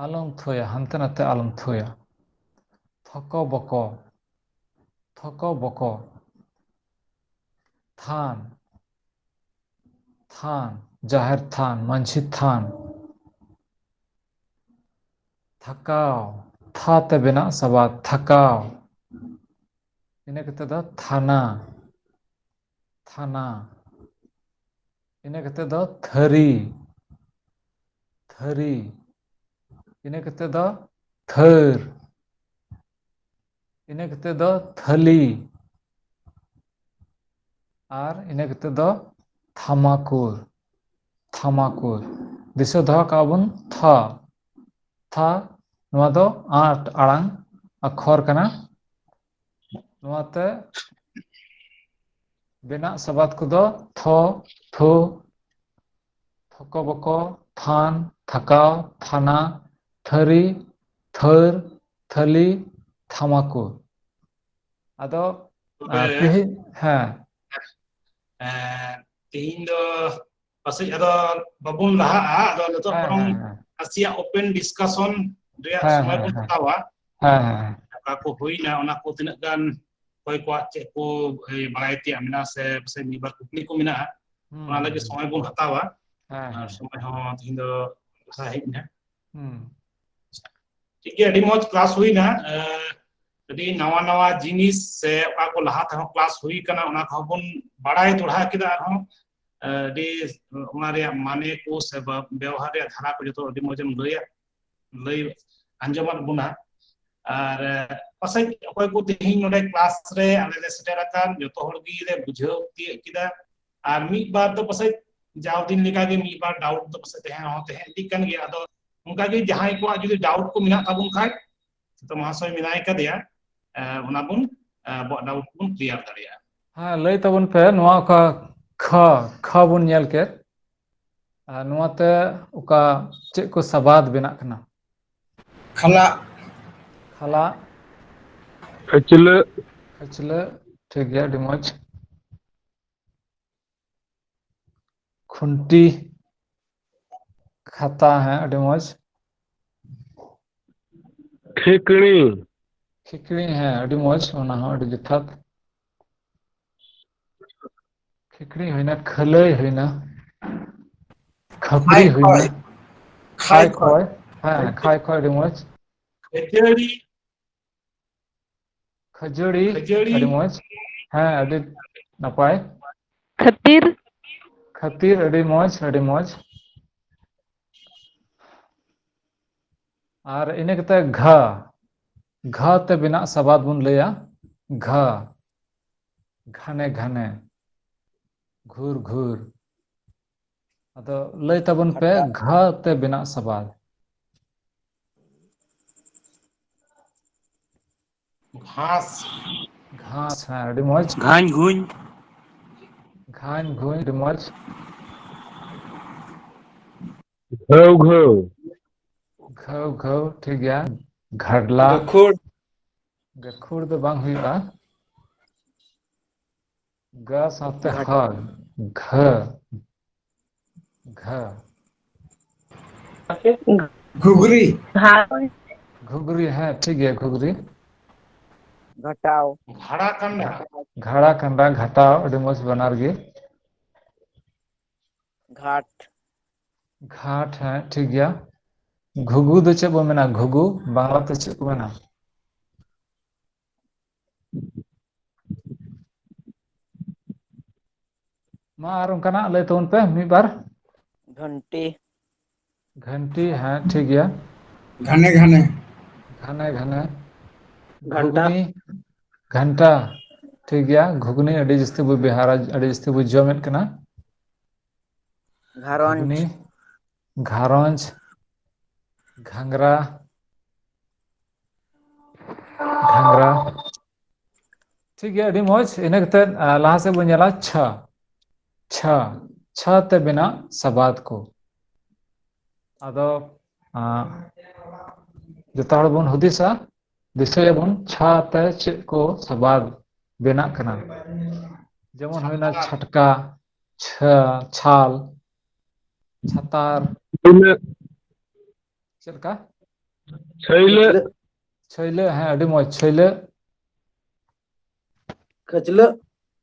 ᱟᱞᱚᱢ ᱛᱷᱩᱭᱟ, ᱦᱟᱱᱛᱮ ᱱᱟᱛᱮ ᱟᱞᱚᱢ ᱛᱷᱩᱭᱟ᱾ ᱛᱷᱚᱠᱚ ᱵᱚᱠᱚ, ᱛᱷᱚᱠᱚ ᱵᱚᱠᱚ᱾ ᱛᱷᱟᱱ, ᱛᱷᱟᱱ, ᱡᱟᱦᱮᱨ ᱛᱷᱟᱱ, ᱢᱟᱹᱡᱷᱤ ᱛᱷᱟᱱ᱾ ᱛᱷᱟᱠᱟᱣ, ᱛᱷᱟ ᱛᱮ ᱵᱮᱱᱟᱜ ᱥᱟᱵᱟᱫ, ᱛᱷᱟᱠᱟᱣ᱾ ᱤᱱᱟᱹ ᱠᱟᱛᱮ ᱫᱚ ᱛᱷᱟᱱᱟ, ᱛᱷᱟᱱᱟ᱾ ᱤᱱᱟᱹ ᱠᱟᱛᱮ ᱫᱚ ᱛᱷᱟᱹᱨᱤ, ᱛᱷᱟᱹᱨᱤ᱾ ᱤᱱᱟᱹ ᱠᱟᱛᱮ ᱫᱚ ᱛᱷᱟᱹᱨ, ᱤᱱᱟᱹ ᱠᱟᱛᱮ ᱫᱚ ᱛᱷᱟᱹᱞᱤ᱾ ᱟᱨ ᱤᱱᱟᱹ ᱠᱟᱛᱮ ᱫᱚ ᱛᱷᱟᱢᱟᱠᱩᱨ, ᱛᱷᱟᱢᱟᱠᱩᱨ᱾ ᱫᱤᱥᱟᱹ ᱫᱚᱦᱚ ᱠᱟᱜᱼᱟ ᱵᱚᱱ ᱛᱷᱟ, ᱛᱷᱟ, ᱱᱚᱣᱟ ᱫᱚ ᱟᱸᱴ ᱟᱲᱟᱝ ᱟᱠᱷᱚᱨ ᱠᱟᱱᱟ᱾ ᱱᱚᱣᱟᱛᱮ ᱵᱮᱱᱟᱜ ᱥᱟᱵᱟᱫ ᱠᱚᱫᱚ ᱛᱷᱚ, ᱛᱷᱚ, ᱛᱷᱚᱠᱚᱵᱚᱠᱚ, ᱛᱷᱟᱱ, ᱛᱷᱟᱠᱟᱣ, ᱛᱷᱟᱱᱟ, ᱛᱷᱟᱹᱨᱤ, ᱛᱷᱟᱹᱨ, ᱛᱷᱟᱹᱞᱤ, ᱛᱷᱟᱢᱟᱠᱩᱨ᱾ ᱟᱫᱚ, ᱛᱚᱵᱮ ᱟᱨ ᱛᱮᱦᱮᱧ, ᱦᱮᱸ᱾ ᱮᱸ, ᱛᱮᱦᱮᱧ ᱫᱚ ᱯᱟᱥᱮᱡ ᱟᱫᱚ ᱵᱟᱵᱚᱱ ᱞᱟᱦᱟᱜᱼᱟ, ᱟᱫᱚ ᱱᱤᱛᱚᱜ ᱦᱮᱸ, ᱵᱚᱨᱚᱝ ᱦᱮᱸ, ᱦᱮᱸ᱾ ᱱᱟᱥᱮᱭᱟᱜ open discussion ᱨᱮᱭᱟᱜ ᱦᱮᱸ, ᱥᱚᱢᱚᱭ ᱦᱮᱸ, ᱵᱚᱱ ᱦᱮᱸ᱾ ᱦᱟᱛᱟᱣᱟ᱾ ᱦᱮᱸ, ᱦᱮᱸ, ᱦᱮᱸ᱾ ᱚᱠᱟ ᱠᱚ ᱦᱩᱭᱱᱟ, ᱚᱱᱟ ᱠᱚ ᱛᱤᱱᱟᱹᱜ ᱜᱟᱱ ᱚᱠᱚᱭ ᱠᱚᱣᱟᱜ ᱪᱮᱫ ᱠᱚ, ᱮ, ᱵᱟᱲᱟᱭ ᱛᱮᱭᱟᱜ ᱢᱮᱱᱟᱜᱼᱟ, ᱥᱮ ᱯᱟᱥᱮᱡ ᱢᱤᱫ ᱵᱟᱨ ᱠᱩᱠᱞᱤ ᱠᱚ ᱢᱮᱱᱟᱜᱼᱟ, ᱦᱩᱸ, ᱚᱱᱟ ᱞᱟᱹᱜᱤᱫ ᱦᱩᱸ᱾ ᱥᱚᱢᱚᱭ ᱵᱚᱱ ᱦᱟᱛᱟᱣᱟ᱾ ᱦᱮᱸ, ᱟᱨ ᱦᱮᱸ᱾ ᱥᱚᱢᱚᱭ ᱦᱚᱸ ᱛᱮᱦᱮᱧ ᱫᱚ ᱞᱟᱦᱟ ᱦᱮᱡ ᱮᱱᱟ᱾ ᱦᱩᱸ᱾ ᱴᱷᱤᱠ ᱜᱮᱭᱟ, ᱟᱹᱰᱤ ᱢᱚᱡᱽ class ᱦᱩᱭᱱᱟ᱾ ᱮ, ᱟᱹᱰᱤ ᱱᱟᱣᱟ ᱱᱟᱣᱟ ᱡᱤᱱᱤᱥ ᱥᱮ ᱚᱠᱟ ᱠᱚ ᱞᱟᱦᱟ ᱛᱮᱦᱚᱸ class ᱦᱩᱭ ᱠᱟᱱᱟ, ᱚᱱᱟ ᱠᱚᱦᱚᱸ ᱵᱚᱱ ᱵᱟᱲᱟᱭ ᱫᱚᱲᱦᱟ ᱠᱮᱫᱟ ᱟᱨᱦᱚᱸ᱾ ᱮ, ᱟᱹᱰᱤ ᱚᱱᱟ ᱨᱮᱭᱟᱜ ᱢᱟᱱᱮ ᱠᱚ ᱥᱮ ᱵᱟ-, ᱵᱮᱣᱦᱟᱨ ᱨᱮᱭᱟᱜ ᱫᱷᱟᱨᱟ ᱠᱚ ᱡᱚᱛᱚ ᱟᱹᱰᱤ ᱢᱚᱡᱽ ᱮᱢ ᱞᱟᱹᱭᱟ, ᱞᱟᱹᱭ ᱟᱸᱡᱚᱢᱟᱫ ᱵᱚᱱᱟ᱾ ᱟᱨ, ᱮ, ᱯᱟᱥᱮᱡ ᱚᱠᱚᱭ ᱠᱚ ᱛᱮᱦᱮᱧ ᱱᱚᱰᱮ class ᱨᱮ ᱟᱞᱮ ᱞᱮ ᱥᱮᱴᱮᱨ ᱟᱠᱟᱱ, ᱡᱚᱛᱚ ᱦᱚᱲ ᱜᱮ ᱞᱮ ᱵᱩᱡᱷᱟᱹᱣ ᱛᱤᱭᱳᱜ ᱠᱮᱫᱟ᱾ ᱟᱨ ᱢᱤᱫ ᱵᱟᱨ ᱫᱚ ᱯᱟᱥᱮᱡ ᱡᱟᱣ ᱫᱤᱱ ᱞᱮᱠᱟ ᱜᱮ ᱢᱤᱫ ᱵᱟᱨ doubt ᱫᱚ ᱯᱟᱥᱮᱡ ᱛᱟᱦᱮᱸ ᱦᱚᱸ ᱛᱟᱦᱮᱸ ᱤᱫᱤᱜ ᱠᱟᱱ ᱜᱮᱭᱟ᱾ ᱟᱫᱚ ᱚᱱᱠᱟ ᱜᱮ ᱡᱟᱦᱟᱸᱭ ᱠᱚᱣᱟᱜ ᱡᱩᱫᱤ doubt ᱠᱚ ᱢᱮᱱᱟᱜ ᱛᱟᱵᱚᱱ ᱠᱷᱟᱡ, ᱡᱚᱛᱚ ᱢᱚᱦᱟᱥᱚᱭ ᱢᱮᱱᱟᱭ ᱠᱟᱫᱮᱭᱟ, ᱮ, ᱚᱱᱟ ᱵᱚᱱ, ᱮ, ᱟᱵᱚᱣᱟᱜ doubt ᱵᱚᱱ clear ᱫᱟᱲᱮᱭᱟᱜᱼᱟ᱾ ᱦᱮᱸ, ᱞᱟᱹᱭ ᱛᱟᱵᱚᱱ ᱯᱮ, ᱱᱚᱣᱟ ᱚᱠᱟ ᱠᱷᱟ, ᱠᱷᱟ ᱵᱚᱱ ᱧᱮᱞ ᱠᱮᱫ, ᱟᱨ ᱱᱚᱣᱟᱛᱮ ᱚᱠᱟ ᱪᱮᱫ ᱠᱚ ᱥᱟᱵᱟᱫ ᱵᱮᱱᱟᱜ ᱠᱟᱱᱟ? ᱠᱷᱟᱞᱟᱜ᱾ ᱠᱷᱟᱞᱟᱜ᱾ ᱠᱷᱟᱹᱪᱞᱟᱹᱜ᱾ ᱠᱷᱟᱹᱪᱞᱟᱹᱜ, ᱴᱷᱤᱠ ᱜᱮᱭᱟ, ᱟᱹᱰᱤ ᱢᱚᱡᱽ᱾ ᱠᱷᱩᱱᱴᱤ᱾ ᱠᱷᱟᱛᱟ, ᱦᱮᱸ, ᱟᱹᱰᱤ ᱢᱚᱡᱽ᱾ ᱠᱷᱤᱠᱲᱤ᱾ ᱠᱷᱤᱠᱲᱤ, ᱦᱮᱸ, ᱟᱹᱰᱤ ᱢᱚᱡᱽ, ᱚᱱᱟ ᱦᱚᱸ ᱟᱹᱰᱤ ᱡᱚᱛᱷᱟᱛ᱾ ᱴᱷᱤᱠᱲᱤ ᱦᱩᱭᱱᱟ, ᱠᱷᱟᱹᱞᱟᱹᱭ ᱦᱩᱭᱱᱟ, ᱠᱷᱟᱹᱯᱨᱤ ᱦᱩᱭᱱᱟ, ᱠᱷᱟᱭ ᱠᱷᱚᱭ᱾ ᱦᱮᱸ, ᱠᱷᱟᱭ ᱠᱷᱚᱭ, ᱟᱹᱰᱤ ᱢᱚᱡᱽ᱾ ᱠᱷᱟᱹᱡᱟᱹᱲᱤ᱾ ᱠᱷᱟᱹᱡᱟᱹᱲᱤ, ᱠᱷᱟᱹᱡᱟᱹᱲᱤ᱾ ᱟᱹᱰᱤ ᱢᱚᱡᱽ᱾ ᱦᱮᱸ, ᱟᱹᱰᱤ ᱱᱟᱯᱟᱭ᱾ ᱠᱷᱟᱹᱛᱤᱨ᱾ ᱠᱷᱟᱹᱛᱤᱨ, ᱟᱹᱰᱤ ᱢᱚᱡᱽ, ᱟᱹᱰᱤ ᱢᱚᱡᱽ᱾ ᱟᱨ ᱤᱱᱟᱹ ᱠᱟᱛᱮ ᱜᱷᱟ, ᱜᱷᱟ ᱛᱮ ᱵᱮᱱᱟᱜ ᱥᱟᱵᱟᱫ ᱵᱚᱱ ᱞᱟᱹᱭᱟ, ᱜᱷᱟ, ᱜᱷᱟᱱᱮ ᱜᱷᱟᱱᱮ, ᱜᱷᱩᱨ ᱜᱷᱩᱨ᱾ ᱟᱫᱚ ᱞᱟᱹᱭ ᱛᱟᱵᱚᱱ ᱯᱮ, ᱜᱷᱟ ᱛᱮ ᱵᱮᱱᱟᱜ ᱥᱟᱵᱟᱫ᱾ ᱜᱷᱟᱥ᱾ ᱜᱷᱟᱥ, ᱦᱮᱸ, ᱟᱹᱰᱤ ᱢᱚᱡᱽ᱾ ᱜᱷᱟᱧ ᱜᱷᱩᱧ᱾ ᱜᱷᱟᱧ ᱜᱷᱩᱧ, ᱟᱹᱰᱤ ᱢᱚᱡᱽ᱾ ᱜᱷᱟᱹᱣ ᱜᱷᱟᱹᱣ᱾ ᱜᱷᱟᱹᱣ ᱜᱷᱟᱹᱣ, ᱴᱷᱤᱠ ᱜᱮᱭᱟ᱾ ᱜᱷᱟᱰᱞᱟ᱾ ᱜᱟᱹᱠᱷᱩᱲ᱾ ᱜᱟᱹᱠᱷᱩᱲ ᱫᱚ ᱵᱟᱝ ᱦᱩᱭᱩᱜᱼᱟ᱾ ᱜᱟ ᱥᱟᱶᱛᱮ ᱜᱷᱟᱴ- ᱦᱟ, ᱜᱷᱟᱹ᱾ ᱜᱷᱟ᱾ ᱜᱷᱩᱜᱽᱨᱤ᱾ ᱜᱷᱩᱜᱽᱨᱤ, ᱦᱮᱸ, ᱴᱷᱤᱠ ᱜᱮᱭᱟ, ᱜᱷᱩᱜᱽᱨᱤ᱾ ᱜᱷᱟᱴᱟᱣ᱾ ᱜᱷᱟᱲᱟ ᱠᱟᱸᱰᱟ᱾ ᱜᱷᱟᱲᱟ ᱠᱟᱸᱰᱟ, ᱜᱷᱟᱴᱟᱣ, ᱟᱹᱰᱤ ᱢᱚᱡᱽ ᱵᱟᱱᱟᱨ ᱜᱮ᱾ ᱜᱷᱟᱴ᱾ ᱜᱷᱟᱴ, ᱦᱮᱸ, ᱴᱷᱤᱠ ᱜᱮᱭᱟ᱾ ᱜᱷᱩᱜᱩ ᱫᱚ ᱪᱮᱫ ᱵᱚ ᱢᱮᱱᱟ? ᱜᱷᱩᱜᱩ ᱵᱟᱝᱞᱟ ᱛᱮ ᱪᱮᱫ ᱠᱚ ᱢᱮᱱᱟ? ᱢᱟ ᱟᱨ ᱚᱱᱠᱟᱱᱟᱜ ᱞᱟᱹᱭ ᱛᱟᱵᱚᱱ ᱯᱮ ᱢᱤᱫ ᱵᱟᱨ᱾ ᱜᱷᱟᱱᱴᱤ᱾ ᱜᱷᱟᱱᱴᱤ, ᱦᱮᱸ, ᱴᱷᱤᱠ ᱜᱮᱭᱟ᱾ ᱜᱷᱟᱱᱮ ᱜᱷᱟᱱᱮ᱾ ᱜᱷᱟᱱᱮ ᱜᱷᱟᱱᱮ᱾ ᱜᱷᱟᱱᱴᱟ᱾ ᱜᱷᱩᱜᱽᱱᱤ, ᱜᱷᱟᱱᱴᱟ, ᱴᱷᱤᱠ ᱜᱮᱭᱟ᱾ ᱜᱷᱩᱜᱽᱱᱤ ᱟᱹᱰᱤ ᱡᱟᱹᱥᱛᱤ ᱵᱚ ᱵᱮᱣᱦᱟᱨᱟ, ᱟᱹᱰᱤ ᱡᱟᱹᱥᱛᱤ ᱵᱚ ᱡᱚᱢᱮᱫ ᱠᱟᱱᱟ᱾ ᱜᱷᱟᱨᱚᱸᱡᱽ᱾ ᱜᱷᱩᱜᱽᱱᱤ, ᱜᱷᱟᱨᱚᱸᱡᱽ, ᱜᱷᱟᱸᱜᱽᱨᱟ, ᱜᱷᱟᱸᱜᱽᱨᱟ᱾ ᱴᱷᱤᱠ ᱜᱮᱭᱟ, ᱟᱹᱰᱤ ᱢᱚᱡᱽ᱾ ᱤᱱᱟᱹ ᱠᱟᱛᱮ, ᱟ, ᱞᱟᱦᱟ ᱥᱮᱫ ᱵᱚᱱ ᱧᱮᱞᱟ ᱪᱷᱟ᱾ ᱪᱷᱟ, ᱪᱷᱟ ᱛᱮ ᱵᱮᱱᱟᱜ ᱥᱟᱵᱟᱫ ᱠᱚ᱾ ᱟᱫᱚ, ᱟ, ᱡᱚᱛᱚ ᱦᱚᱲ ᱵᱚᱱ ᱦᱩᱫᱤᱥᱟ, ᱫᱤᱥᱟᱹᱭᱟᱵᱚᱱ ᱪᱷᱟ ᱛᱮ ᱪᱮᱫ ᱠᱚ ᱥᱟᱵᱟᱫ ᱵᱮᱱᱟᱜ ᱠᱟᱱᱟ᱾ ᱡᱮᱢᱚᱱ ᱦᱩᱭᱱᱟ ᱪᱷᱟᱴᱠᱟ, ᱪᱷᱟ-, ᱪᱷᱟᱞ, ᱪᱷᱟᱛᱟᱨ᱾ ᱪᱷᱟᱹᱭᱞᱟᱹ᱾ ᱪᱮᱫ ᱞᱮᱠᱟ? ᱪᱷᱟᱹᱭᱞᱟᱹ᱾ ᱪᱷᱟᱹᱭᱞᱟᱹ, ᱦᱮᱸ, ᱟᱹᱰᱤ ᱢᱚᱡᱽ, ᱪᱷᱟᱹᱭᱞᱟᱹ᱾ ᱠᱷᱟᱹᱪᱞᱟᱹᱜ᱾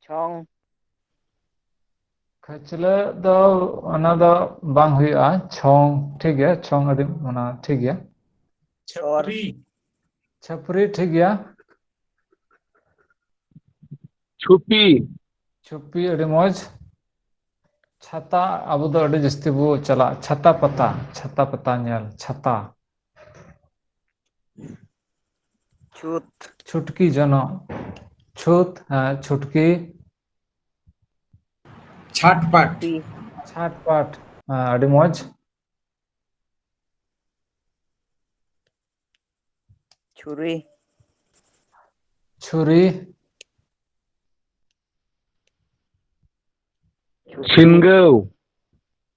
ᱪᱷᱚᱝ᱾ ᱠᱷᱟᱹᱪᱞᱟᱹᱜ ᱫᱚ, ᱚᱱᱟ ᱫᱚ ᱵᱟᱝ ᱦᱩᱭᱩᱜᱼᱟ᱾ ᱪᱷᱚᱝ, ᱴᱷᱤᱠ ᱜᱮᱭᱟ, ᱪᱷᱚᱝ ᱟᱹᱰᱤ, ᱚᱱᱟ ᱴᱷᱤᱠ ᱜᱮᱭᱟ᱾ ᱪᱷᱚᱨ᱾ ᱪᱷᱟᱹᱯᱨᱤ, ᱴᱷᱤᱠ ᱜᱮᱭᱟ᱾ ᱪᱷᱩᱯᱤ᱾ ᱪᱷᱩᱯᱤ, ᱟᱹᱰᱤ ᱢᱚᱡᱽ᱾ ᱪᱷᱟᱛᱟ, ᱟᱵᱚ ᱫᱚ ᱟᱹᱰᱤ ᱡᱟᱹᱥᱛᱤ ᱵᱚ ᱪᱟᱞᱟᱜ, ᱪᱷᱟᱛᱟ ᱯᱟᱛᱟ, ᱪᱷᱟᱛᱟ ᱯᱟᱛᱟ ᱧᱮᱞ, ᱪᱷᱟᱛᱟ᱾ ᱪᱷᱩᱛ᱾ ᱪᱷᱩᱴᱠᱤ ᱡᱚᱱᱚᱜ, ᱪᱷᱩᱛ, ᱦᱮᱸ, ᱪᱷᱩᱴᱠᱤ᱾ ᱪᱷᱟᱴᱯᱟᱴ᱾ ᱛᱤ᱾ ᱪᱷᱟᱴᱯᱟᱴ, ᱦᱮᱸ, ᱟᱹᱰᱤ ᱢᱚᱡᱽ᱾ ᱪᱷᱩᱨᱤ᱾ ᱪᱷᱩᱨᱤ᱾ ᱪᱷᱤᱱᱜᱟᱹᱣ᱾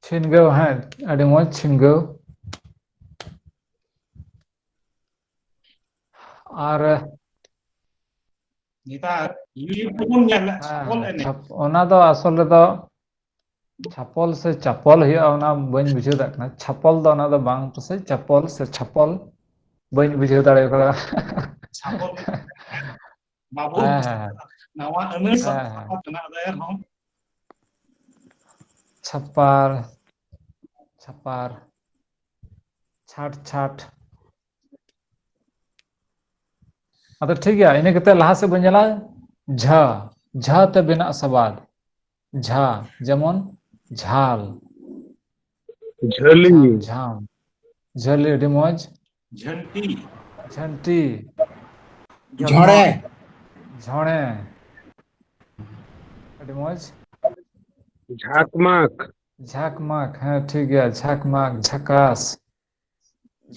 ᱪᱷᱤᱱᱜᱟᱹᱣ, ᱦᱮᱸ, ᱟᱹᱰᱤ ᱢᱚᱡᱽ, ᱪᱷᱤᱱᱜᱟᱹᱣ᱾ ᱟᱨ ᱱᱮᱛᱟᱨ YouTube ᱨᱮᱵᱚᱱ ᱧᱮᱞ ᱦᱮᱸ, ᱪᱷᱟᱯᱚᱞ ᱮᱱᱮᱡ᱾ ᱪᱷᱟᱯ-, ᱚᱱᱟ ᱫᱚ ᱟᱥᱚᱞ ᱨᱮᱫᱚ ᱪᱷᱟᱯᱚᱞ ᱥᱮ ᱪᱟᱯᱚᱞ ᱦᱩᱭᱩᱜᱼᱟ, ᱚᱱᱟ ᱵᱟᱹᱧ ᱵᱩᱡᱷᱟᱹᱣ ᱫᱟᱲᱮᱭᱟᱜ ᱠᱟᱱᱟ᱾ ᱪᱷᱟᱯᱚᱞ ᱫᱚ ᱚᱱᱟ ᱫᱚ ᱵᱟᱝ, ᱯᱟᱥᱮᱡ ᱪᱟᱯᱚᱞ ᱥᱮ ᱪᱷᱟᱯᱚᱞ, ᱵᱟᱹᱧ ᱵᱩᱡᱷᱟᱹᱣ ᱫᱟᱲᱮ ᱠᱟᱫᱟ᱾ ᱪᱷᱟᱯᱚᱞ᱾ ᱵᱟᱵᱚᱱ ᱦᱮᱸ, ᱦᱮᱸ, ᱦᱮᱸ᱾ ᱱᱟᱣᱟ ᱟᱹᱱᱟᱹᱲᱤ ᱦᱮᱸ, ᱥᱟᱵ ᱦᱮᱸ᱾ ᱨᱟᱠᱟᱵ ᱢᱮᱱᱟᱜ ᱨᱮᱦᱚᱸ᱾ ᱪᱷᱟᱯᱟᱨ, ᱪᱷᱟᱯᱟᱨ, ᱪᱷᱟᱴ, ᱪᱷᱟᱴ᱾ ᱟᱫᱚ ᱴᱷᱤᱠ ᱜᱮᱭᱟ, ᱤᱱᱟᱹ ᱠᱟᱛᱮ ᱞᱟᱦᱟ ᱥᱮᱫ ᱵᱚᱱ ᱧᱮᱞᱟ᱾ ᱡᱷᱟ, ᱡᱷᱟ ᱛᱮ ᱵᱮᱱᱟᱜ ᱥᱟᱵᱟᱫ᱾ ᱡᱷᱟ, ᱡᱮᱢᱚᱱ ᱡᱷᱟᱞ᱾ ᱡᱷᱟᱹᱞᱤ᱾ ᱡᱷᱟᱢ, ᱡᱷᱟᱢ᱾ ᱡᱷᱟᱹᱞᱤ, ᱟᱹᱰᱤ ᱢᱚᱡᱽ᱾ ᱡᱷᱟᱹᱱᱴᱤ᱾ ᱡᱷᱟᱹᱱᱴᱤ᱾ ᱡᱷᱚᱲᱮ᱾ ᱡᱷᱚᱲᱮ᱾ ᱟᱹᱰᱤ ᱢᱚᱡᱽ᱾ ᱡᱷᱟᱠᱢᱟᱠ᱾ ᱡᱷᱟᱠᱢᱟᱠ, ᱦᱮᱸ, ᱴᱷᱤᱠ ᱜᱮᱭᱟ, ᱡᱷᱟᱠᱢᱟᱠ, ᱡᱷᱟᱠᱟᱥ᱾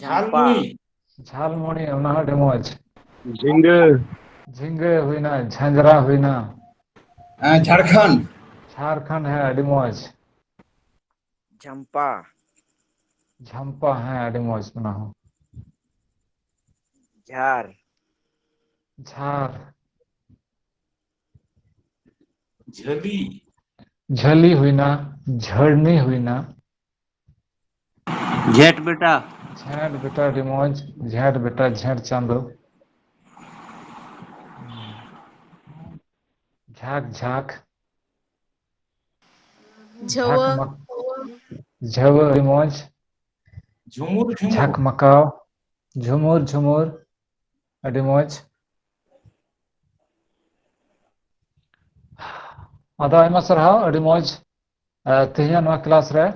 ᱡᱷᱟᱞᱢᱩᱲᱤ᱾ ᱡᱷᱟᱞᱢᱩᱲᱤ, ᱚᱱᱟ ᱦᱚᱸ ᱟᱹᱰᱤ ᱢᱚᱡᱽ᱾ ᱡᱷᱤᱸᱜᱟᱹ᱾ ᱡᱷᱤᱸᱜᱟᱹ ᱦᱩᱭᱱᱟ, ᱡᱷᱟᱸᱡᱽᱨᱟ ᱦᱩᱭᱱᱟ᱾ ᱦᱮᱸ, ᱡᱷᱟᱲᱠᱷᱚᱸᱰ᱾ ᱡᱷᱟᱲᱠᱷᱚᱸᱰ, ᱦᱮᱸ, ᱟᱹᱰᱤ ᱢᱚᱡᱽ᱾ ᱡᱷᱟᱢᱯᱟ᱾ ᱡᱷᱟᱢᱯᱟ, ᱦᱮᱸ, ᱟᱹᱰᱤ ᱢᱚᱡᱽ ᱚᱱᱟ ᱦᱚᱸ᱾ ᱡᱷᱟᱨ᱾ ᱡᱷᱟᱨ᱾ ᱡᱷᱟᱹᱞᱤ᱾ ᱡᱷᱟᱹᱞᱤ ᱦᱩᱭᱱᱟ, ᱡᱷᱟᱹᱲᱱᱤ ᱦᱩᱭᱱᱟ᱾ ᱡᱷᱮᱸᱴ ᱵᱮᱴᱟ᱾ ᱡᱷᱮᱸᱴ ᱵᱮᱴᱟ, ᱟᱹᱰᱤ ᱢᱚᱡᱽ᱾ ᱡᱷᱮᱸᱴ ᱵᱮᱴᱟ, ᱡᱷᱮᱸᱴ ᱪᱟᱸᱫᱚ᱾ ᱡᱷᱟᱠ ᱡᱷᱟᱠ᱾ ᱡᱷᱟᱹᱣᱟᱹ᱾ ᱡᱷᱟᱠ ᱢᱟᱠ-, ᱡᱷᱟᱹᱣᱟᱹ, ᱟᱹᱰᱤ ᱢᱚᱡᱽ᱾ ᱡᱷᱩᱢᱩᱨ, ᱡᱷᱩᱢᱩᱨ᱾ ᱡᱷᱟᱠ ᱢᱟᱠᱟᱣ, ᱡᱷᱩᱢᱩᱨ, ᱡᱷᱩᱢᱩᱨ, ᱟᱹᱰᱤ ᱢᱚᱡᱽ᱾ ᱟᱫᱚ ᱟᱭᱢᱟ ᱥᱟᱨᱦᱟᱣ, ᱟᱹᱰᱤ ᱢᱚᱡᱽ᱾ ᱟᱨ ᱛᱮᱦᱮᱧᱟᱜ ᱱᱚᱣᱟ ᱠᱞᱟᱥ ᱨᱮ,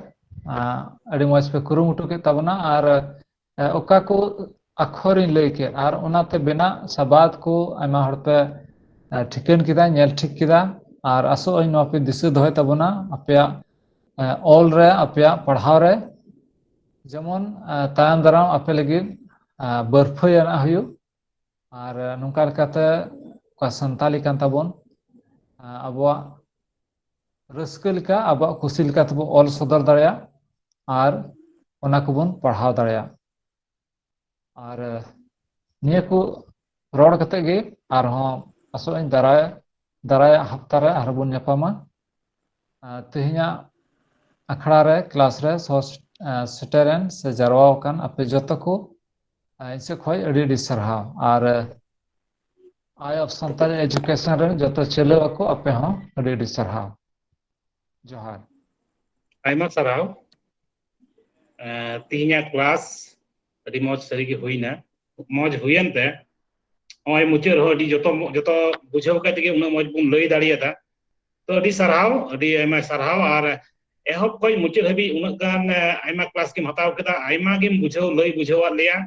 ᱟᱨ ᱟᱹᱰᱤ ᱢᱚᱡᱽ ᱯᱮ ᱠᱩᱨᱩᱢᱩᱴᱩ ᱠᱮᱫ ᱛᱟᱵᱚᱱᱟ᱾ ᱟᱨ, ᱟᱨ ᱚᱠᱟ ᱠᱚ ᱟᱠᱷᱚᱨᱤᱧ ᱞᱟᱹᱭ ᱠᱮᱫ, ᱟᱨ ᱚᱱᱟᱛᱮ ᱵᱮᱱᱟᱜ ᱥᱟᱵᱟᱫ ᱠᱚ ᱟᱭᱢᱟ ᱦᱚᱲ ᱯᱮ, ᱟᱨ ᱴᱷᱤᱠᱟᱹᱱ ᱠᱮᱫᱟ, ᱧᱮᱞ ᱴᱷᱤᱠ ᱠᱮᱫᱟ᱾ ᱟᱨ ᱟᱥᱚᱜ ᱟᱹᱧ ᱱᱚᱣᱟ ᱯᱮ ᱫᱤᱥᱟᱹ ᱫᱚᱦᱚᱭ ᱛᱟᱵᱚᱱᱟ ᱟᱯᱮᱭᱟᱜ, ᱟᱨ ᱚᱞ ᱨᱮ, ᱟᱯᱮᱭᱟᱜ ᱯᱟᱲᱦᱟᱣ ᱨᱮ, ᱡᱮᱢᱚᱱ, ᱟᱨ ᱛᱟᱭᱚᱢ ᱫᱟᱨᱟᱢ ᱟᱯᱮ ᱞᱟᱹᱜᱤᱫ, ᱟᱨ ᱵᱟᱹᱨᱯᱷᱟᱹᱭᱟᱱᱟᱜ ᱦᱩᱭᱩᱜ᱾ ᱟᱨ ᱱᱚᱝᱠᱟ ᱞᱮᱠᱟᱛᱮ ᱚᱠᱟ ᱥᱟᱱᱛᱟᱞᱤ ᱠᱟᱱ ᱛᱟᱵᱚᱱ, ᱟᱵᱚᱣᱟᱜ ᱨᱟᱹᱥᱠᱟᱹ ᱞᱮᱠᱟ, ᱟᱵᱚᱣᱟᱜ ᱠᱩᱥᱤ ᱞᱮᱠᱟ ᱛᱮᱵᱚ ᱚᱞ ᱥᱚᱫᱚᱨ ᱫᱟᱲᱮᱭᱟᱜ ᱟᱨ ᱚᱱᱟ ᱠᱚᱵᱚᱱ ᱯᱟᱲᱦᱟᱣ ᱫᱟᱲᱮᱭᱟᱜ᱾ ᱟᱨ ᱱᱤᱭᱟᱹ ᱠᱚ ᱨᱚᱲ ᱠᱟᱛᱮ ᱜᱮ ᱟᱨᱦᱚᱸ ᱟᱥᱚᱜ ᱟᱹᱧ ᱫᱟᱨᱟᱭ, ᱫᱟᱨᱟᱭᱟᱜ ᱦᱟᱯᱛᱟ ᱨᱮ ᱟᱨᱦᱚᱸ ᱵᱚᱱ ᱧᱟᱯᱟᱢᱟ᱾ ᱟᱨ ᱛᱮᱦᱮᱧᱟᱜ ᱟᱠᱷᱲᱟ ᱨᱮ, ᱠᱞᱟᱥ ᱨᱮ ᱥᱚᱦᱚ-, ᱥᱮᱴᱮᱨᱮᱱ ᱥᱮ ᱡᱟᱨᱣᱟ ᱟᱠᱟᱱ ᱟᱯᱮ ᱡᱚᱛᱚ ᱠᱚ, ᱟᱨ ᱤᱧ ᱥᱮᱫ ᱠᱷᱚᱱ ᱟᱹᱰᱤ ᱟᱹᱰᱤ ᱥᱟᱨᱦᱟᱣ᱾ ᱟᱨ Eye of Santali Education ᱨᱮᱱ ᱡᱚᱛᱚ ᱪᱟᱹᱞᱣᱟᱹ ᱠᱚ, ᱟᱯᱮ ᱦᱚᱸ ᱟᱹᱰᱤ ᱟᱹᱰᱤ ᱥᱟᱨᱦᱟᱣ᱾ ᱡᱚᱦᱟᱨ᱾ ᱟᱭᱢᱟ ᱥᱟᱨᱦᱟᱣ᱾ ᱮᱸ, ᱛᱮᱦᱮᱧᱟᱜ ᱠᱞᱟᱥ ᱟᱹᱰᱤ ᱢᱚᱡᱽ ᱥᱟᱹᱨᱤᱜᱮ ᱦᱩᱭᱱᱟ᱾ ᱢᱚᱡᱽ ᱦᱩᱭᱮᱱ ᱛᱮ ᱱᱚᱜᱼᱚᱭ ᱢᱩᱪᱟᱹᱫ ᱨᱮᱦᱚᱸ ᱟᱹᱰᱤ ᱡᱚᱛᱚ, ᱡᱚᱛᱚ ᱵᱩᱡᱷᱟᱹᱣ ᱠᱟᱛᱮ ᱜᱮ ᱩᱱᱟᱹᱜ ᱢᱚᱡᱽ ᱵᱚᱱ ᱞᱟᱹᱭ ᱫᱟᱲᱮᱭᱟᱫᱟ᱾ ᱛᱚ ᱟᱹᱰᱤ ᱥᱟᱨᱦᱟᱣ, ᱟᱹᱰᱤ ᱟᱭᱢᱟ ᱥᱟᱨᱦᱟᱣ᱾ ᱟᱨ ᱮᱦᱚᱵ ᱠᱷᱚᱱ ᱢᱩᱪᱟᱹᱫ ᱦᱟᱹᱵᱤᱡ ᱩᱱᱟᱹᱜ ᱜᱟᱱ, ᱮ, ᱟᱭᱢᱟ ᱠᱞᱟᱥ ᱜᱮᱢ ᱦᱟᱛᱟᱣ ᱠᱮᱫᱟ, ᱟᱭᱢᱟ ᱜᱮᱢ ᱵᱩᱡᱷᱟᱹᱣ, ᱞᱟᱹᱭ ᱵᱩᱡᱷᱟᱹᱣᱟᱫ ᱞᱮᱭᱟ᱾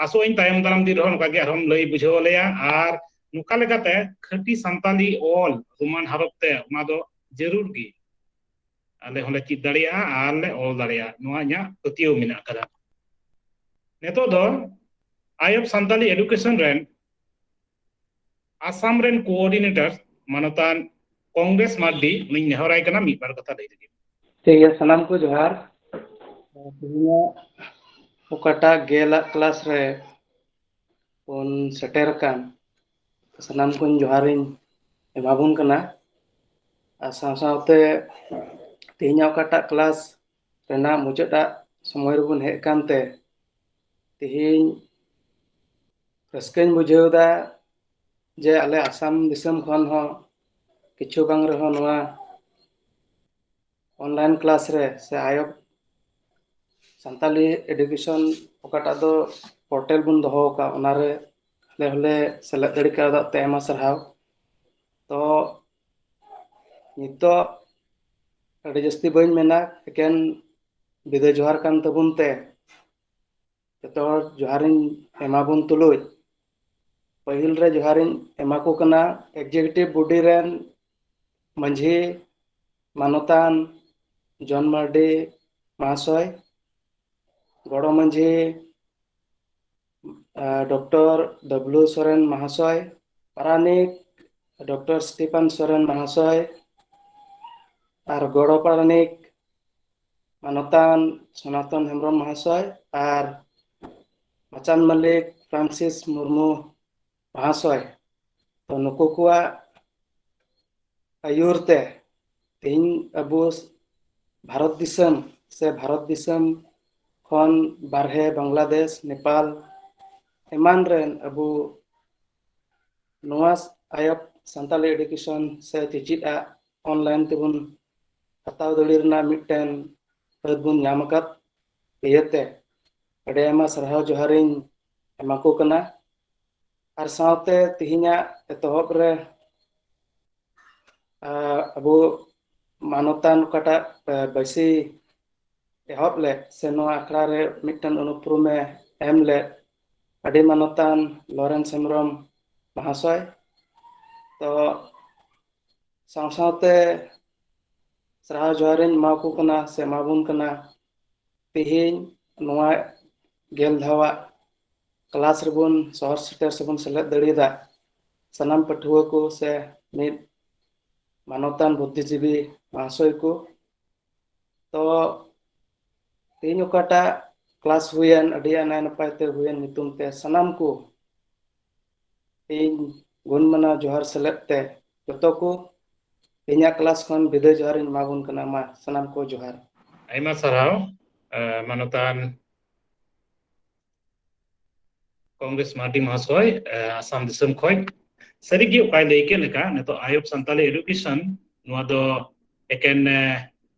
ᱟᱥᱚᱜ ᱟᱹᱧ ᱛᱟᱭᱚᱢ ᱫᱟᱨᱟᱢ ᱫᱤᱱ ᱨᱮᱦᱚᱸ ᱱᱚᱝᱠᱟ ᱜᱮ ᱟᱨᱦᱚᱸᱢ ᱞᱟᱹᱭ ᱵᱩᱡᱷᱟᱹᱣ ᱟᱞᱮᱭᱟ᱾ ᱟᱨ ᱱᱚᱝᱠᱟ ᱞᱮᱠᱟᱛᱮ ᱠᱷᱟᱹᱴᱤ ᱥᱟᱱᱛᱟᱞᱤ ᱚᱞ ᱨᱳᱢᱟᱱ ᱦᱚᱨᱚᱯ ᱛᱮ ᱚᱱᱟ ᱫᱚ ᱡᱟᱹᱨᱩᱲ ᱜᱮ ᱟᱞᱮ ᱦᱚᱸᱞᱮ ᱪᱮᱫ ᱫᱟᱲᱮᱭᱟᱜᱼᱟ ᱟᱨ ᱞᱮ ᱚᱞ ᱫᱟᱲᱮᱭᱟᱜᱼᱟ, ᱱᱚᱣᱟ ᱤᱧᱟᱹᱜ ᱯᱟᱹᱛᱭᱟᱹᱣ ᱢᱮᱱᱟᱜ ᱟᱠᱟᱫᱟ᱾ ᱱᱤᱛᱚᱜ ᱫᱚ Eye of Santali Education ᱨᱮᱱ ᱟᱥᱟᱢ ᱨᱮᱱ ᱠᱳᱚᱨᱰᱤᱱᱮᱴᱚᱨ ᱢᱟᱱᱚᱛᱟᱱ ᱠᱚᱝᱜᱨᱮᱥ ᱢᱟᱨᱰᱤ, ᱩᱱᱤᱧ ᱱᱮᱦᱚᱨᱟᱭ ᱠᱟᱱᱟ ᱢᱤᱫ ᱵᱟᱨ ᱠᱟᱛᱷᱟ ᱞᱟᱹᱭ ᱞᱟᱹᱜᱤᱫ᱾ ᱴᱷᱤᱠ ᱜᱮᱭᱟ, ᱥᱟᱱᱟᱢ ᱠᱚ ᱡᱚᱦᱟᱨ᱾ ᱛᱮᱦᱮᱧᱟᱜ ᱚᱠᱟᱴᱟᱜ ᱜᱮᱞᱟᱜ ᱠᱞᱟᱥ ᱨᱮ ᱵᱚᱱ ᱥᱮᱴᱮᱨ ᱟᱠᱟᱱ, ᱥᱟᱱᱟᱢ ᱠᱚᱧ ᱡᱚᱦᱟᱨᱤᱧ ᱮᱢᱟᱵᱚᱱ ᱠᱟᱱᱟ᱾ ᱟᱨ ᱥᱟᱶ ᱥᱟᱶᱛᱮ ᱛᱮᱦᱮᱧᱟᱜ ᱚᱠᱟᱴᱟᱜ ᱠᱞᱟᱥ ᱨᱮᱱᱟᱜ ᱢᱩᱪᱟᱹᱫᱟᱜ ᱥᱚᱢᱚᱭ ᱨᱮᱵᱚᱱ ᱦᱮᱡ ᱟᱠᱟᱱ ᱛᱮ, ᱛᱮᱦᱮᱧ ᱨᱟᱹᱥᱠᱟᱹᱧ ᱵᱩᱡᱷᱟᱹᱣ ᱮᱫᱟ ᱡᱮ ᱟᱞᱮ ᱟᱥᱟᱢ ᱫᱤᱥᱚᱢ ᱠᱷᱚᱱ ᱦᱚᱸ ᱠᱤᱪᱷᱩ ᱵᱟᱝ ᱨᱮᱦᱚᱸ ᱱᱚᱣᱟ online class ᱨᱮ ᱥᱮ ᱟᱭᱳ ᱥᱟᱱᱛᱟᱞᱤ education ᱚᱠᱟᱴᱟᱜ ᱫᱚ portal ᱵᱚᱱ ᱫᱚᱦᱚ ᱟᱠᱟᱫ, ᱚᱱᱟᱨᱮ ᱟᱞᱮ ᱦᱚᱸᱞᱮ ᱥᱮᱞᱮᱫ ᱫᱟᱲᱮ ᱠᱟᱣᱫᱟ ᱛᱮ ᱟᱭᱢᱟ ᱥᱟᱨᱦᱟᱣ᱾ ᱛᱚ ᱱᱤᱛᱚᱜ ᱟᱹᱰᱤ ᱡᱟᱹᱥᱛᱤ ᱵᱟᱹᱧ ᱢᱮᱱᱟ, ᱮᱠᱮᱱ ᱵᱤᱫᱟᱹᱭ ᱡᱚᱦᱟᱨ ᱠᱟᱱ ᱛᱟᱵᱚᱱ ᱛᱮ ᱡᱚᱛᱚ ᱦᱚᱲ ᱡᱚᱦᱟᱨᱤᱧ ᱮᱢᱟᱵᱚᱱ ᱛᱩᱞᱩᱡ, ᱯᱟᱹᱦᱤᱞ ᱨᱮ ᱡᱚᱦᱟᱨᱤᱧ ᱮᱢᱟ ᱠᱚ ᱠᱟᱱᱟ executive body ᱨᱮᱱ ᱢᱟᱹᱡᱷᱤ ᱢᱟᱱᱚᱛᱟᱱ ᱡᱚᱱ ᱢᱟᱨᱰᱤ ᱢᱟᱦᱟᱥᱚᱭ, ᱜᱚᱲᱚ ᱢᱟᱹᱡᱷᱤ ᱰᱚᱠᱴᱚᱨ ᱰᱟᱵᱞᱩ ᱥᱚᱨᱮᱱ ᱢᱟᱦᱟᱥᱚᱭ, ᱯᱟᱨᱟᱱᱤᱠ ᱰᱚᱠᱴᱚᱨ ᱥᱴᱤᱯᱷᱟᱱ ᱥᱚᱨᱮᱱ ᱢᱟᱦᱟᱥᱚᱭ, ᱟᱨ ᱜᱚᱲᱚ ᱯᱟᱨᱟᱱᱤᱠ ᱢᱟᱱᱚᱛᱟᱱ ᱥᱚᱱᱟᱛᱚᱱ ᱦᱮᱢᱵᱨᱚᱢ ᱢᱟᱦᱟᱥᱚᱭ ᱟᱨ ᱢᱟᱪᱟᱱ ᱢᱟᱹᱞᱤᱠ ᱯᱷᱨᱟᱱᱥᱤᱥ ᱢᱩᱨᱢᱩ ᱢᱟᱦᱟᱥᱚᱭ᱾ ᱛᱚ ᱱᱩᱠᱩ ᱠᱚᱣᱟᱜ ᱟᱹᱭᱩᱨ ᱛᱮ ᱛᱮᱦᱮᱧ ᱟᱵᱚ ᱵᱷᱟᱨᱚᱛ ᱫᱤᱥᱚᱢ ᱥᱮ ᱵᱷᱟᱨᱚᱛ ᱫᱤᱥᱚᱢ ᱠᱷᱚᱱ ᱵᱟᱨᱦᱮ ᱵᱟᱝᱞᱟᱫᱮᱥ, ᱱᱮᱯᱟᱞ ᱮᱢᱟᱱ ᱨᱮᱱ ᱟᱵᱚ ᱱᱚᱣᱟ ᱟᱭᱳ ᱥᱟᱱᱛᱟᱞᱤ education ᱥᱮ ᱪᱮᱪᱮᱫ ᱟᱜ online ᱛᱮᱵᱚᱱ ᱦᱟᱛᱟᱣ ᱫᱟᱲᱮ ᱨᱮᱱᱟᱜ ᱢᱤᱫᱴᱮᱱ ᱟᱹᱫ ᱵᱚᱱ ᱧᱟᱢ ᱟᱠᱟᱫ ᱤᱭᱟᱹᱛᱮ ᱟᱹᱰᱤ ᱟᱭᱢᱟ ᱥᱟᱨᱦᱟᱣ ᱡᱚᱦᱟᱨᱤᱧ ᱮᱢᱟ ᱠᱚ ᱠᱟᱱᱟ᱾ ᱟᱨ ᱥᱟᱶᱛᱮ ᱛᱮᱦᱮᱧᱟᱜ ᱮᱛᱚᱦᱚᱵ ᱨᱮ ᱟᱵᱚ ᱢᱟᱱᱚᱛᱟᱱ ᱚᱠᱟᱴᱟᱜ ᱵᱟᱹᱭᱥᱤ ᱮᱦᱚᱵ ᱞᱮᱫ ᱥᱮ ᱱᱚᱣᱟ ᱟᱠᱷᱲᱟ ᱨᱮ ᱢᱤᱫᱴᱮᱱ ᱩᱱᱩᱯᱨᱩᱢᱮ ᱮᱢ ᱞᱮᱫ ᱟᱹᱰᱤ ᱢᱟᱱᱚᱛᱟᱱ ᱞᱚᱨᱮᱱᱥ ᱦᱮᱢᱵᱨᱚᱢ ᱢᱟᱦᱟᱥᱚᱭ᱾ ᱛᱚ ᱥᱟᱶ ᱥᱟᱶᱛᱮ ᱥᱟᱨᱦᱟᱣ ᱡᱚᱦᱟᱨᱤᱧ ᱮᱢᱟ ᱠᱚ ᱠᱟᱱᱟ ᱥᱮ ᱮᱢᱟᱵᱚᱱ ᱠᱟᱱᱟ᱾ ᱛᱮᱦᱮᱧ ᱱᱚᱣᱟ ᱜᱮᱞ ᱫᱷᱟᱣᱟᱜ class ᱨᱮᱵᱚᱱ ᱥᱚᱦᱚᱨ ᱥᱮᱴᱮᱨ ᱥᱮᱵᱚᱱ ᱥᱮᱞᱮᱫ ᱫᱟᱲᱮᱭᱟᱫᱟ ᱥᱟᱱᱟᱢ ᱯᱟᱹᱴᱷᱩᱣᱟᱹ ᱠᱚ ᱥᱮ ᱢᱤᱫ ᱢᱟᱱᱚᱛᱟᱱ ᱵᱩᱫᱽᱫᱷᱤᱡᱤᱵᱤ ᱢᱟᱦᱟᱥᱚᱭ ᱠᱚ᱾ ᱛᱚ ᱛᱮᱦᱮᱧ ᱚᱠᱟᱴᱟᱜ class ᱦᱩᱭᱮᱱ, ᱟᱹᱰᱤ ᱱᱟᱭ ᱱᱟᱯᱟᱭ ᱛᱮ ᱦᱩᱭᱮᱱ ᱧᱩᱛᱩᱢ ᱛᱮ ᱥᱟᱱᱟᱢ ᱠᱚ ᱤᱧ ᱜᱩᱱ ᱢᱟᱱᱟᱣ ᱡᱚᱦᱟᱨ ᱥᱮᱞᱮᱫ ᱛᱮ ᱡᱚᱛᱚ ᱠᱚ ᱤᱧᱟᱹᱜ class ᱠᱷᱚᱱ ᱵᱤᱫᱟᱹᱭ ᱡᱚᱦᱟᱨ ᱤᱧ ᱮᱢᱟ ᱵᱚᱱ ᱠᱟᱱᱟ᱾ ᱢᱟ ᱥᱟᱱᱟᱢ ᱠᱚ ᱡᱚᱦᱟᱨ᱾ ᱟᱭᱢᱟ ᱥᱟᱨᱦᱟᱣ, ᱮ, ᱢᱟᱱᱚᱛᱟᱱ ᱠᱚᱝᱜᱨᱮᱥ ᱢᱟᱨᱰᱤ ᱢᱚᱦᱟᱥᱚᱭ, ᱮ, ᱟᱥᱟᱢ ᱫᱤᱥᱚᱢ ᱠᱷᱚᱱ᱾ ᱥᱟᱹᱨᱤᱜᱮ ᱚᱠᱟᱭ ᱞᱟᱹᱭ ᱠᱮᱫ ᱞᱮᱠᱟ, ᱱᱤᱛᱚᱜ ᱟᱭᱳ ᱥᱟᱱᱛᱟᱞᱤ education, ᱱᱚᱣᱟ ᱫᱚ ᱮᱠᱮᱱ, ᱮ,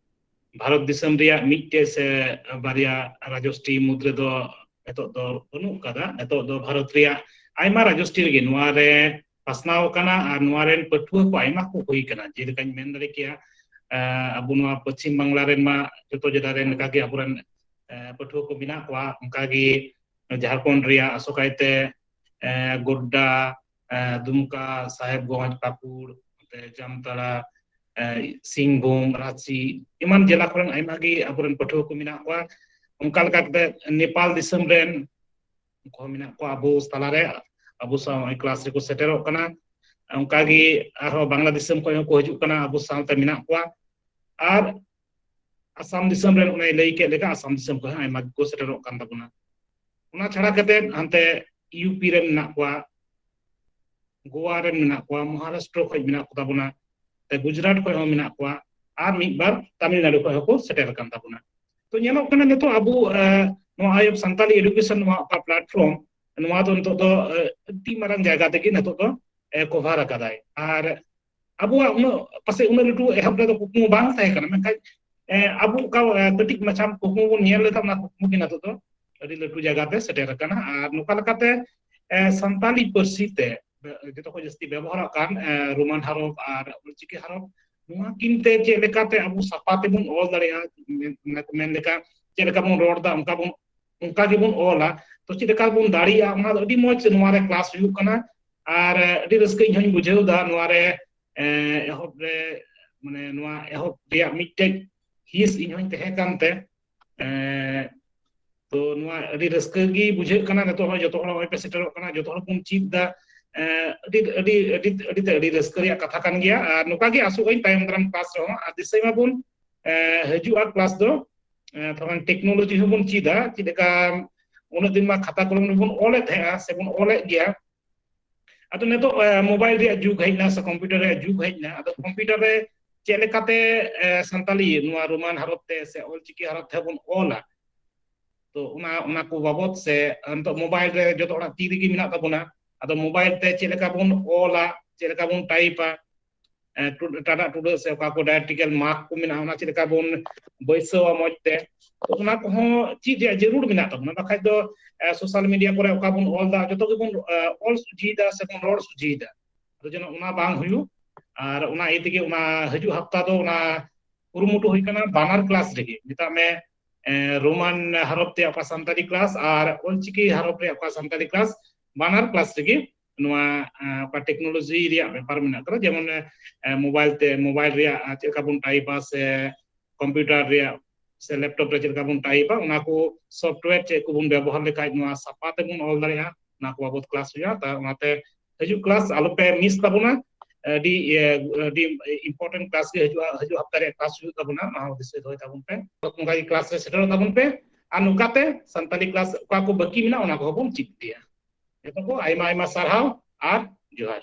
ᱵᱷᱟᱨᱚᱛ ᱫᱤᱥᱚᱢ ᱨᱮᱭᱟᱜ ᱢᱤᱫᱴᱮᱡ ᱥᱮ ᱵᱟᱨᱭᱟ ᱨᱟᱡᱚᱥᱴᱤ ᱢᱩᱫᱽ ᱨᱮᱫᱚ ᱱᱤᱛᱚᱜ ᱫᱚ ᱵᱟᱹᱱᱩᱜ ᱠᱟᱫᱟ᱾ ᱱᱤᱛᱚᱜ ᱫᱚ ᱵᱷᱟᱨᱚᱛ ᱨᱮᱭᱟᱜ ᱟᱭᱢᱟ ᱨᱟᱡᱚᱥᱴᱤ ᱨᱮᱜᱮ ᱱᱚᱣᱟ ᱨᱮ ᱯᱟᱥᱱᱟᱣ ᱟᱠᱟᱱᱟ ᱟᱨ ᱱᱚᱣᱟ ᱨᱮᱱ ᱯᱟᱹᱴᱷᱩᱣᱟᱹ ᱠᱚ ᱟᱭᱢᱟ ᱠᱚ ᱦᱩᱭ ᱟᱠᱟᱱᱟ᱾ ᱡᱮᱞᱮᱠᱟᱧ ᱢᱮᱱ ᱫᱟᱲᱮ ᱠᱮᱭᱟ, ᱮ, ᱟᱵᱚ ᱱᱚᱣᱟ ᱯᱚᱪᱷᱤᱢ ᱵᱟᱝᱞᱟ ᱨᱮᱱ ᱢᱟ ᱡᱚᱛᱚ ᱡᱮᱞᱟ ᱨᱮᱱ ᱞᱮᱠᱟᱜᱮ ᱟᱵᱚᱨᱮᱱ, ᱮ, ᱯᱟᱹᱴᱷᱩᱣᱟᱹ ᱠᱚ ᱢᱮᱱᱟᱜ ᱠᱚᱣᱟ᱾ ᱚᱱᱠᱟᱜᱮ ᱡᱷᱟᱲᱠᱷᱚᱸᱰ ᱨᱮᱭᱟᱜ ᱟᱥᱚᱠᱟᱭᱛᱮ, ᱮ, ᱜᱳᱰᱰᱟ, ᱮ, ᱫᱩᱢᱠᱟ, ᱥᱟᱦᱮᱵᱽᱜᱚᱸᱡᱽ, ᱯᱟᱹᱠᱩᱲ, ᱱᱚᱛᱮ ᱡᱟᱢᱛᱟᱲᱟ, ᱮ, ᱥᱤᱝᱵᱷᱩᱢ, ᱨᱟᱸᱪᱤ ᱮᱢᱟᱱ ᱡᱮᱞᱟ ᱠᱚᱨᱮᱱ ᱟᱭᱢᱟ ᱜᱮ ᱟᱵᱚᱨᱮᱱ ᱯᱟᱹᱴᱷᱩᱣᱟᱹ ᱠᱚ ᱢᱮᱱᱟᱜ ᱠᱚᱣᱟ᱾ ᱚᱱᱠᱟ ᱞᱮᱠᱟᱛᱮ ᱱᱮᱯᱟᱞ ᱫᱤᱥᱚᱢ ᱨᱮᱱ ᱩᱱᱠᱩ ᱦᱚᱸ ᱢᱮᱱᱟᱜ ᱠᱚᱣᱟ ᱟᱵᱚ ᱛᱟᱞᱟᱨᱮ, ᱟᱵᱚ ᱥᱟᱶ ᱱᱚᱜᱼᱚᱭ ᱠᱞᱟᱥ ᱨᱮᱠᱚ ᱥᱮᱴᱮᱨᱚᱜ ᱠᱟᱱᱟ᱾ ᱚᱱᱠᱟᱜᱮ ᱟᱨᱦᱚᱸ ᱵᱟᱝᱞᱟ ᱫᱤᱥᱚᱢ ᱠᱷᱚᱱ ᱦᱚᱸᱠᱚ ᱦᱤᱡᱩᱜ ᱠᱟᱱᱟ, ᱟᱵᱚ ᱥᱟᱶᱛᱮ ᱢᱮᱱᱟᱜ ᱠᱚᱣᱟ᱾ ᱟᱨ ᱟᱥᱟᱢ ᱫᱤᱥᱚᱢ ᱨᱮᱱ, ᱚᱱᱮ ᱞᱟᱹᱭ ᱠᱮᱫ ᱞᱮᱠᱟ, ᱟᱥᱟᱢ ᱫᱤᱥᱚᱢ ᱠᱷᱚᱱ ᱦᱚᱸ ᱟᱭᱢᱟ ᱜᱮᱠᱚ ᱥᱮᱴᱮᱨᱚᱜ ᱠᱟᱱ ᱛᱟᱵᱚᱱᱟ᱾ ᱚᱱᱟ ᱪᱷᱟᱲᱟ ᱠᱟᱛᱮ ᱦᱟᱱᱛᱮ ᱤᱭᱩ ᱯᱤ ᱨᱮᱱ ᱢᱮᱱᱟᱜ ᱠᱚᱣᱟ, ᱜᱳᱣᱟ ᱨᱮᱱ ᱢᱮᱱᱟᱜ ᱠᱚᱣᱟ, ᱢᱚᱦᱟᱨᱟᱥᱴᱨᱚ ᱠᱷᱚᱱ ᱢᱮᱱᱟᱜ ᱠᱚ ᱛᱟᱵᱚᱱᱟ, ᱛᱮ ᱜᱩᱡᱽᱨᱟᱴ ᱠᱷᱚᱱ ᱦᱚᱸ ᱢᱮᱱᱟᱜ ᱠᱚᱣᱟ, ᱟᱨ ᱢᱤᱫ ᱵᱟᱨ ᱛᱟᱢᱤᱞᱱᱟᱲᱩ ᱠᱷᱚᱱ ᱦᱚᱸᱠᱚ ᱥᱮᱴᱮᱨ ᱟᱠᱟᱱ ᱛᱟᱵᱚᱱᱟ᱾ ᱛᱚ, ᱧᱮᱞᱚᱜ ᱠᱟᱱᱟ ᱱᱤᱛᱚᱜ ᱟᱵᱚ, ᱮ, ᱱᱚᱣᱟ ᱟᱭ ᱚᱯ ᱥᱟᱱᱛᱟᱞᱤ ᱮᱰᱩᱠᱮᱥᱚᱱ, ᱱᱚᱣᱟ ᱚᱠᱟ ᱯᱞᱟᱴᱯᱷᱚᱨᱢ, ᱱᱚᱣᱟ ᱫᱚ ᱱᱤᱛᱚᱜ ᱫᱚ, ᱮ, ᱟᱹᱰᱤ ᱢᱟᱨᱟᱝ ᱡᱟᱭᱜᱟ ᱛᱮᱜᱮ ᱱᱤᱛᱚᱜ ᱫᱚ, ᱮ, ᱠᱚᱵᱷᱟᱨ ᱟᱠᱟᱫᱟᱭ᱾ ᱟᱨ ᱟᱵᱚᱣᱟᱜ ᱩᱱᱟᱹᱜ, ᱯᱟᱥᱮᱡ ᱩᱱᱟᱹᱜ ᱞᱟᱹᱴᱩ ᱮᱦᱚᱵ ᱨᱮᱫᱚ ᱠᱩᱠᱢᱩ ᱵᱟᱝ ᱛᱟᱦᱮᱸ ᱠᱟᱱᱟ, ᱢᱮᱱᱠᱷᱟᱱ, ᱮ, ᱟᱵᱚ ᱚᱠᱟ, ᱮ, ᱠᱟᱹᱴᱤᱡ ᱢᱟᱪᱷᱟ ᱠᱩᱠᱢᱩ ᱵᱚᱱ ᱧᱮᱞ ᱞᱮᱫᱟ, ᱚᱱᱟ ᱠᱩᱠᱢᱩ ᱜᱮ ᱱᱤᱛᱚᱜ ᱫᱚ ᱟᱹᱰᱤ ᱞᱟᱹᱴᱩ ᱡᱟᱭᱜᱟ ᱛᱮ ᱥᱮᱴᱮᱨ ᱟᱠᱟᱱᱟ᱾ ᱟᱨ ᱱᱚᱝᱠᱟ ᱞᱮᱠᱟᱛᱮ, ᱮ, ᱥᱟᱱᱛᱟᱞᱤ ᱯᱟᱹᱨᱥᱤ ᱛᱮ ᱵᱮ-, ᱡᱚᱛᱚ ᱠᱷᱚᱱ ᱡᱟᱹᱥᱛᱤ ᱵᱮᱵᱚᱦᱟᱨᱚᱜ ᱠᱟᱱ, ᱮ, ᱨᱳᱢᱟᱱ ᱦᱚᱨᱚᱯ ᱟᱨ ᱚᱞᱪᱤᱠᱤ ᱦᱚᱨᱚᱯ, ᱱᱚᱣᱟ ᱠᱤᱱ ᱛᱮ ᱪᱮᱫ ᱞᱮᱠᱟᱛᱮ ᱟᱵᱚ ᱥᱟᱯᱷᱟ ᱛᱮᱵᱚᱱ ᱚᱞ ᱫᱟᱲᱮᱭᱟᱜᱼᱟ, ᱢᱮᱱ, ᱢᱮᱱ ᱞᱮᱠᱟ ᱪᱮᱫ ᱞᱮᱠᱟ ᱵᱚᱱ ᱨᱚᱲ ᱮᱫᱟ, ᱚᱱᱠᱟ ᱵᱚᱱ, ᱚᱱᱠᱟ ᱜᱮᱵᱚᱱ ᱚᱞᱟ, ᱛᱚ ᱪᱮᱫ ᱞᱮᱠᱟ ᱵᱚᱱ ᱫᱟᱲᱮᱭᱟᱜᱼᱟ, ᱚᱱᱟ ᱫᱚ ᱟᱹᱰᱤ ᱢᱚᱡᱽ ᱱᱚᱣᱟ ᱨᱮ ᱠᱞᱟᱥ ᱦᱩᱭᱩᱜ ᱠᱟᱱᱟ᱾ ᱟᱨ, ᱮ, ᱟᱹᱰᱤ ᱨᱟᱹᱥᱠᱟᱹ ᱤᱧ ᱦᱚᱧ ᱵᱩᱡᱷᱟᱹᱣ ᱮᱫᱟ ᱱᱚᱣᱟ ᱨᱮ, ᱮ, ᱮᱦᱚᱵ ᱨᱮ, ᱢᱟᱱᱮ ᱱᱚᱣᱟ ᱮᱦᱚᱵ ᱨᱮᱭᱟᱜ ᱢᱤᱫᱴᱮᱡ ᱦᱤᱸᱥ ᱤᱧ ᱦᱚᱧ ᱛᱟᱦᱮᱸ ᱠᱟᱱᱛᱮ, ᱮ, ᱛᱚ ᱱᱚᱣᱟ ᱟᱹᱰᱤ ᱨᱟᱹᱥᱠᱟᱹ ᱜᱮ ᱵᱩᱡᱷᱟᱹᱜ ᱠᱟᱱᱟ᱾ ᱱᱤᱛᱚᱜ ᱦᱚᱸ ᱡᱚᱛᱚ ᱦᱚᱲ ᱱᱚᱜᱼᱚᱭ ᱯᱮ ᱥᱮᱴᱮᱨᱚᱜ ᱠᱟᱱᱟ, ᱡᱚᱛᱚ ᱦᱚᱲ ᱵᱚᱱ ᱪᱮᱫ ᱮᱫᱟ᱾ ᱮ, ᱟᱹᱰᱤ, ᱟᱹᱰᱤ, ᱟᱹᱰᱤ, ᱟᱹᱰᱤ ᱛᱮ ᱟᱹᱰᱤ ᱨᱟᱹᱥᱠᱟᱹ ᱨᱮᱭᱟᱜ ᱠᱟᱛᱷᱟ ᱠᱟᱱ ᱜᱮᱭᱟ᱾ ᱟᱨ ᱱᱚᱝᱠᱟ ᱜᱮ ᱟᱥᱚᱜ ᱟᱹᱧ ᱛᱟᱭᱚᱢ ᱫᱟᱨᱟᱢ ᱠᱞᱟᱥ ᱨᱮᱦᱚᱸ᱾ ᱟᱨ ᱫᱤᱥᱟᱹᱭ ᱢᱟᱵᱚᱱ, ᱮ, ᱦᱤᱡᱩᱜᱼᱟ ᱠᱞᱟᱥ ᱫᱚ, ᱮ, ᱛᱷᱚᱲᱟ ᱜᱟᱱ ᱴᱮᱠᱱᱳᱞᱚᱡᱤ ᱦᱚᱸᱵᱚᱱ ᱪᱮᱫᱟ᱾ ᱪᱮᱫ ᱞᱮᱠᱟ ᱩᱱᱟᱹᱜ ᱫᱤᱱ ᱢᱟ ᱠᱷᱟᱛᱟ ᱠᱚᱞᱚᱢ ᱨᱮᱵᱚᱱ ᱚᱞᱮᱫ ᱛᱟᱦᱮᱸᱜᱼᱟ ᱥᱮᱵᱚᱱ ᱚᱞᱮᱫ ᱜᱮᱭᱟ, ᱟᱫᱚ ᱱᱤᱛᱚᱜ, ᱮ, ᱢᱳᱵᱟᱭᱤᱞ ᱨᱮᱭᱟᱜ ᱡᱩᱜᱽ ᱦᱮᱡ ᱮᱱᱟ ᱥᱮ ᱠᱚᱢᱯᱤᱭᱩᱴᱟᱨ ᱨᱮᱭᱟᱜ ᱡᱩᱜᱽ ᱦᱮᱡ ᱮᱱᱟ, ᱟᱫᱚ ᱠᱚᱢᱯᱤᱭᱩᱴᱟᱨ ᱨᱮ ᱪᱮᱫ ᱞᱮᱠᱟᱛᱮ, ᱮ, ᱥᱟᱱᱛᱟᱞᱤ ᱱᱚᱣᱟ ᱨᱳᱢᱟᱱ ᱦᱚᱨᱚᱯ ᱛᱮ ᱥᱮ ᱚᱞᱪᱤᱠᱤ ᱦᱚᱨᱚᱯ ᱛᱮᱵᱚᱱ ᱚᱞᱟ, ᱛᱚ ᱚᱱᱟ, ᱚᱱᱟ ᱠᱚ ᱵᱟᱵᱚᱛ ᱥᱮ ᱱᱤᱛᱚᱜ ᱢᱳᱵᱟᱭᱤᱞ ᱨᱮ ᱡᱚᱛᱚ ᱦᱚᱲᱟᱜ ᱛᱤ ᱨᱮᱜᱮ ᱢᱮᱱᱟᱜ ᱛᱟᱵᱚᱱᱟ, ᱟᱫᱚ ᱢᱳᱵᱟᱭᱤᱞ ᱛᱮ ᱪᱮᱫ ᱞᱮᱠᱟ ᱵᱚᱱ ᱚᱞᱟ, ᱪᱮᱫ ᱞᱮᱠᱟ ᱵᱚᱱ ᱴᱟᱭᱤᱯᱟ, ᱮ, ᱴᱩ-, ᱴᱟᱰᱟ ᱴᱩᱰᱟᱹᱜ ᱥᱮ ᱚᱠᱟ ᱠᱚ dialectical mark ᱠᱚ ᱢᱮᱱᱟᱜᱼᱟ, ᱚᱱᱟ ᱪᱮᱫ ᱞᱮᱠᱟ ᱵᱚᱱ ᱵᱟᱹᱭᱥᱟᱹᱣᱟ ᱢᱚᱡᱽ ᱛᱮ, ᱚᱱᱟ ᱠᱚᱦᱚᱸ ᱪᱮᱫ ᱨᱮᱭᱟᱜ ᱡᱟᱹᱨᱩᱲ ᱢᱮᱱᱟᱜ ᱛᱟᱵᱚᱱᱟ᱾ ᱵᱟᱠᱷᱟᱡ ᱫᱚ, ᱮ, social media ᱠᱚᱨᱮ ᱚᱠᱟ ᱵᱚᱱ ᱚᱞ ᱫᱟ, ᱡᱚᱛᱚ ᱜᱮᱵᱚᱱ, ᱮ, ᱚᱞ ᱥᱚᱡᱷᱮᱭᱮᱫᱟ ᱥᱮᱵᱚᱱ ᱨᱚᱲ ᱥᱚᱡᱷᱮᱭᱮᱫᱟ᱾ ᱟᱫᱚ ᱡᱮᱱᱚ ᱚᱱᱟ ᱵᱟᱝ ᱦᱩᱭᱩᱜ, ᱟᱨ ᱚᱱᱟ ᱤᱭᱟᱹ ᱛᱮᱜᱮ ᱚᱱᱟ ᱦᱤᱡᱩᱜ ᱦᱟᱯᱛᱟ ᱫᱚ ᱚᱱᱟ ᱠᱩᱨᱩᱢᱩᱴᱩ ᱦᱩᱭ ᱠᱟᱱᱟ ᱵᱟᱱᱟᱨ class ᱨᱮᱜᱮ, ᱢᱮᱛᱟᱜ ᱢᱮ, ᱮ, ᱨᱳᱢᱟᱱ ᱦᱚᱨᱚᱯ ᱛᱮ ᱚᱠᱟ ᱥᱟᱱᱛᱟᱲᱤ class ᱟᱨ ᱚᱞᱪᱤᱠᱤ ᱦᱚᱨᱚᱯ ᱨᱮ ᱚᱠᱟ ᱥᱟᱱᱛᱟᱲᱤ class, ᱵᱟᱱᱟᱨ class ᱨᱮᱜᱮ ᱱᱚᱣᱟ, ᱮ, ᱚᱠᱟ technology ᱨᱮᱭᱟᱜ ᱵᱮᱯᱟᱨ ᱢᱮᱱᱟᱜ ᱠᱟᱫᱟ, ᱡᱮᱢᱚᱱ, ᱮ, mobile ᱛᱮ, mobile ᱨᱮᱭᱟᱜ, ᱮ, ᱪᱮᱫ ᱞᱮᱠᱟ ᱵᱚᱱ type ᱟ ᱥᱮ computer ᱨᱮᱭᱟᱜ ᱥᱮ laptop ᱨᱮ ᱪᱮᱫ ᱞᱮᱠᱟ ᱵᱚᱱ type ᱟ, ᱚᱱᱟ ᱠᱚ software ᱪᱮᱫ ᱠᱚᱵᱚᱱ ᱵᱮᱵᱚᱦᱟᱨ ᱞᱮᱠᱷᱟᱡ ᱱᱚᱣᱟ ᱥᱟᱯᱷᱟ ᱛᱮᱵᱚᱱ ᱚᱞ ᱫᱟᱲᱮᱭᱟᱜᱼᱟ, ᱚᱱᱟ ᱠᱚ ᱵᱟᱵᱚᱛ class ᱦᱩᱭᱩᱜᱼᱟ᱾ ᱛᱟ ᱚᱱᱟᱛᱮ ᱦᱤᱡᱩᱜ class ᱟᱞᱚᱯᱮ miss ᱛᱟᱵᱚᱱᱟ᱾ ᱟᱹᱰᱤ, ᱮ, ᱟᱹᱰᱤ important class ᱜᱮ ᱦᱤᱡᱩᱜᱼᱟ, ᱦᱤᱡᱩᱜ ᱦᱟᱯᱛᱟ ᱨᱮᱭᱟᱜ class ᱦᱩᱭᱩᱜ ᱛᱟᱵᱚᱱᱟ, ᱚᱱᱟ ᱦᱚᱸ ᱫᱤᱥᱟᱹ ᱫᱚᱦᱚᱭ ᱛᱟᱵᱚᱱ ᱯᱮ᱾ ᱚᱱᱠᱟ ᱜᱮ class ᱨᱮ ᱥᱮᱴᱮᱨᱚᱜ ᱛᱟᱵᱚᱱ ᱯᱮ, ᱟᱨ ᱱᱚᱝᱠᱟᱛᱮ ᱥᱟᱱᱛᱟᱲᱤ class ᱚᱠᱟ ᱠᱚ ᱵᱟᱹᱠᱤ ᱢᱮᱱᱟᱜᱼᱟ, ᱚᱱᱟ ᱠᱚᱦᱚᱸ ᱵᱚᱱ ᱪᱮᱫ ᱤᱫᱤᱭᱟ᱾ ᱡᱚᱛᱚ ᱠᱚ ᱟᱭᱢᱟ ᱟᱭᱢᱟ ᱥᱟᱨᱦᱟᱣ ᱟᱨ ᱡᱚᱦᱟᱨ᱾